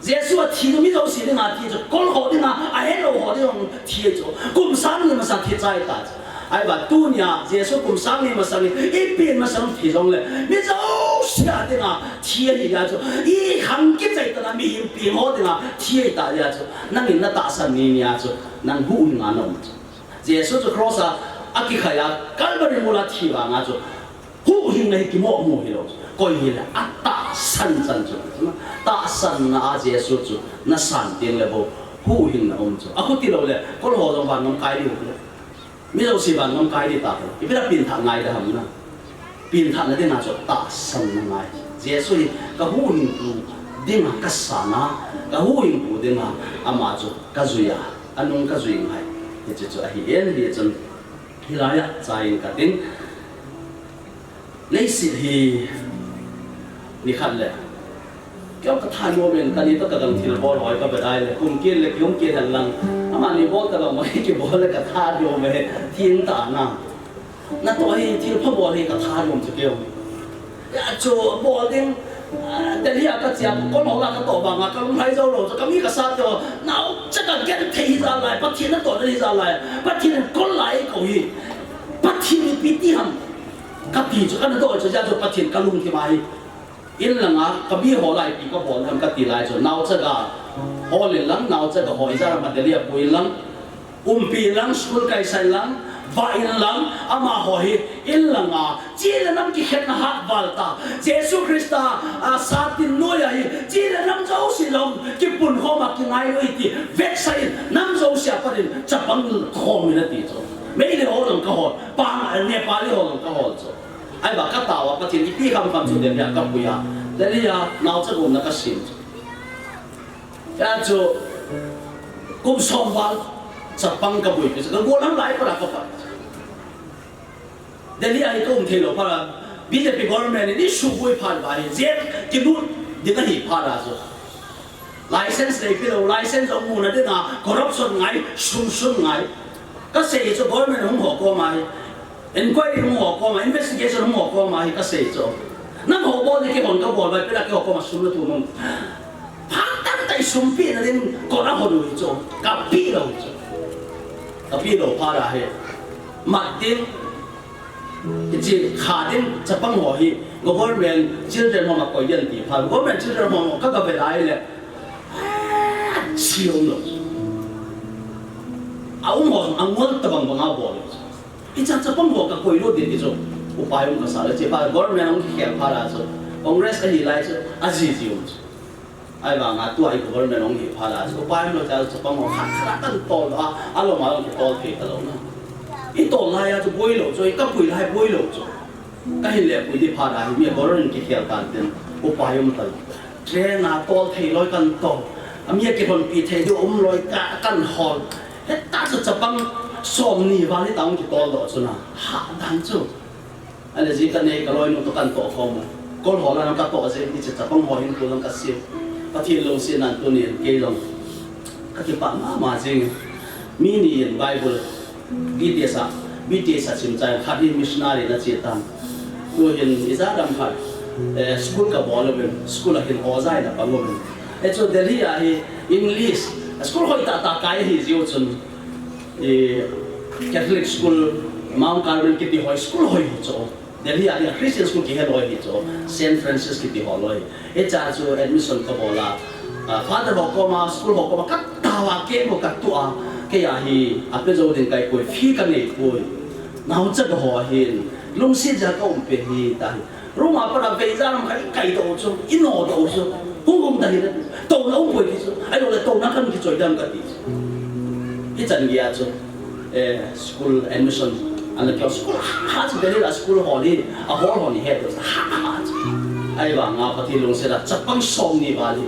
Jesu athi chu mi jouse dinga thi chu, kol ho dinga, ahelou ho dinga thi chu. Kum sang ni masang thi chai ta chu. Ahivang tunia Jesu kum sang ni masang ni, ipi masang thi jongle, mi jouse dinga thi ahi a chu. Ikhang kichai tana mihem peng ho dinga thi ahi ta a chu. Nangin natahsan ni nia chu, nang huhhing a na um chu. Jesu chu cross a akikhai a, Calvary mol a thi vanga chu, huhhingna hi kimo mu hilou chu. Koi hile atahsan chan chu. Tahsanna a Jesu chu nasan tengle bou huhhingna um chu. Achuti loule kol ho jong vangam kai diu chu. Mi jouse vangam kai di ta chu. Ipi dinga pengthah ngai da ham na. Pengthahna dinga chu tahsanna ngai. Jesu hi kahuhhingpu dinga kasan a, kahuhhingpu dinga ama chu kajui a, anung kajui ngai. Hiche chu ahi in, hichun hilai a chai inge kating. Leiset hi nikhat le kei jong katha nom in, kani toh kagang thilbol ho hi kabe dai le, kum ken le kihung ken hen lang, amani bol talou ma, kibol le katha nom e, thim ta na. Natoh hi thilpha bol hi katha nom chu kei jong. Hijeh chun bol ding, ah, Delhi a kache a, kol ho la katoh vanga kalunglhai jou lou chu, kami kasa te ho, naocha kagenthei hijat lai, Pathen natoh na hijat lai, Pathen in kol lai eikou hi, Pathen ipi ti ham kati chu, kana doi chu, hijeh chun Pathen kalungthim ahi. In langa kami ho la ipi kabol ham kati lai chu, naocha ga hol in lang, naocha ga ho ijat ham a Delhi a pui in lang, umpi in lang, school kaisah in lang, vah in lang, amaho hi in langa chi le nam kikhetna hat val ta. Jesu Christa, a, satin noiya hi chi le nam jouse jong kipunkhom a kingailui ti vetsah in, nam jouse a pat in chapang khom in ati chu. Meitei ho jong kahol, Nepali ho jong kahol chu. Ahivang katao a Pathen ipi kham kham chu Delhi a kapui a, Delhi a naocha ga umna kasem chu. Hijeh chun kum som val chapang kabuipi chu, kagol ham lai pat a kapat. Delhi a hi kaum theilou phat a, B J P government in eisuboi phat uva hi, jail kilut ding ahi phat a chu. License neipeh lou, license jong muna dinga, corruption ngai, sum sun ngai. Kasei chu government hung ho koma hi, inquiry hung ho koma, investigation hung ho koma hi kasei chu. Nangho bol ding kihon kabol uva, ipi dinga keiho koma sum nathum um. Phat tamtah in sum pehna ding kona hon u hi chu, kapeh lou chu. Kapeh lou phat a hi, mat ding, hiche kha ding chapang ho hi Government Children Home a koi ding ti phat, Government Children Home kagavet lai le, ah, chi um lou. Aum ho angol tabang banga bol lou. Hiche chapang ho kakoi lou ding ti chu upai um kasah le, hiche phat Government ahung kikhel phat a chu, Congress ahi lai chu ajiji um chu. Ahivanga tua hi Government ahung hi phat a chu upai um lou, hiche chapang ho khat khat a kana tol a, alom a jong kitol thei talou na. Itol lai a chu boi lou chu, ikapui lai boi lou chu. Kahin le pui di phat a hi mi a Government kikhel tan tin upai um talou. Train a tol thei loi kana tol. Ami a kihonpi thei diu um loi ka, kana hol. Hita chu chapang somni val hita hung kitol doh chu na. Hahdan chu. Ahile ji kanei kaloinu toh kana toh khom u. Kol ho lang katoh jeng, hiche chapang ho hinkho lang kasem. Pathen lungsetnan tunin kei jong kakipah mama jeng. Mi ni in Bible B T S a, B T S a sim chai, khat hi missionary in ache tan. Tuhin ijat ham khat, eh, school kabol uvin, school a hin oja in apang uvin. Hichu Delhi a hi English, school hoitah tah kai ahi jiu chun, eh, Catholic school, Mount Carmel kiti ho, school hoi hi chu. Delhi a dinga Christian school kihe loi hi chu, Saint Francis kiti ho loi. Hichea chu admission kabol a, ah, Father ho koma, school ho koma katao a, kei ho katoh a, kei a hi ape jou ding kahi poi, fee kanei poi. Naocha ga ho ahin, lungset jeh a kaum pen ahi tia hi. Room a pat a vei ijat ham khat ikaidoh u chu, inodoh u chu, hung hung ta hile, touna um poi ti chu, ahilouleh touna kakichoi dem kati chu. Hichan geiya chu, eh, school admission ana kihol, school ha ha chu, Delhi a school hol hi, ahol hon ihet u chu, ha ha chu. Ahivanga Pathen lungset a chapang somni val hi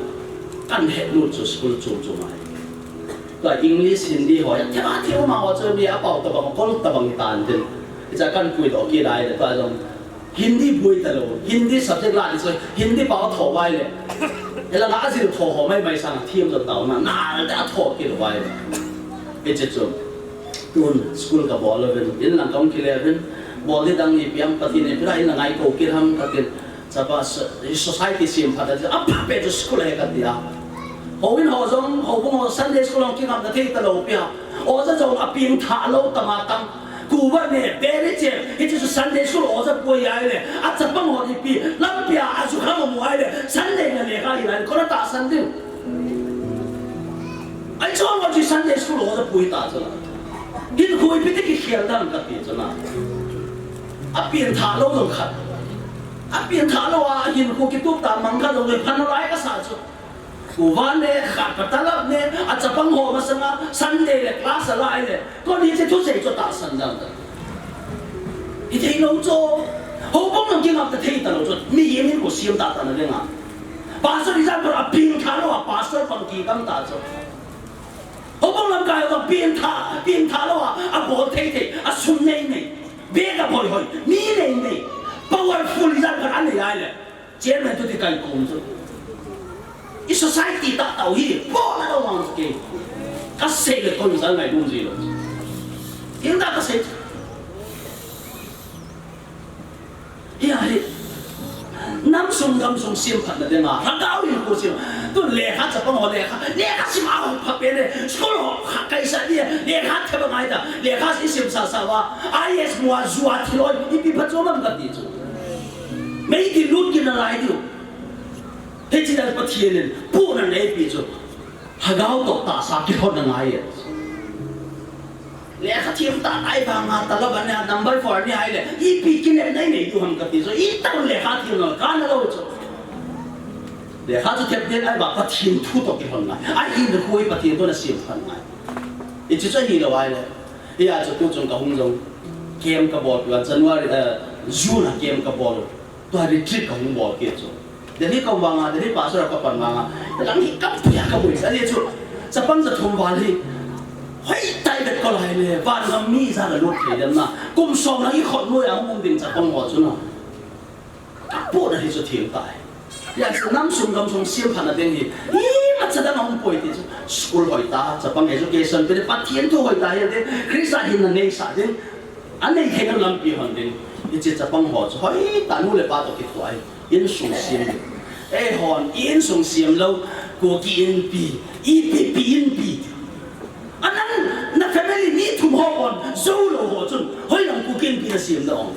kana hetlut chu school chom chom a hi. Tua English, Hindi ho, athema thema ho chu mi apao tabang, kol tabang hitan tin. Hichea kana puidoh kit lai le, tua jong Hindi boi talou, Hindi subject la di chu, Hindi pao tho vai le. Hilanga ajil tho ho mai mai sanga thiem jo taona, nal tah a tho kit vai le. Hiche chu. Tun school kabol uvin, in lang kahung kile uvin, bol di dang ipi ham, Pathen in ipi dinga in lang eikou kit ham katin. Sapa so-, society sem phat a, apha pen chu school ahi kati a. Houin ho jong, houbung ho Sunday school hung kingapna thei talou pi a. Oja jong apeng tha lou tama tam. Kuva ne, beri che, hiche chu Sunday school oja pu ahile, achapang ho ipi, lampi a, ajukham amu ahile, Sunday na lekha hi lai, koi na tahsan ding. Ahi chun ho chu Sunday school oja pu hita chu la. Hinkho ipi ti kikhel dam kati chu la. Apeng tha lou jong khat. Apeng tha lou a, hinkho kitup ta mang khat jong le phan lai kasa chu. Kuva ne, khat pa talap ne, achapang ho masanga, Sunday le class alai le. Koi hiche thusei chu tahsan dam ta. Hithei lou chu. Houbung jong kingapna thei talou chu. Mihem hinkho sem tah tah na ding a. Pastor example apeng tha lou a, pastor pang kikam ta chu. Houbung lamkai ho peng tha, peng tha lou a, abol thei thei, asum nei nei, bag a hoi hoi, mi nei nei, powerful example anei ahile. Chairman tu ti kai kum chu. I society tah tah u hi, po na lou mang chu ke. Kasei le koi jal ngai dun ji lou. Tin ta kasei chu. Hi a hi. Nam sung gam sung sem phat na ding a. Lhagao hinkho sem. Tu lekha chapang ho lekha. Lekha sim a ho pha pen le. School ho kha kai sa ni. Lekha thep a ngai ta. Lekha i sem sa sa uva. I A S mu a ju a thi loi. Ipi phat chu mam kati chu. Mei ti lut kin na lai diu. Hiche dan Pathen in. Pu na nei pi chu. Lhagao toh tahsa kihon na ngai e. Lekha them tah tai vang a talab a number four ni ahile, ipi kinepna inei diu ham kati chu, itobang lekha them lou, kana lou chu. Lekha chu them den ahi vang Pathen thu toh kihon ngai. Ahin khu hi Pathen thu na sem phat ngai. Hiche chu ahilou ahile. Hia chu tu chung kahung jong. Camp kabol, January, eh, June a camp kabol. Tua retreat kahung bol kit chu. Delhi kaum vanga, Delhi pastor a kapan vanga. Lang hi kapuia kaboi sa le chu. Chapang jathum val hi. Hoi tai bet kolai le, van gam mi ja la lut thei dem na. Kum som lang hi khot noi a hung um ding chapang ho chu na. Kapu na hi chu thil tai. Ya chu nam sung gam sung sem phat na ding hi. Imacha dang a hung poi ti chu. School hoi ta, chapang education pe, Pathen thu hoi ta hi de. Christa hin na nei sa ding. Anei thei na lampi hon ding. Hiche chapang ho chu hoi ta nu le pa toh kituah a insung sem ding. Eihon insung sem lou, Kuki Inpi, ipi pi inpi. Anang na family mi thum ho hon, jou lou ho chun, hoilam Kuki Inpi na sem na ong.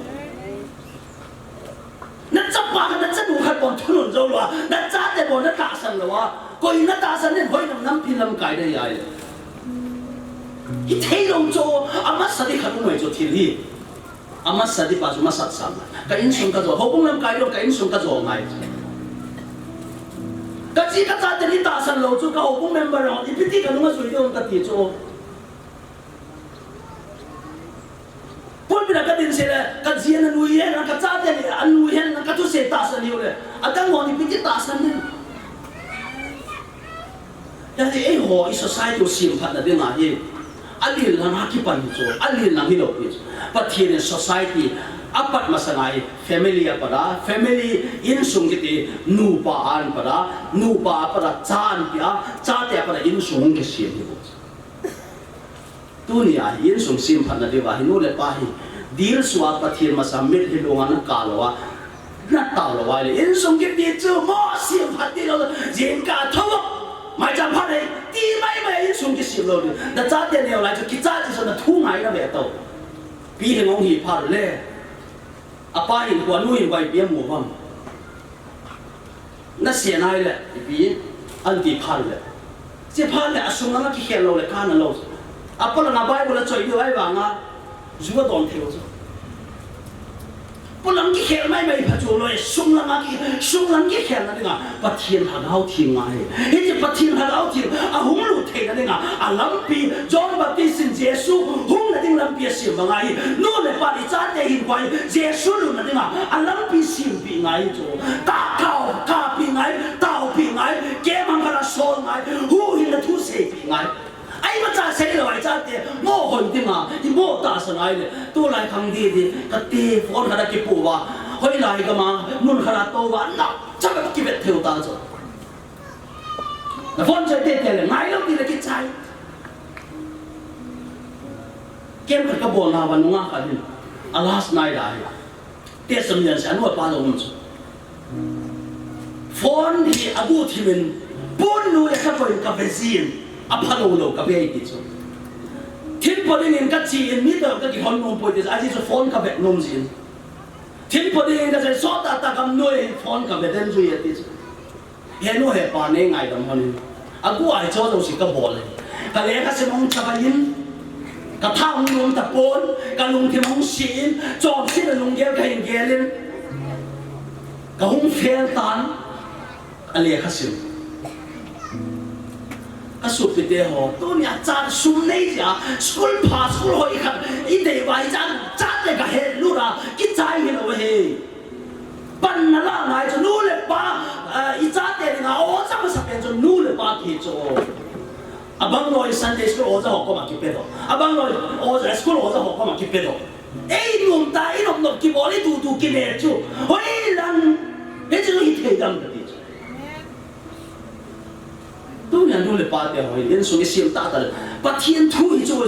Na chapa khat, na chanu khat bon thunun jou lou a, na chate bon na tahsan lou a, koi na tahsan in hoilam nampi lamkai dei ai. Hithei lou chu, amasa di khat um mai chu thil hi. Amasa di pa chu masat sam. Ka insung ka jo, houbung lamkai lou, ka insung ka jo ngai. Ka ji ka chate ni tahsan lou chu, ka houbung member ho, ipi ti ka nung a jui ding kati chu. Pulpit a ka din se le, ka ji ana nui hen, ka chate ni, anui hen, ka thusei tahsan hiu le. Adang ho ni ipi ti tahsan ni. Hijeh a eiho, i society u sem phat na ding ahi. Alin lang a kipan hi chu, alin lang hilou pi chu. Pathen in society, apat masang a hi, family apat a, family insung kiti, nupa apat a, nupa apat a, cha anpi a, chate apat a, insung kisem hi chu. Tuni a hi insung sem phat na diu a hi nu le pa hi. Dilsu a Pathen masang mitlhi lung a na kah lou a. Na tao lou a le insung kiti chu mo sem phat ti lou. Jingkah thou. Maicham phat nei. Ti mai mai insung kisem lou ni. Na chate neo lai chu kicha ti sa na thu ngai na ve to. Pi hin ong hi phat le. Apa hin kua nu hin vai pi amu vam. Na se nai le, ipi, anti phat le. Se phat le, asung langa kikhel lou le, kana lou. Apolang a Bible a choi diu ahi vanga, ju adon thei u chu. Polang kikhel mai mai pha chu lou, sung langa ki, sung lang kikhel na dinga, Pathen Lhagao Theng ngai. Hiche Pathen Lhagao Theng, ahung lut thei na dinga, alampi, John Baptist in Jesu, hung na ding lampi asem vang ahi. Nu le pa i chate hin vai, Jesu lut na dinga, alampi sem pi ngai chu. Ta kau, kapi ngai, taopi ngai, kemang kala sol ngai, huhhingna thu seipi ngai. Ai macha sei lou ai chate, mo hoi dinga, i mo tahsan ai le, tulai khang di di, kati phone khat a kipu uva, hoilai gam a, mun khat a tou uva, na, chapa kivet thei u ta chu. Na phone choi tete le, ngai lou ti le kichai. Kem khat kabol nauva nunga khat hin, a last night ahi. Testimony se, anu apa lou um chu. Phone hi agu thimin, pon nu le ka koi ka ve jin, apha lou lou ka ve ti chu. Thim po dingin ka chi in, mi toh ka kihon nom poi ti chu, ajeh chu phone ka ve nom jin. Thim po dingin ka chi, sot tah tah gam noi phone ka ve den jui e ti chu. He nu he pa nei ngaidam hon in. Agu ai cho jouse ka bol e. Ka lekha sim hung chavai in. Ka tha hung nom tapon. Ka lungthim hung si in. Chomse le lunggel ka hin gel in. Ka hung fail tan. A lekha sim. Ka sopite ho. Tunia cha sum nei jeh a. School pha, school hoi khat. I dei vai cha, chate ka he lu ra. Kichai hi lou he. Panna la ngai chu nu le pa, ah, i chate dinga oja masapen chu nu le pa kihi chu. Abang loi Sunday school oja ho koma kipe doh. Abang loi oja, school oja ho koma kipe doh. Ei nom ta, i nom nom kibol, i tu tu kine chu. Hoilang, hichu hithei dam ta ti chu. Tunia nu le pate ho, insung i sem tah tah le. Pathen thu hi chu.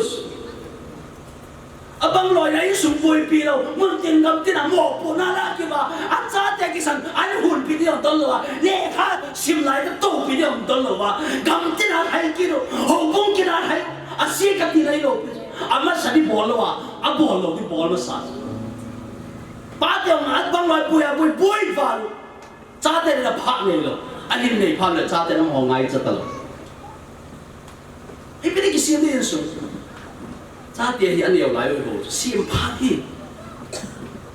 Abang loi a insung boipi lou, mun tin gam tin a mopohna la kiva, a chate kisan, a hunpi ding jong don lou a, lekha sim lai a toupi ding jong don lou a, gam tin a hai kit u, houbung kit a hai, a se ka ti lai lou, a masa di bol lou a, a bol lou di bol masa. Pate jong abang loi boi a boi, boi val. Chate le pha nei lou. A hin nei pha le chate le ho ngaicha ta lou. Ipi ti kisem ding insung. Chate hi aneo lai lou. Sem pha hi.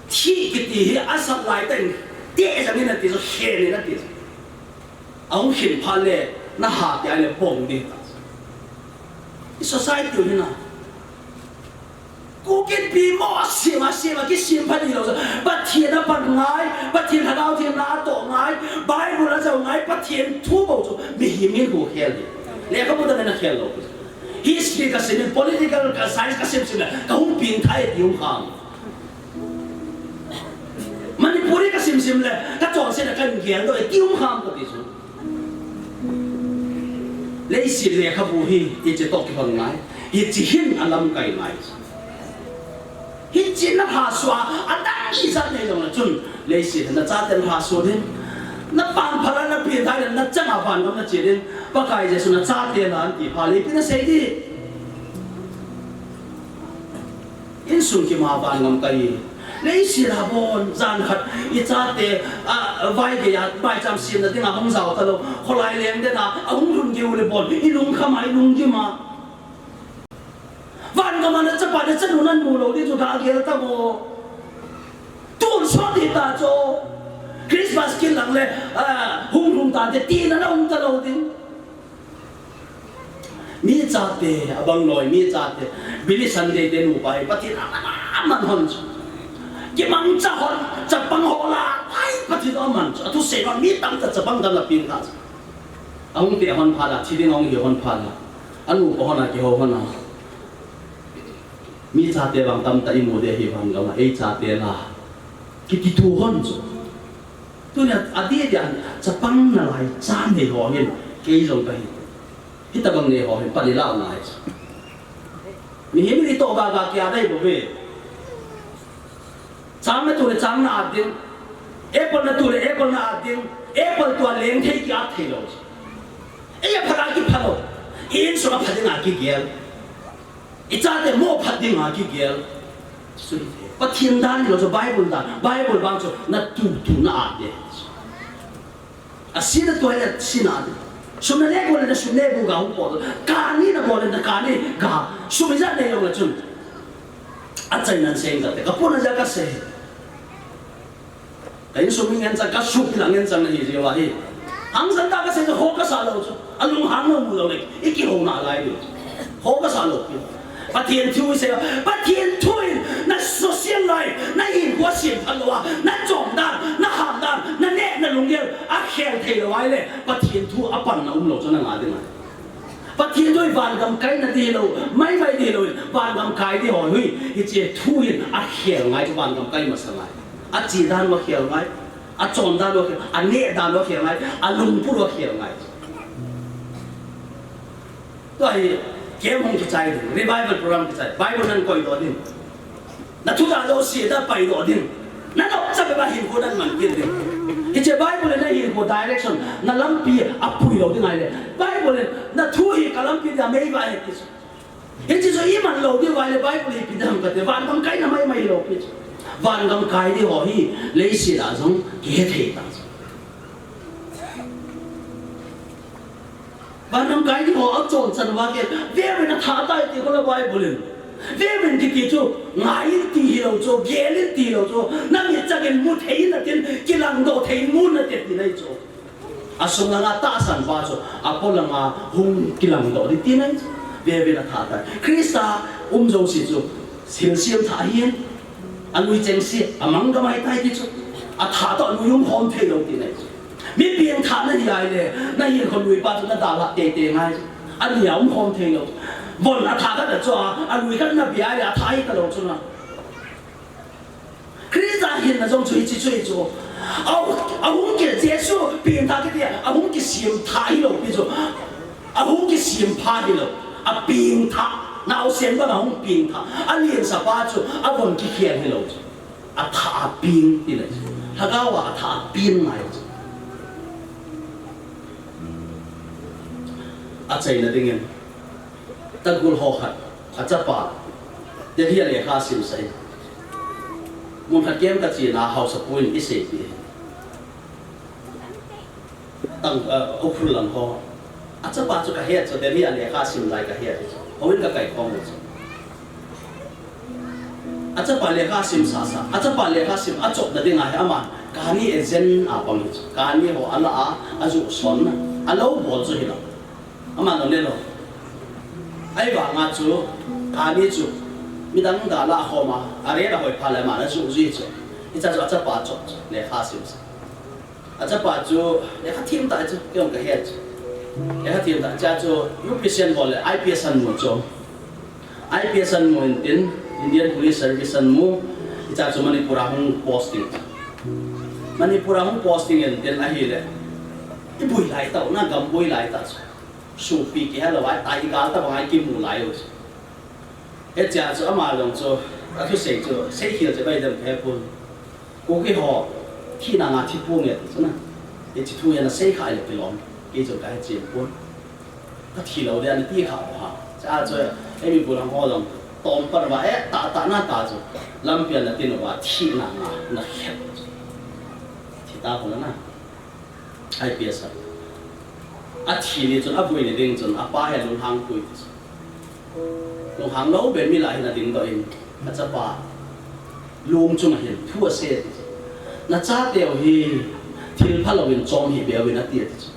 Thi kiti hi asat lai teng. Te jang in ati chu, khen in ati chu. Ahung khen pha le na ha ti a le bong ding. I society u hi na. Kuki pi mo a sem a sem a kisem pha di lou. Pathen a pan ngai, Pathen Lhagao Theng na toh ngai, Bible a jao ngai, Pathen thu bou chu mihem in hu khel di. Lekhabu dan a khel lou. History ka sim, political ka science ka sim sim le, ka hung pin thai ti hung kham. Manipuri ka sim sim le, ka chonset a ka gel doh ti hung kham ka ti chu. Leiset lekhabu hi, hiche toh kihon ngai. Hiche hin alamkai ngai. Hiche na lhasua, adang ijat nei jong le chun. Leiset na chate lhasua ding. Na pan phala na pi dai na chang a van gam na che ding. Pakai Jesu na chate la an ti pha le ipi na sei di. Insung kima van gam kai. Leiset a bon, jan khat, i chate, a, vai gei a, maicham semna dinga hung jao ta lou, kholai leng den a, ahung lhun gei u le bon, i lungkham a, i lunggim a. Van gam a na chapa na chanu na mu lou di chu ka gel ta mo. Tun sot di ta chu. Christmas kin lang le, a, hung lhung ta te tina na um ta lou ding. Mi chate, abang loi, mi chate, Billy Sunday te nupa hi, Pathen a man, a man hon chu. Kimangcha hon, chapang ho la, ai, Pathen a man chu. Athusei hon, mi tamtah chapang dan la pin ta chu. Ahung te hon pha la, thi ding ahung hi hon pha la. Anupa hon a, kiho hon a. Mi chate vang tamtah i mu de hi van gam a, ei chate la. Kiti thu hon chu. Tunia, adeh dia, chapang nalai cha nei ho hin, kei jong ka hi. Hitabang nei ho hin, pan i lau ngai. Mihem i toh ga ga kia dai bou ve. Chang na tu le chang na at ding. Apple na tu le apple na at ding. Apple tua leng thei ki at thei lou. Ei a phat a kipha lou. I insung a phat ding a kigel. I chate mo phat ding a kigel. Pathen dan lou chu Bible dan. Bible vang chu na tu tu na at de. A sina tua a sina a. Sum na le bol le na sum le bu ga hung bol. Kani na bol le na kani ga. Sum ijat nei lou le chun. Achaina seng kate. Ka puna ja ka sei. Ka insung mi ngen chang, ka supi la ngen chang na hi jeh uva hi. Hangsan tah ka sei chu ho ka sa lou chu. Alunghang lou mu lou le. I kihouna lai diu. Ho ka sa lou pi. Pathen thu i sei, Pathen thu in na social life, na hinkho sem phat lou a, na chon dan, na ham dan, na neh, na lunggel, akhel thei lou ahile, Pathen thu apanna um lou chu na nga ding ahi. Pathen thu hi van gam kaina di lou, mai mai di lou, van gam kai di ho hi, hiche thu hin akhel ngai chu van gam kai masa ngai. Ache dan u akhel ngai, achon dan u akhel, aneh dan u akhel ngai, alungput u akhel ngai. Tua hi, camp hung kichai ding, revival program kichai, Bible nan koi doh ding. Na thu da jouse na pai doh ding. Na nop cha bep a hinkho nan man kit ding. Hiche Bible in nahinkho direction, nalampi apui lou ding ahile, Bible in nathu hi kalampi dia meiva ahi ti chu. Hiche chu iman lou diu ahile Bible hi ipi ding ham kati, vangam kaina maimai hilou pi chu. Vangam kai ding ho hi leiset a jong kihethei ta chu. Vangam kai ding ho achon chan uva kei, veuvin athah tai ti kho la Bible in. Veuvin kiti chu, ngaiyin ti hilou chu, gelin ti hilou chu, namit changin muthei in atin, kilangdoh thei in mun atin tina ahi chu. Asung langa tahsan pa chu, apo langa hung kilangdoh ding tina ahi chu. Veuvin athah tai. Christa um jouse chu, hilsem thah ahin. Alui chengse, amang gamai tai ti chu. Athah toh alui umkhom theilou tina ahi chu. Mi pengthah nahi ahile, nahinkho lui pa chu nadalha teitei ngai chu. Alia umkhom theilou. Von athah khat a chu a, alui khat nabe ahile, athah hitalou chu na. Christa hinna jong chu hiche chu hi chu. Ahung, ahung ki Jesu pengthah kiti, ahung kisem thah hilou pi chu. Ahung kisem pha hilou. Apengthah. Naosen bang ahung pengthah. Alensah pa chu avon kikhel hilou chu. Athah a peng tina chu. Lhagao a athah a peng ngai chu. Achaina dingin. Tagul ho khat. Achapa. Delhi a lekha simsah in. Mun khat camp kachena haosapu in eiseipeh. Tang, uh, Ukhrul lang ho. Achapa chu kahet chu, Delhi a lekha sim lai kahet chu. Houin kakaikhom u chu. Achapa lekha sim sasa. Achapa lekha sim achopna dinga hi aman. Kani agent a pang chu. Kani ho ala a, ajoh sonna. Alou bol chu hilou. Aman le lou. Ahivanga chu, kani chu. Midang dalha khoma. Arena hoi pha le aman ajoh ji chu. Hicha chu achapa chop chu. Lekha simsa. Achapa chu, lekha thim tah chu, kei jong kahet chu. Lekha thim tah, cha chu, U P S C an bol le, I P S an mu chu. I P S an mu in tin, Indian Police Service an mu, hicha chu Manipur a hung posting. Manipur a hung posting in tin ahile. Iboi lai tah, na gam boi lai tah chu. Sopi kihelou a, tai gal tabang a kimu lai u chu. Hichea chu ama jong chu, athusei chu, seikhel chu bai dem kahe pon. Kuki ho, thina nga thi pon nge ti chu na. Hiche thu hi ana sei kha le kilom. Kei jong kahe chen pon. Kathi lou ding ahi ti kha pon ha. Cha chu, eimi bulang ho jong, tom pan va, eh, tah tah na ta chu. Lampi a natin uva, thina nga, nakhet. Thi ta pon na. I P S a. Athi ni chun, avui ni ding chun, apa hi lunghang pui ti chu. Lunghang lou ben mi lah hin adingdoh in, achapa lung chunga hin thu asei ti chu. Nachateu hi thil phalou in chom hih beuvin ati ti chu.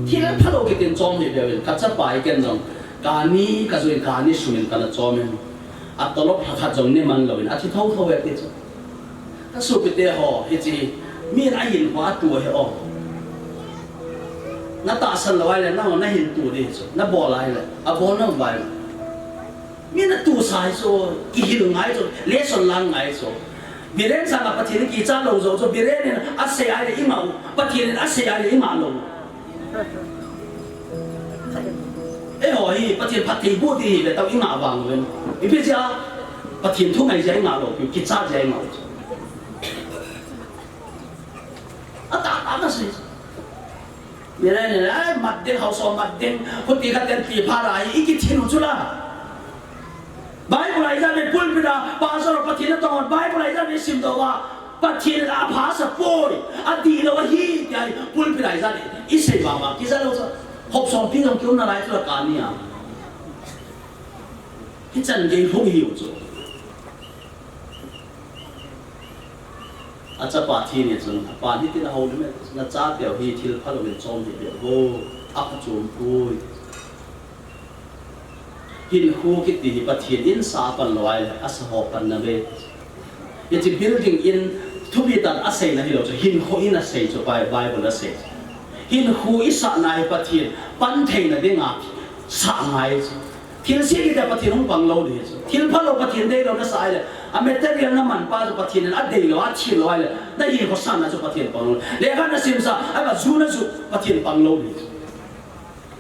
Thil phalou kitin chom hih beuvin, kachapa hi ken jong, kani kajoh in kani sum in kana chom in, atolop lhakhat jong ne man louvin, athi thotho e ti chu. Kasopite ho, hiche, min ahin ho atu ahi o. Natahsan lou ahile, nang nahin tu ding chu, nabol ahile, abol nang vai. Min atusa hi chu, kihil ngai chu, lesson la ngai chu. Biren sanga Pathen in kicha lou jou chu, Biren in asei ahile ingah u, Pathen in asei ahile ingah lou. Eiho hi, Pathen phattheiboh ding hi ve tau ingah vang uvin. Ipi jeh a, Pathen thu ngai jeh a ingah lou, kicha jeh a ingah u. Atah tah kasei. Biren in, ai, mat ding, haosa mat ding, khuti khat ten ti phat a hi, ikithin u chu la. Bible a ijat vei pulpit a, pastor Pathen atong, Bible a ijat vei simdoh uva, Pathen in apha asa poi, adihlou ahi, tia hi pulpit a ijat vei, isei vang vang, kija lou chu, hop sompi jong kium nalai chu la kani a. Hichan gei hung hiu chu. Achapa thi ni chun, apan hitin ahoulim e, nachateu hi thil phalou in chom hih beh vo, aphachom poi. Hinkho kiti hi Pathen in sa pan lou ahile, asa ho panna ve. Hiche building in thupi tah in aseina hilou chu, hinkho in asei chu, Bi-, Bible asei. Hinkho isahna hi Pathen pan theina dinga sah ngai chu. Thilse kiti a Pathen hung pang lou ding chu. Thil phalou Pathen deilou nasah ahile, a material naman pa chu Pathen in adeilou, athil lou ahile, nahinkho sahna chu Pathen pang lou. Lekha nasimsa, ahivang ju naju, Pathen pang lou ding chu.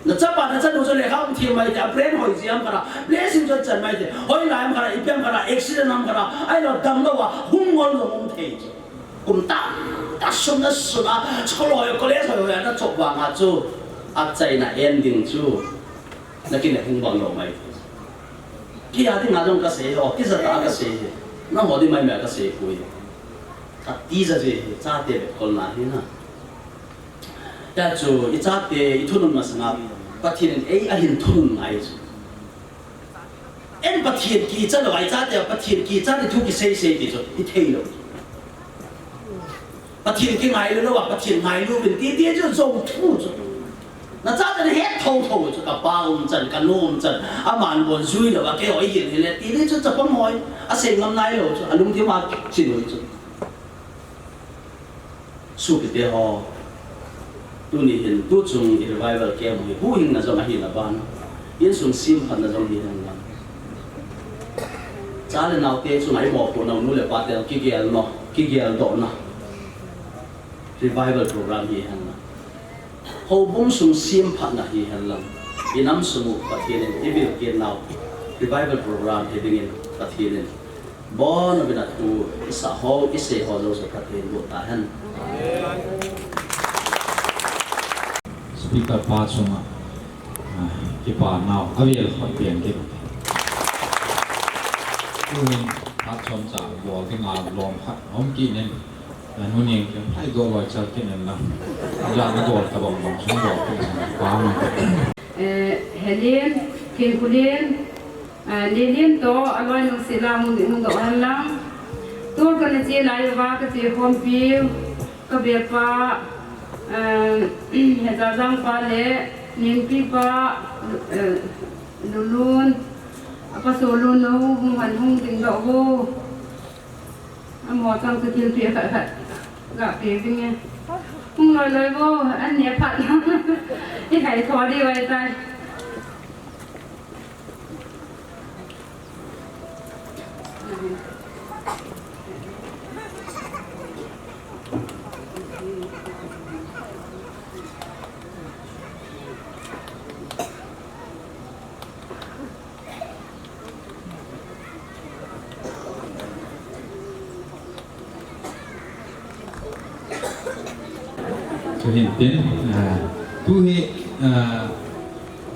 Nachapa nachanu chu lekha um thim mai te, a brain hoi jeh ham khat a, blessing chu achan mai te, hoilai ham khat a, ipi ham khat a, accident ham khat a, ahilou damlou a, hung ngol lou um thei chu. Kum tah. Asum na sum a, school hoi, college hoi, hoi, na chop vang a chu, achaina ending chu, na kinep hung bang lou mai. Kei a dinga jong kasei, o, kija tah a kasei, nangho ding maimai a kasei poi. Ka tija ji, chate bepkholna hi na. Tia chu, i chate, i thunun masanga, Pathen in ei ahin thunun ngai chu. En Pathen kicha lou, i chate, Pathen kicha ti thu kisei sei ti chu, i thei lou. Pathen kingai lou lou a, Pathen ngailu uvin ti, ti chu jou thu chu. Na chate na het thotho chu, ka pa umchan, ka nu umchan, aman bon jui lou a, kei hoi hin hile, ti, ti chu chapang hoi, asei ngam nai lou chu, alungthim a chin hoi chu. Sopite ho, tuni hin, tuchung i revival camp hi, huhhingna jong ahi na ban, insung semphatna jong hi hen lang. Cha le naote chunga i mopohna u nu le pate kigelna, kigeldohna revival program hi hen lang. Houbung sung semphatna hi hen lang. I nam sung u Pathen in i vilkit nau revival program hi dingin Pathen in Bon, abin a thu i sah ho, i sei ho jouse Pathen in boh tahen. Speaker pa chunga, ah, kipa nau, avel khut pen kit. Tuhin, phat chomcha bol dinga lom khat, hom kit in, ah, nu ning kem, hai do loi chal kit in lang. Ja na bol tabang bang, sum bol kit in, pa ma. Eh, Helen, Thingkhulen, Ah, Lilin toh, aloi nung sila hung, hung doh hen lang. Tur kana che lai uva kache khompiu, ka bel pa, ah, Hejajang pa le, Ningpi pa, eh, Lulun, apa Solun nu, hung han hung ding doh vo. Amaho chang chu thilpeh khat khat ga pe ding e. Hung loi loi vo, an neh phat. I hai tho di vai tai. Tuhin tin, ah, tuhi, ah,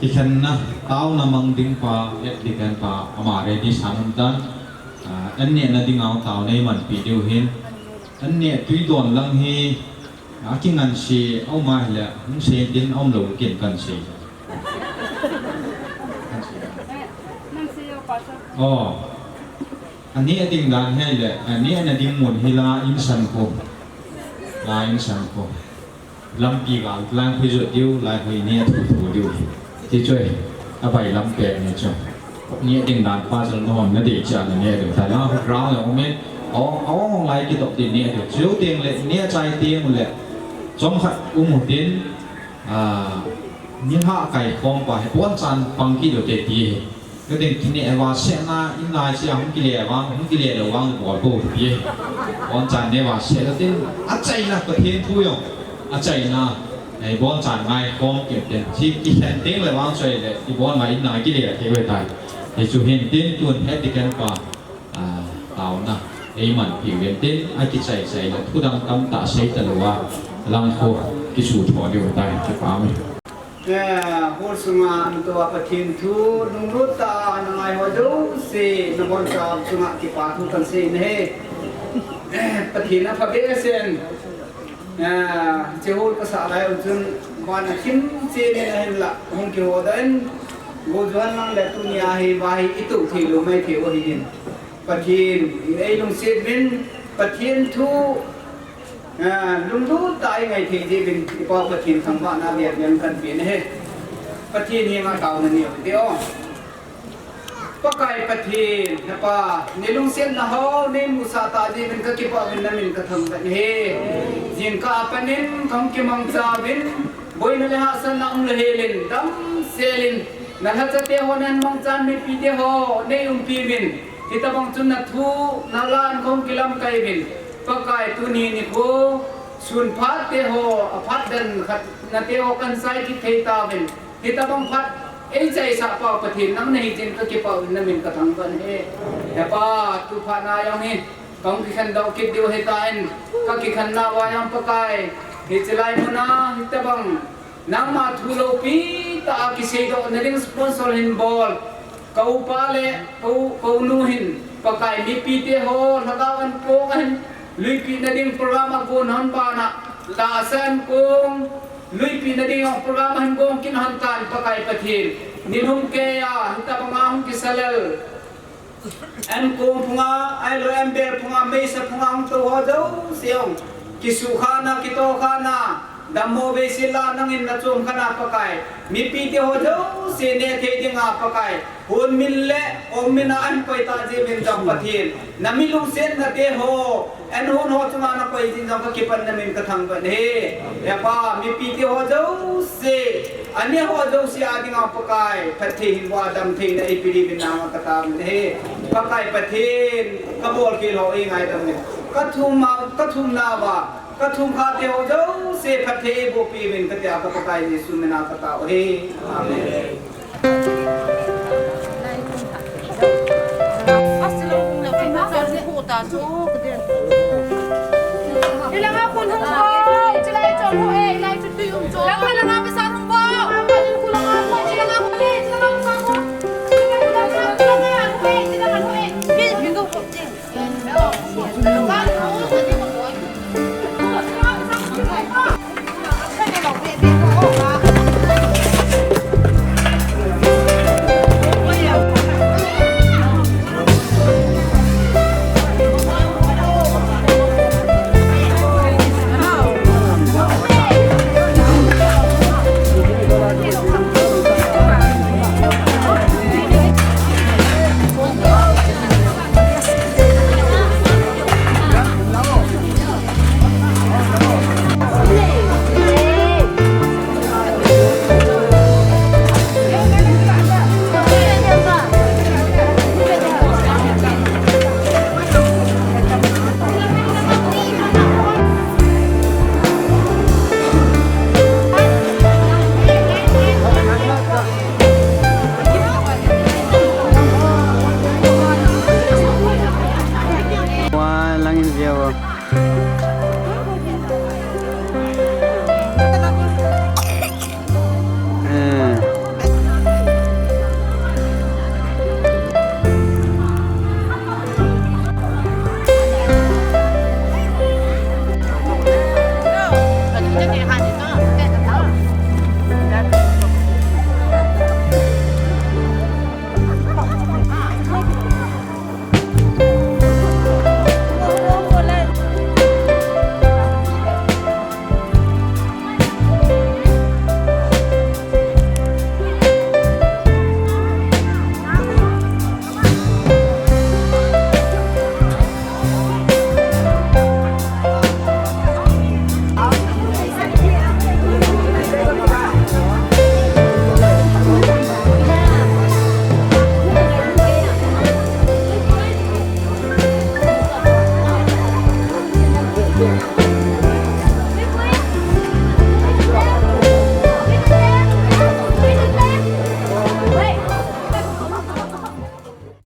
kikhenna, taona mang ding pa, et ding pa, ama ready san um tan, ah, an nehna ding a taona i manpi diu hin, an neh tui don lang hi, a kingan si, aum a hile, hung sei tin, aum lou kin kan sei. Oh. Aneh a ding dan hi le, aneh na ding mun hi la insan kho. La insan kho. Lampi gal lang phi jo diu, lai hoi neh thu thu diu. Ti choi, a bai lam pe ni cho. Neh ding dan pa jal no na de cha na neh diu. Ta la ground le umen, ong, ong lai ki tok ti neh diu. Chiu ting le, neh chai ting le. Chom khat um u tin, ah, ni ha kai khom pa he pon chan pang ki lo te ti he. Ka ding kine va se na in lai sia hung kile vang, hung kile lo vang bol ko ti. Pon chan ne va se lo tin achaina Pathen thu jong. Achaina, eh, pon chan ngai khom ke ten. Si kikhen teng le vang choi le, i pon ngai in na kile ke ve tai. He chu hin tin tun he ti ken pa. Ah, taona, eiman piu ven tin, akichai chai le, thudang tamtah sei talou a, lang kho, kisu tho diu tai, kipa mi. Eh, hol sunga, anto a Pathen thu, lunglut tah a, na ngai ho jouse, na boncha sunga, kipa thu kan sei in ahi. Eh, Pathen a phabep a sen. Ah, hiche hol kasah lai un chun, van a thim chen in ahin la, hung kiho doh in, go juan lang le tunia hi, va hi i toh thei lou mai thei u ahi in. Pathen in ei lungset uvin, Pathen thu, ah, lunglut tah a i ngai thei jeh uvin, i Pa Pathen thangvahna bia bia kan pe in ahi. Pathen henga taona neiu hite o. Pakai Pathen, na Pa, nei lungsetna ho, nei musah tah jeh uvin ka kipah uvin na min ka thangvah in ahi. Jingkah a pat in, ka hung kimangcha uvin, boina le hahsatna um lou hel in, damsel in, na lhacha te ho, na mangchan mipi te ho, nei umpi uvin, hitabang chun na thu, na la in ka hung kilamkai uvin, Pakai tuni nikho, sun phat te ho, a phat dan khat na te ho kan sai kit thei tauvin, hitabang phat, ei chaisah pa Pathen nang nahi jeh in ka kipah uvin na min ka thangvah in ahi. He Pa, tu phat na jong hi, Kahung kikhen doh kit diu ahitan, kakikhen nauva jong Pakai, hiche lai muna, hitabang, nangma thu loupi tah a kiseidoh nading sponsor hin bol, ka upa le ka u, ka unu hin, Pakai mipite ho, lhagao ankong ahin, luipeh nading program agon hon bana, tahsa ankong, luipeh nading jong program ahin gong kit hon tan Pakai Pathen, nilhum keiya, hitabanga hung kisalel. Ankong phunga, ahilou ambel phunga, meisa phunga hung tou ho jouse jong. Kisukhana, kitokhana, dammo beisila nangin nachom khana Pakai. Mipite ho jouse neh thei dinga Pakai. Hunmin le, ummin a ahin koi tah jeh uvin jong Pathen. Nami lungsetna te ho, An hon ho chunga nakoi jing jong kakipan namin kathangvah e. Hepa, mipite ho jouse, aneo ho jouse a dinga Pakai, phatthei hin boh a damtheina eipeh diuvin nanga kataovin e. Pakai Pathen, kabolkhel ho eingaidam in. Kathum a, kathumna uva, kathum khate ho jouse phatthei eiboh peh uvin katia ka Pakai Jesu mina katao e. Amen.